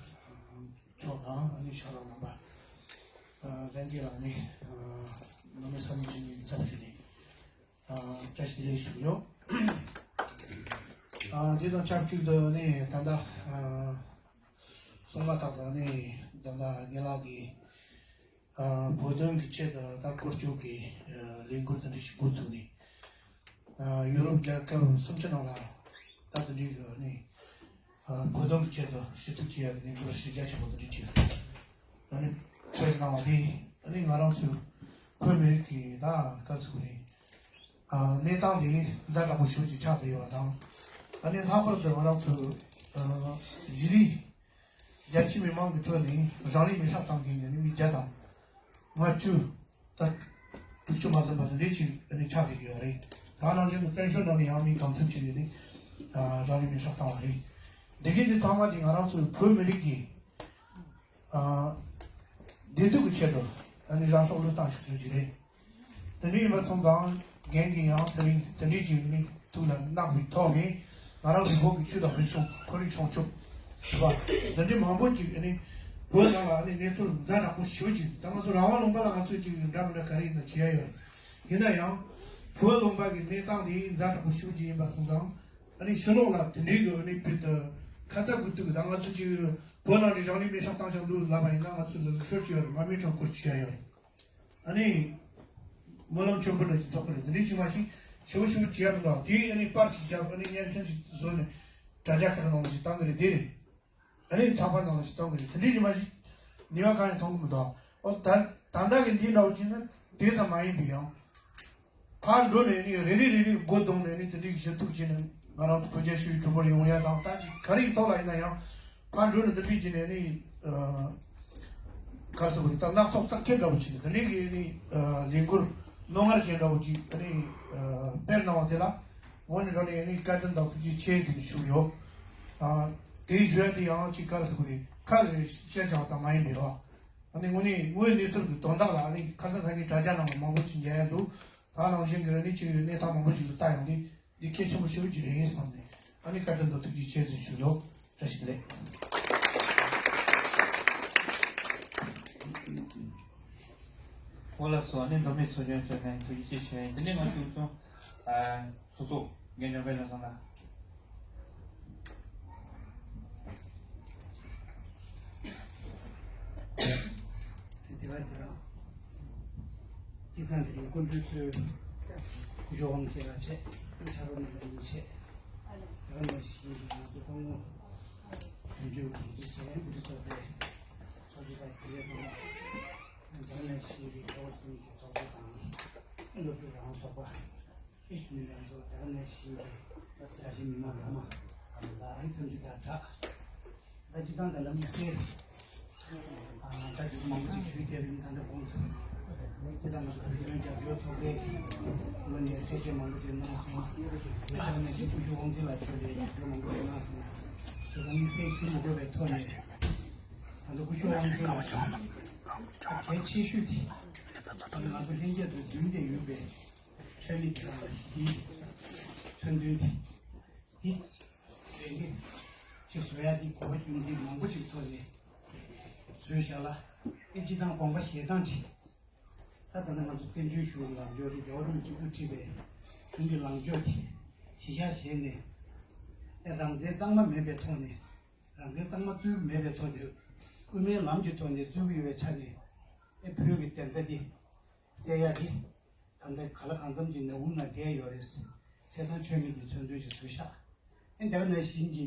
མཆོག་དང་། ཨ་ནི་ཕྱག་རོགས་རྣམ་པ། ཨ་ལྷན་རྒྱས་ལ་ནི་ཨ་མདོ་སྨད་ས་གནས་ཆེན་མོའི་ཚབ་ཞུས་ནས་ཨ་བཀྲ་ཤིས་བདེ་ལེགས་ཞུ་གི་ཡོད། ཨ་དེ་དང་ཆབས་ཅིག་ཏུ་ནི་ད་ལྟ་ཨ་གསུངས་པ་ལྟར་དུ་ནི་ད་ལྟ་རྒན་ལགས་ཀྱིས་ཨ་བོད་དོན་གྱི་ཆེད་དུ་ད་སྐོར་སྐྱོད་ཀྱི་ཨ་ལས་འགུལ་དེ་འདྲ་ཞིག་འགོ་ཚུགས་ནས། ཨ་ཡུ་རོབ་རྒྱལ་ཁབ་སུམ་ཅུ་ནང་ལ་ད་དེ་འདྲའི་གི་ནི་ཨ་བོད་དོན་གྱི་ཆེད་དུ་ཞུ་གཏུག་བྱེད་ཡ་གི་ནི་འགུལ་ཤུགས་རྒྱ་ཆེན་པོ་དེ་འདྲ་བྱས། ཨ་ནི་འཕྲོས་གནང་བ་དེ་ཨ་ནི་ང་རང་ཚོའི་བོད་མི་རིགས་ཀྱི་ད་སྐབས་སུ་ནི་ཨ་གནས་སྟངས་དེ་ཛ་དྲག་པོ་ཞེ་པོ་ཅིག་ཆགས་བསྡད་ཡོད་པ་དང་། ཨ་ནི་ལྷག་པར་དུ་ང་རང་ཚོའི་ཨ་གཞི་རིམ་རྒྱ་ཆེ་མི་མང་གི་ཁྲོད་ནས་རང་ལུས་མེར་སྲེག་བཏང་མཁན་ནི་མི་བརྒྱ་དང་ལྔ་བཅུ་ད་དྲུག་ཅུ་མ་ཟིན་པ་དེ་འདྲའི་ཅིག་ནི་ཆགས་བསྡད་ཀྱི་ཡོད་རེད། ད་ནང་བཞིན་དུ་བཙན་བྱོལ་ནང་ནས་ཡང་མི་གང་འཚམ་ཅིག་ནི་ཨ་རང་ལུས་མེར་སྲེག་བཏང་བ་རེད། འདི་གའི་འདི་ཚང་མ་དེ་ང་རང་ཚོའི་བོད་མི་རིགས་ཀྱི་ཨ་བདེ་སྡུག་གི་ཆེད་དུ་ཨ་ནི་རང་སྲོག་བློས་བཏང་བཞག་རྒྱུ་ཅིག་རེད། དེ་འདྲ་ཡིན་པ་སོང་ཙང་རྒན་གྱིས་ཡང་དེ་རིང་དེ་འདྲའི་ཅིག་ནི་ཐུགས་ལ་བརྣག་པའི་ཐོག་ནས་ང་རང་གི་བོད་ཀྱི་ཆོས་དང་རིག་གཞུང་། ཁོར་ཡུག་སྲུང་སྐྱོབ་ཞུ་བ་འདི་འདྲའི་མང་པོ་ཅིག་ནི་བོད་ནང་ལ་ནི་གནས་ཚུལ་ཛ་དྲག་པོ་ཞེ་པོ་ཅིག་ད་ང་ཚོ་རང་དབང་ལུང་པ་ལ་ང་ཚོས་ཅིག་འདྲ་མི་འདྲ་ག་རེ་ཡིན་ན་བྱེད་ཡ་ཡོད། ཡིན་ན་ཡང་བོད་ལུང་པ་གི་གནས་སྟངས་དེ་ཛ་དྲག་པོ་ཞེ་པོ་ཅིག་ཡིན་པ་སོང་ཙང་ཨ་ནི་ཕྱི་ལོགས་ལ་དེ་འདྲའི་གི་ནི་བོད་དུ་ཁ་ཚ་དགོས་གཏུག་གི་ད་ང་ཚོ་ཅིག་བོད་ནང་ནས་རང་ལུས་མེར་སྲེག་བཏང་བཞག་འདུག་ལབ་པ་ཡིན་ན་ང་ཚོ་ལ་ལུགས་སྲོལ་ཅིག་ཡོད་རེད། མ་མེད་ཁྲོམ་སྐོར་བྱེད་ཡ་ཡོད་རེད། ཨ་ནི། སྨོན་ལམ་མཆོད་འབུལ་འདྲ་ཞིག་ཚོགས་པ་རེད། འདི་འདྲའི་ཅིག་མ་ཞིག་ཞུ་ཞུ་བྱེད་ཡ་མི་འདུག་དེ་ཨ་ནི་པར་ཞིག་བརྒྱབ། ཨ་ནི་བརྙན་འཕྲིན་ཞིག་བཟོས་ནས་དྲ་རྒྱ་ཁག་ནང་ལ་ཞིག་བཏང་གི་རེད། དེ་རེད། ཨ་ནི་ཚགས་པར་ནང་ལ་ཞིག་བཏང་གི་རེད། དེ་འདྲའི་ཅིག་མ་ཞིག་ནུས་པ་གང་ཡང་ཐོན་གི་མི་འདུག་ཨོ་ད་ད་ལྟ་གི་འདི་འདྲ་བོ་ཅིག་ནི་དེ་ཙམ་མ་ཡིན་པའི་ཡང་། ཕར་འགྲོ་ནས་ནི་རེ་རེ་རེ་རེ་སྒོ་བརྡུངས་ནས་ནི་དེ་འདྲའི་ཞུ་གཏུག་བྱས་ནས་ང་རང་ཚོ་བོད་རྒྱ་ཞི་བའི་གྲོས་མོལ་ཡོང་ཡ་དང་། ད་ཅིག་ག་རེ་ཡི་ཐོག་ལ་ཡིན་ན་ཡང་ཕར་འགྲོ་ནས་འདི་འདྲའི་བྱས་ནས་ནི་ག་རེ་ཟེར་དགོས་རེད། ད་སྣ་ཚོགས་བརྟག་དཔྱད་འདྲ་བོ་བྱས་ནས་དེ་འདྲའི་གི་ནི་ལས་འགུལ་རྣོ་ངར་ཅན་འདྲ་བོ་ཅིག་ནི་སྤེལ་གནང་བ་དེ་ལ་ངོས་ནས་འགྲོ་ནས་ནི་བཀའ་དྲིན་དང་ཐུགས་རྗེ་ཆེ་ཟེར་ནས་ཞུ་གི་ཡོད། དེའི་ཞུ་ཡ་དེ་ཡང་ཅིག་ག་རེ་ཟེར་དགོས་རེད། ཁ་ལ་བཤད་བྱ་བ་ཙམ་མ་ཡིན་པའི་རོ། ཨ་ནི་དངོས་གནས་དངོས་གནས་ཚུལ་གྱི་དོན་དག་ལ་ཨ་ནི་ཁ་སང་ཁ་ཉིན་དྲ་རྒྱ་ནང་ལ་མང་པོ་ཞིག་མཇལ་ཡ་འདུག་ད་ནང་བཞིན་གྱི་ཨ་ནི་ཅིག་གནས་སྟངས་མང་པོ་ཞིག་ལ་ལྟ་ཡོང་དུས་འདི་གལ་ཆེན་པོ་ཞེ་པོ་ཅིག་རེད་བསམ་ནས་ཨ་ནི་བཀའ་དྲིན་དང་ཐུགས་རྗེ་ཆེ་ཟེར་ཞུ་ཡོད། བཀྲ་ཤིས་བདེ་ལེགས། འོ་ལགས་སོ། ཨ་ནི་མདོ་སྨད་ཚོགས་ཆུང་མཆོག་ནས་ཐུགས་རྗེ་ཆེ་ཞུ་ཡ་ཡིན། དེ་ནས་ང་ཚོ་ཚོ་ཨ། སོ་སོ་རྒན་འཇམ་དཔལ་ལྷ་བཟང་ལགས། དེ་བ་དེ་རང་སྤྱི་ཚང་དེ་རིང་སྐུ་མགྲོན་ཚོས་གཞུང་དབང་ཆེ་ལ་ཆེ་ཆ་རོགས་མི་ལ་ཡིན་ཆེ་ཡང་མ་ཤི་ཡིན་ང་ཚོ་ཁོང་ངོ་དོན་ ཡོད་གྲོང་ཚོའི་ཚོགས་པའི་ཚོགས་གཙོ་དང་གི་ལས་ཁུངས། འཛམ་གླིང་ཞི་བདེའི་ཐོག་གསུམ་གྱི་ཚོགས་པ་དང་། སློབ་ཕྲུག་རང་དབང་ཚོགས་པ། སྲིད་མི་རྣམས་ཚོ་དེ་ག་ནས་ཤིང་གི་བཀྲ་ཤིས་མི་མང་ཚང་མ་ལ་ཨ་ནི་འཚམས་འདྲི་དང་སྦྲགས། ད་སྤྱི་བཏང་གི་ལམ་སེལ། ད་ཅིག་མང་པོ་ཅིག་ཞུས་ཏེ་རིང་ད་ལྟ་གོང་དུ་སྤྱི་བཏང་གི་བོད་དོན་རྒྱབ་སྐྱོར་ཚོགས་པའི་ངོས་ནས་གསལ་བཤད་མང་པོ་ཅིག་གནང་སོང་། དེ་ནས་ཅིག་སྐུ་ཞབས་དབང་འཛིན་ལགས་མཆོག་ནས་ཞུ་མང་པོ་ཅིག་གནང་སོང་། དེ་ལམ་སེལ་ཞུ་མི་དགོས་པའི་ཐོག་ནས། ད་ལྟ་སྐུ་ཞབས་དབང་འཛིན་ལགས་གལ་ཆེ་ཤོས་དེ། ང་ཚོ་ལྷན་རྒྱས་ཚོ་རྒྱུན་ལྡན་ཡོད་པའི། ཆོས་ཉིད་དང་ཞི་བདེའི་མཚོན་དོན་དེ། འདི་རེད། འདི་ཅིག་བཟོ་ཡ་འདི་གོ་བ་ཅུང་ཟད་མང་པོ་ཞིག་ཐོག་ནས་བཟོས་བཞག་ལ། ཨེ་སྤྱི་བཏང་དགོངས་པ་བཞེས་སྟངས་ཅིག་ད་ལྟ་ང་ཚོ་བཙན་བྱོལ་གཞུང་ལམ་ཕྱོགས་རིགས་རྒྱལ་བ་རིན་པོ་ཆེས་དབུ་ཁྲིད་པའི་གཞུང་གི་ལངས་ཕྱོགས་དེ་གཞི་བཞག་བྱས་ནས། ཨེ་རང་བཙན་གཙང་མ་མེད་པའི་ཐོག་ནས། རང་བཙན་གཙང་མ་བཙུགས་མེད་པའི་ཐོག་ནས། དབུ་མའི་ལམ་གྱི་ཐོག་ནས་བཙུགས་ཡོད་པའི་ཆ་ནས། ཨེ་བོད་ཀྱི་བདེན་མཐའ་འདི་གསལ་ཡ་འདི། ད་ལྟ་ག་ལ་གང་འཚམ་གྱི་ནག་འུར་ནང་བསྡད་ཡོད་རེད། བྱས་ཙང་ཆོས་ཉིད་ཀྱི་མཚོན་དོན་ཞིག་བཟོས་ཤག་ཨེ་འདི་ནང་བཞིན་གྱི་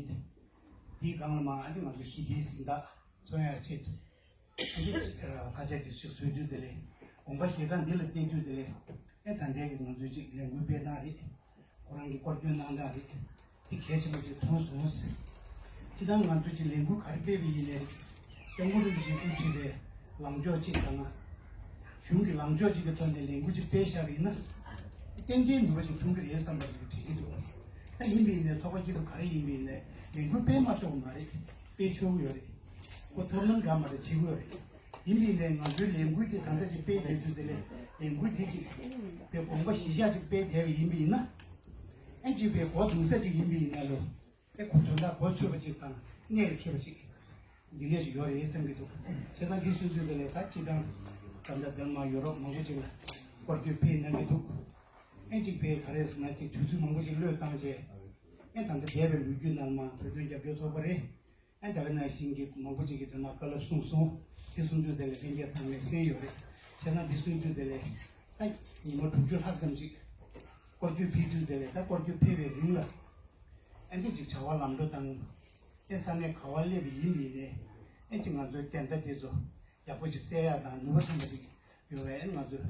འདིའི་སྒང་ལ་མ་ཨ་ནི་ང་ཚོ་ཞི་བདེའི་གཟེངས་རྟགས་མཚོན་ཡག་ཆེད་དུ། ཨ་ནི་ཁ་ཆག་གི་ཞིག་བཟོས་དུས་དེ་ལས། དགོངས་པ་བཞེས་སྟངས་འདི་ལ་བལྟས་དུས་དེ་ལས། ཨེ་ད་ལྟའི་གི་ང་ཚོའི་ཅིག་ལས་འགུལ་སྤེལ་སྟངས་རེད། ཁོ་རང་གི་སྐོར་སྐྱོད་གནང་སྟངས་རེད། དེ་གལ་ཆེན་པོ་ཞིག་མཐོང་སོང་ཟེར། སྤྱི་བཏང་ང་ཚོ་ཅིག་ལས་འགུལ་ག་རེ་སྤེལ་བ་ཡིན་ནའི་རེད། སྐྱབས་མགོན་རིན་པོ་ཆེས་དབུ་ཁྲིད་པའི་ལངས་ཕྱོགས་གཅིག་དང་། གཞུང་གི་ལངས་ཕྱོགས་གཅིག་གི་ཐོག་ནས་ལས་འགུལ་ཅིག་སྤེལ་བཞག་པ་ཡིན་ན། ཏན་ཏན་ནུས་པ་ཅིག་ཐོན་གྱི་རེད་བསམ་པ་ཅིག་དྲན་གྱི་འདུག་ད་ཡིན་པ་ཡིན་ནའི་ཚོགས་པ་གཅིག་ཏུ་ག་རེ་ཡིན་པ་ཡིན་ནའི་ལས་འགུལ་སྤེལ་མ་ཆོག་གི་མ་རེད། སྤེལ་ཆོག་གི་ཡོད་རེད། ཁོ་ཐབས་ལམ་འདྲ་མ་འདྲ་བྱེད་དགོས་རེད། ཡིན་པ་ཡིན་ནའི་ང་ཚོའི་ལས་འགུལ་དེ་ད་ལྟ་ཅིག་སྤེལ་བསྡད་དུས་དེ་ལས་ལས་འགུལ་དེ་ཅིག་པའི་དགོངས་པ་གཞིར་བཞག་ཅིག་སྤེལ་བསྡད་པ་ཡིན་པ་ཡིན་ན། ཨེ་ཅིག་པའི་གོ་བསྡུར་ས་ཅིག་ཡིན་པ་ཡིན་ན་ལོ། ཨེ་ཁོ་དོན་དག་གོ་ཆོད་པ་ཅིག་དང་གནད་ལ་འཁེལ་བ་ཅིག་འདི་འདྲ་ཞིག་ཡོད་རེད་བསམ་གྱི་འདུག་བྱས་ཙང་འདི་སོན་ཚུལ་དེ་ལས་ད་སྤྱི་བཏང་ད་ལྟ་འདིར་མ་ཡོ་རོབ་མང་པོ་ཅིག་ལ་སྐོར་སྐྱོད་ཕེབས་གནང་གི་འདུག་ཨེ་ཅིག་པའི་ག་རེ་ཟེར་ན་ཅིག་དུས་ཚོད་མང་པོ་ཅིག་བློས་བཏང་བྱས། ཨེ་ད་ལྟ་འདས་པའི་ལོ་རྒྱུས་ནང་མ་བོད་དོན་རྒྱབ་སྐྱོར་ཚོགས་པ་རེད། ཨ་ད་ག་ནང་བཞིན་གྱི་མང་པོ་ཅིག་གིས་དེ་ན་བཀའ་སློབ་གསུངས་སོང་། དེ་གསུང་དུས་དེ་ལ་ལྷན་རྒྱས་ཚང་མས་གསན་ཡོད་རེད། བྱས་ན་འདི་གསུང་དུས་དེ་ལས་ད་ཉི་མ་དྲུག་ཅུ་ལྷག་ཙམ་ཅིག་སྐོར་སྐྱོད་ཕེབས་དུས་དེ་ལས་ད་སྐོར་སྐྱོད་ཕེབས་པའི་རིང་ལ་ཨ་འདི་ཅིག་བྱ་བ་ལམ་འགྲོ་དང་། ཨེ་ས་གནས་ག་བ་སླེབས་པ་ཡིན་པ་ཡིན་ནའི་ཨེ་ཅིག་ང་ཚོའི་བདེན་མཐའ་དེ་ཚོ་ཡག་པོ་ཅིག་གསལ་ཡག་དང་ནུས་པ་ཐོན་པ་ཅིག་ཡོད་པས་ཨེ་ང་ཚོས།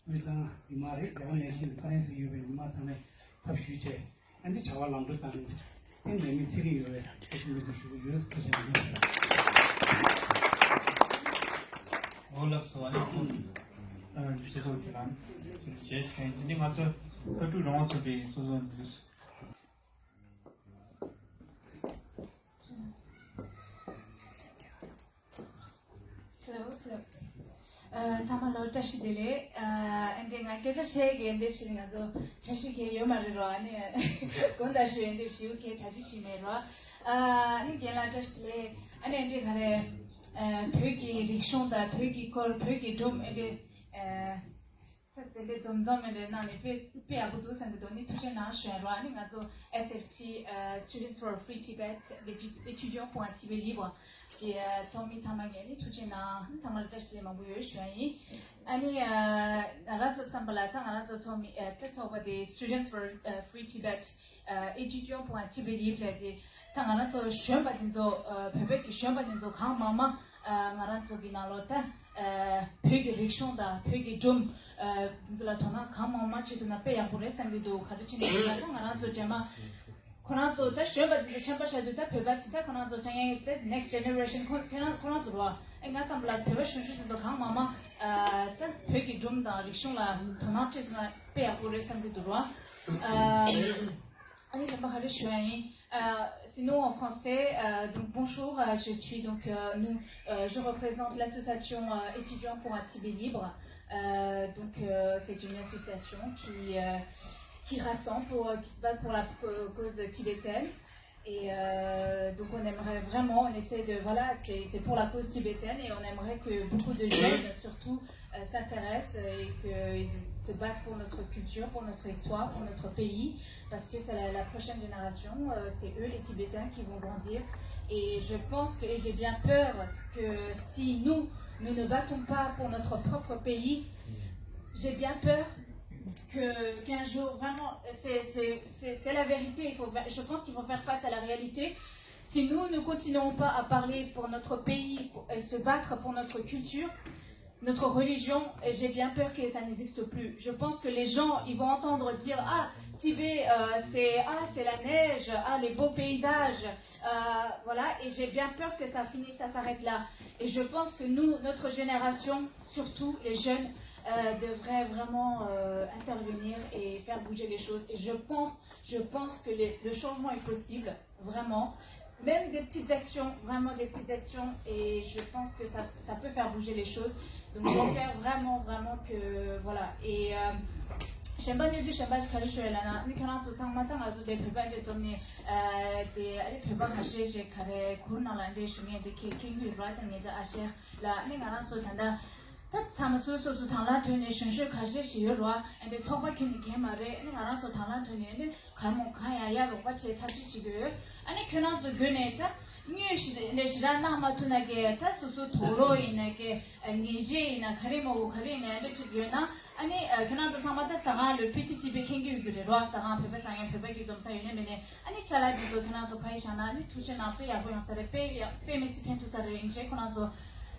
དབུས་གཙང་མི་མང་རེད། རྒྱ་གར་ནས་ཤིང་ཧྥ་རན་སི་ཡོད་པའི་མི་མང་ཚང་མས་ཚབ་ཞུས་བྱས། ཨ་འདི་བྱ་བ་ལམ་འགྲོ་བཏང་ནས་ཨེ་ནད་མེད་ཚེ་རིང་ཡོང་བའི་ཐུགས་སྨོན་འདུན་ཞུ་གི་ཡོད། ཐུགས་རྗེ་གནང་། འོ་ལགས་སོ། ཨ་ནི་ཁོང་ཨ་སྤྱི་ཚོགས་ཀྱི་ནང་བྱས་ཤིང་འདི་ང་ཚོ་ལྷ་ཕྲུག་རང་དབང་ཚོགས་པའི་སོ་སོ་འདུག Hello, hello. ཨ་ཚང་མ་ལ་བཀྲ་ཤིས་བདེ་ལེགས། ཨ་ཨེ་འདྲས་ང་སྐད་ཆ་བཤད་ཀྱི་ཨེ་འདྲས་ཞིག་ང་ཚོ་འཆར་གཞི་གང་ཡང་ཡོད་མ་རེད་རོ། ཨ་ནི་དགོངས་དག་ཞུ། ཨེ་འདྲས་ཞིག་གང་གྲ་སྒྲིག་བྱས་མེད་རོ། ཨ་ནི་རྒན་ལགས་བཀྲ་ཤིས་བདེ་ལེགས། ཨ་ནི་ཨེ་འདྲས་ག་རེ། ཨ་བོད་ཀྱི་རིག་གཞུང་དང་བོད་ཀྱི་སྐོར་བོད་ཀྱི་སྒྲུང་ཨེ་འདྲས། ཨ། ད་བཙལ་ཏེ་འཛོམས་འཛོམས་མེད་རེད་གནང་ནས་དཔེ་དཔེ་ཡག་པོ་འདུག་བསམ་གྱི་འདུག་ནི་ཐུགས་རྗེ་གནང་ཞུ་ཡ་རོ། ཨ་ནི་ང་ཚོ་S F T, Students for Free Tibet, Étudiants pour un Tibet Libre གི་ཚོགས་མི་ཚང་མ་ངས་ནི་ཐུགས་རྗེ་གནང་། ཚང་མ་ལ་བཀྲ་ཤིས་བདེ་ལེགས་མང་པོ་ཡོད་ཞུ་ཡ་ཡིན། ཨ་ནི་ང་རང་ཚོ་བསམ་པ་ལ་ད་ང་རང་ཚོ་ཚོགས་མི་ད་ཚོགས་པ་དེ་Students for Free Tibet, Étudiants pour un Tibet Libre དེ། ད་ང་རང་ཚོ་གཞོན་པ་དེ་ཚོ་བོད་པའི་གི་གཞོན་པ་དེ་ཚོ་གང་མང་མང་ང་རང་ཚོ་གི་ནང་ལོགས་ད་བོད་ཀྱི་རིག་གཞུང་དང་བོད་ཀྱི་སྒྲུང་དེ་ཚོ་ལ་དོ་སྣང་གང་མང་མང་བྱེད་ཐུབ་ན་དཔེ་ཡག་པོ་རེད་བསམ་གྱི་འདུག་ག་རེ་བྱས་ནས་ཡིན་ན་ད་ང་རང་ཚོ་རྗེས་མ་ཁོ་རང་ཚོ་ད་གཞོན་པ་དེ་ཚོ་ཆམ་པ་བཞག་དུས་ད་བོད་པ་ཚོ་ད་ཁོ་རང་ཚོ་ཆ་ངན་ད་next generation ཁོ་ཁྱེད་རང་ཁོ་རང་ཚོ་རོ། ཨེ་ང་བསམ་པ་ལ་བོད་པ་གཞོན་གཞོན་དེ་ཚོ་གང་མང་མང་ད་བོད་ཀྱི་སྒྲུང་དང་རིག་གཞུང་ལ་དོ་སྣང་བྱེད་ཐུབ་ན་དཔེ་ཡག་པོ་རེད་བསམ་གྱི་འདུག་རོ། ཨ་ནི་རྣམ་པ་ག་རེ་ཞུ་ཡ་ཡིན། Euh, sinon, en français, euh, donc bonjour, euh, je suis donc, euh, nous, euh, je représente l'association, euh, Étudiants pour un Tibet Libre. Euh, donc, euh, c'est une association qui, euh, qui rassemble, pour, qui se bat pour la euh, cause tibétaine. Et euh, donc, on aimerait vraiment, on essaie de, voilà, c'est c'est pour la cause tibétaine et on aimerait que beaucoup de jeunes, surtout, euh, s'intéressent et qu'ils se battent pour notre culture, pour notre histoire, pour notre pays, parce que c'est la, la prochaine génération, euh, c'est eux les Tibétains qui vont grandir. Et je pense que, et j'ai bien peur que si nous, nous ne battons pas pour notre propre pays, j'ai bien peur que qu'un jour, vraiment, c'est c'est- c'est- c'est la vérité, il faut, je pense qu'il faut faire face à la réalité. Si nous ne continuons pas à parler pour notre pays et se battre pour notre culture, notre religion, et j'ai bien peur que ça n'existe plus. Je pense que les gens, ils vont entendre dire, ah, Tibet, euh, c'est, ah, c'est la neige, ah, les beaux paysages, euh, voilà, et j'ai bien peur que ça finisse, ça s'arrête là. Et je pense que nous, notre génération, surtout les jeunes, euh, devrait vraiment euh, intervenir et faire bouger les choses. Et je pense, je pense que les- le changement est possible, vraiment. Même des petites actions, vraiment des petites actions, et je pense que ça, ça peut faire bouger les choses. Donc j'espère vraiment, vraiment que, voilà. Et euh, གཞན་པ་གནས་ཚུལ་གཞན་པ་ཞིག་ག་རེ་ཤོད་ཡ་ལབ་ན། ཨ་ནི་ཁྱེད་རང་ཚོ་ཚང་མ་ད་ང་ཚོ་དེ་བོད་པ་འདི་འཛོམས་ནས་ཨ་དེ་ཨ་ནི་བོད་པ་ཁ་ཤས་ཤིག་ག་རེ་གུར་ནང་ལ་འདྲེ་ཞུ་མཁན་དེ་ཁྱེད་མཁྱེན་གྱི་ཡོད་རེད་བ། ད་ངེད་ཅག་ཨ་ཤེ་ལ་ཨ་ནི་ང་རང་ཚོ་ད་ལྟ་ད་ཚང་མ་སོ་སོ་སོ་དང་བླངས་ཐོག་ནས་གཞོན་ཤོས་ཁ་ཤས་ཤིག་ཡོད་རེད་བ། ཨ་འདྲེ་ཚོགས་པ་ཁྱོན་ནས་གང་མ་རེད། ཨ་ནི་ང་རང་ཚོ་དང་བླངས་ཐོག་ནས་ཨ་ནི་གང་མང་གང་ཡག་ཡག་རོགས་པ་བྱེད་ཐབས་ཤེས་བྱེད་ཀྱི་ཡོད། ཨ་ནི་ཁྱོད་རང་ཚོ་བརྒྱུད་ནས་ད་དངོས་ཞི་ལས་ཞི་ར་གནང་མ་ཐུབ་ན་གི་ད་སོ་སོ་དོགས་སློང་ཡིན་ན་གི་ཉེས་ཆད་ཡིན་ན་ག་རེ་མ་འོ་ག་རེ་ཡིན་ན་ཨ་འདྲ་ཅིག་ཡོད་ན། ཨ་ནི་ཁྱོད་རང་ཚོ་ཚང་མ་ད་ཟ་ཁང་ལོས་པི་ཅི་ཅི་པི་མཁྱེན་གྱི་ཡོད་རྒྱུ་རེད་རོ། ཟ་ཁང་བོད་པ་ཟ་ཁང་བོད་པ་གི་འཛོམས་ས་ཡོད་ནས་མེད་ནས། ཨ་ནི་ཅ་ལག་འདི་ཚོ་ཁྱོད་རང་ཚོ་ཕ་ཡི་བཞག་ན་ཨ་ནི་ཐུགས་རྗེ་གནང་། དཔེ་ཡག་པོ་ཡོང་ས་རེད། དཔེ་ཡག་དཔེ་མི་སྲིད་ཕན་ཐོགས་ས་རེད། ཡིན་ཅེ་ཁོ་རང་ཚོ་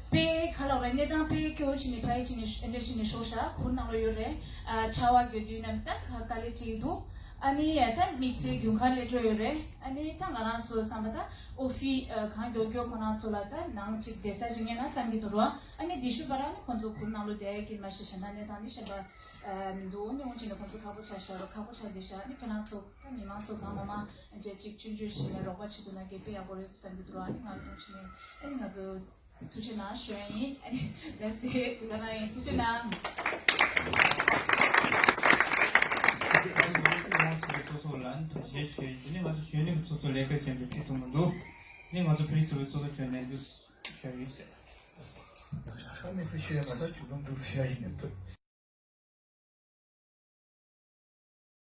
དཔེ་ཁ་ལོག་རེད། གནས་སྟངས་དཔེ་སྐྱོ་བོ་བྱས་ནས་ཕ་ཡི་བྱས་ནས་ཨ་འདྲ་བྱས་ནས་ཤོག་ཤག་གུར་ནང་ལོ་ཡོད་རེད། ཨ་ཆར་པ་རྒྱག་དུས་ནམ་ད་ཁ་དཀའ་ལས་ཁྲིད་ཀྱི་འདུག་ཨ་ནི་ད་དམིགས་བསལ་རྒྱུན་ཁ་ལས་འགྲོ་ཡོད་རེད། ཨ་ནི་ད་ང་རང་ཚོ་བསམ་པ་ད་ཨོ་ཕི་གང་མགྱོགས་མགྱོགས་ཁོ་རང་ཚོ་ལ་ད་ནང་ཅིག་བསྡད་ས་ཅིག་རྙེད་ན་བསམ་གྱི་འདུག་རོ། ཨ་ནི་དེ་ཤུ་བར་ཨ་ནི་ཁོ་ཚོ་གུར་ནང་ལོ་བསྡད་ཀྱི་མ་ཤེས་གཞན་དག་གནས་སྟངས་ནི་གཞན་པ་མི་འདུག་ཨ་ནི་འོན་ཅིག་ནས་ཁོ་ཚོ་ཁག་པོ་ཆགས་ཤག་རོ། ཁག་པོ་ཆགས་བསྡད་ཤག་ཨ་ནི་ཁྱོད་རང་ཚོ་ད་མི་མང་ཚོ་གང་མང་མང་འཇལ་ཅིག་ཆུང་ཆུང་ཞིག་ནས་རོགས་པ་བྱེད་ཐུབ་ན་དགེ་དཔེ་ཡག་པོ་རེད་བསམ་གྱི་འདུག་རོ། ཨ་ནི་ང་ཚོ་ཕྱིན་ནས་ཨ་ནི་ང་ཚོ་ཐུགས་རྗེ་གནང་ཞུ་ཡ་ཡིན། ཨ་ནི་ལགས་སེ་དེ་ག་ན་ཡིན། ཐུགས་རྗེ་གནང་། སོ་སོ་ལ་ཐུགས་རྗེ་ཆེ། དེ་ནས་ང་ཚོ་གཞོན་ནུ་སོ་སོ་ལས་ཀ་བྱེད་འདུག་ཁྲིད་ཐུབ་མི་འདུག་ནི་ང་ཚོ་ཕུལ་ཐུབ་པའི་སོ་སོ་ཁྱོད་ནས་འདུག་ཞུ་ཡ་ཡིན་ཟེར། ཡག་ཤ་ཤ་མི་ཚེ་ཤེས་ཡ་མ་ད་ཆུ་དུང་འདུག་ཤེས་ཡ་ཡིན་འདུག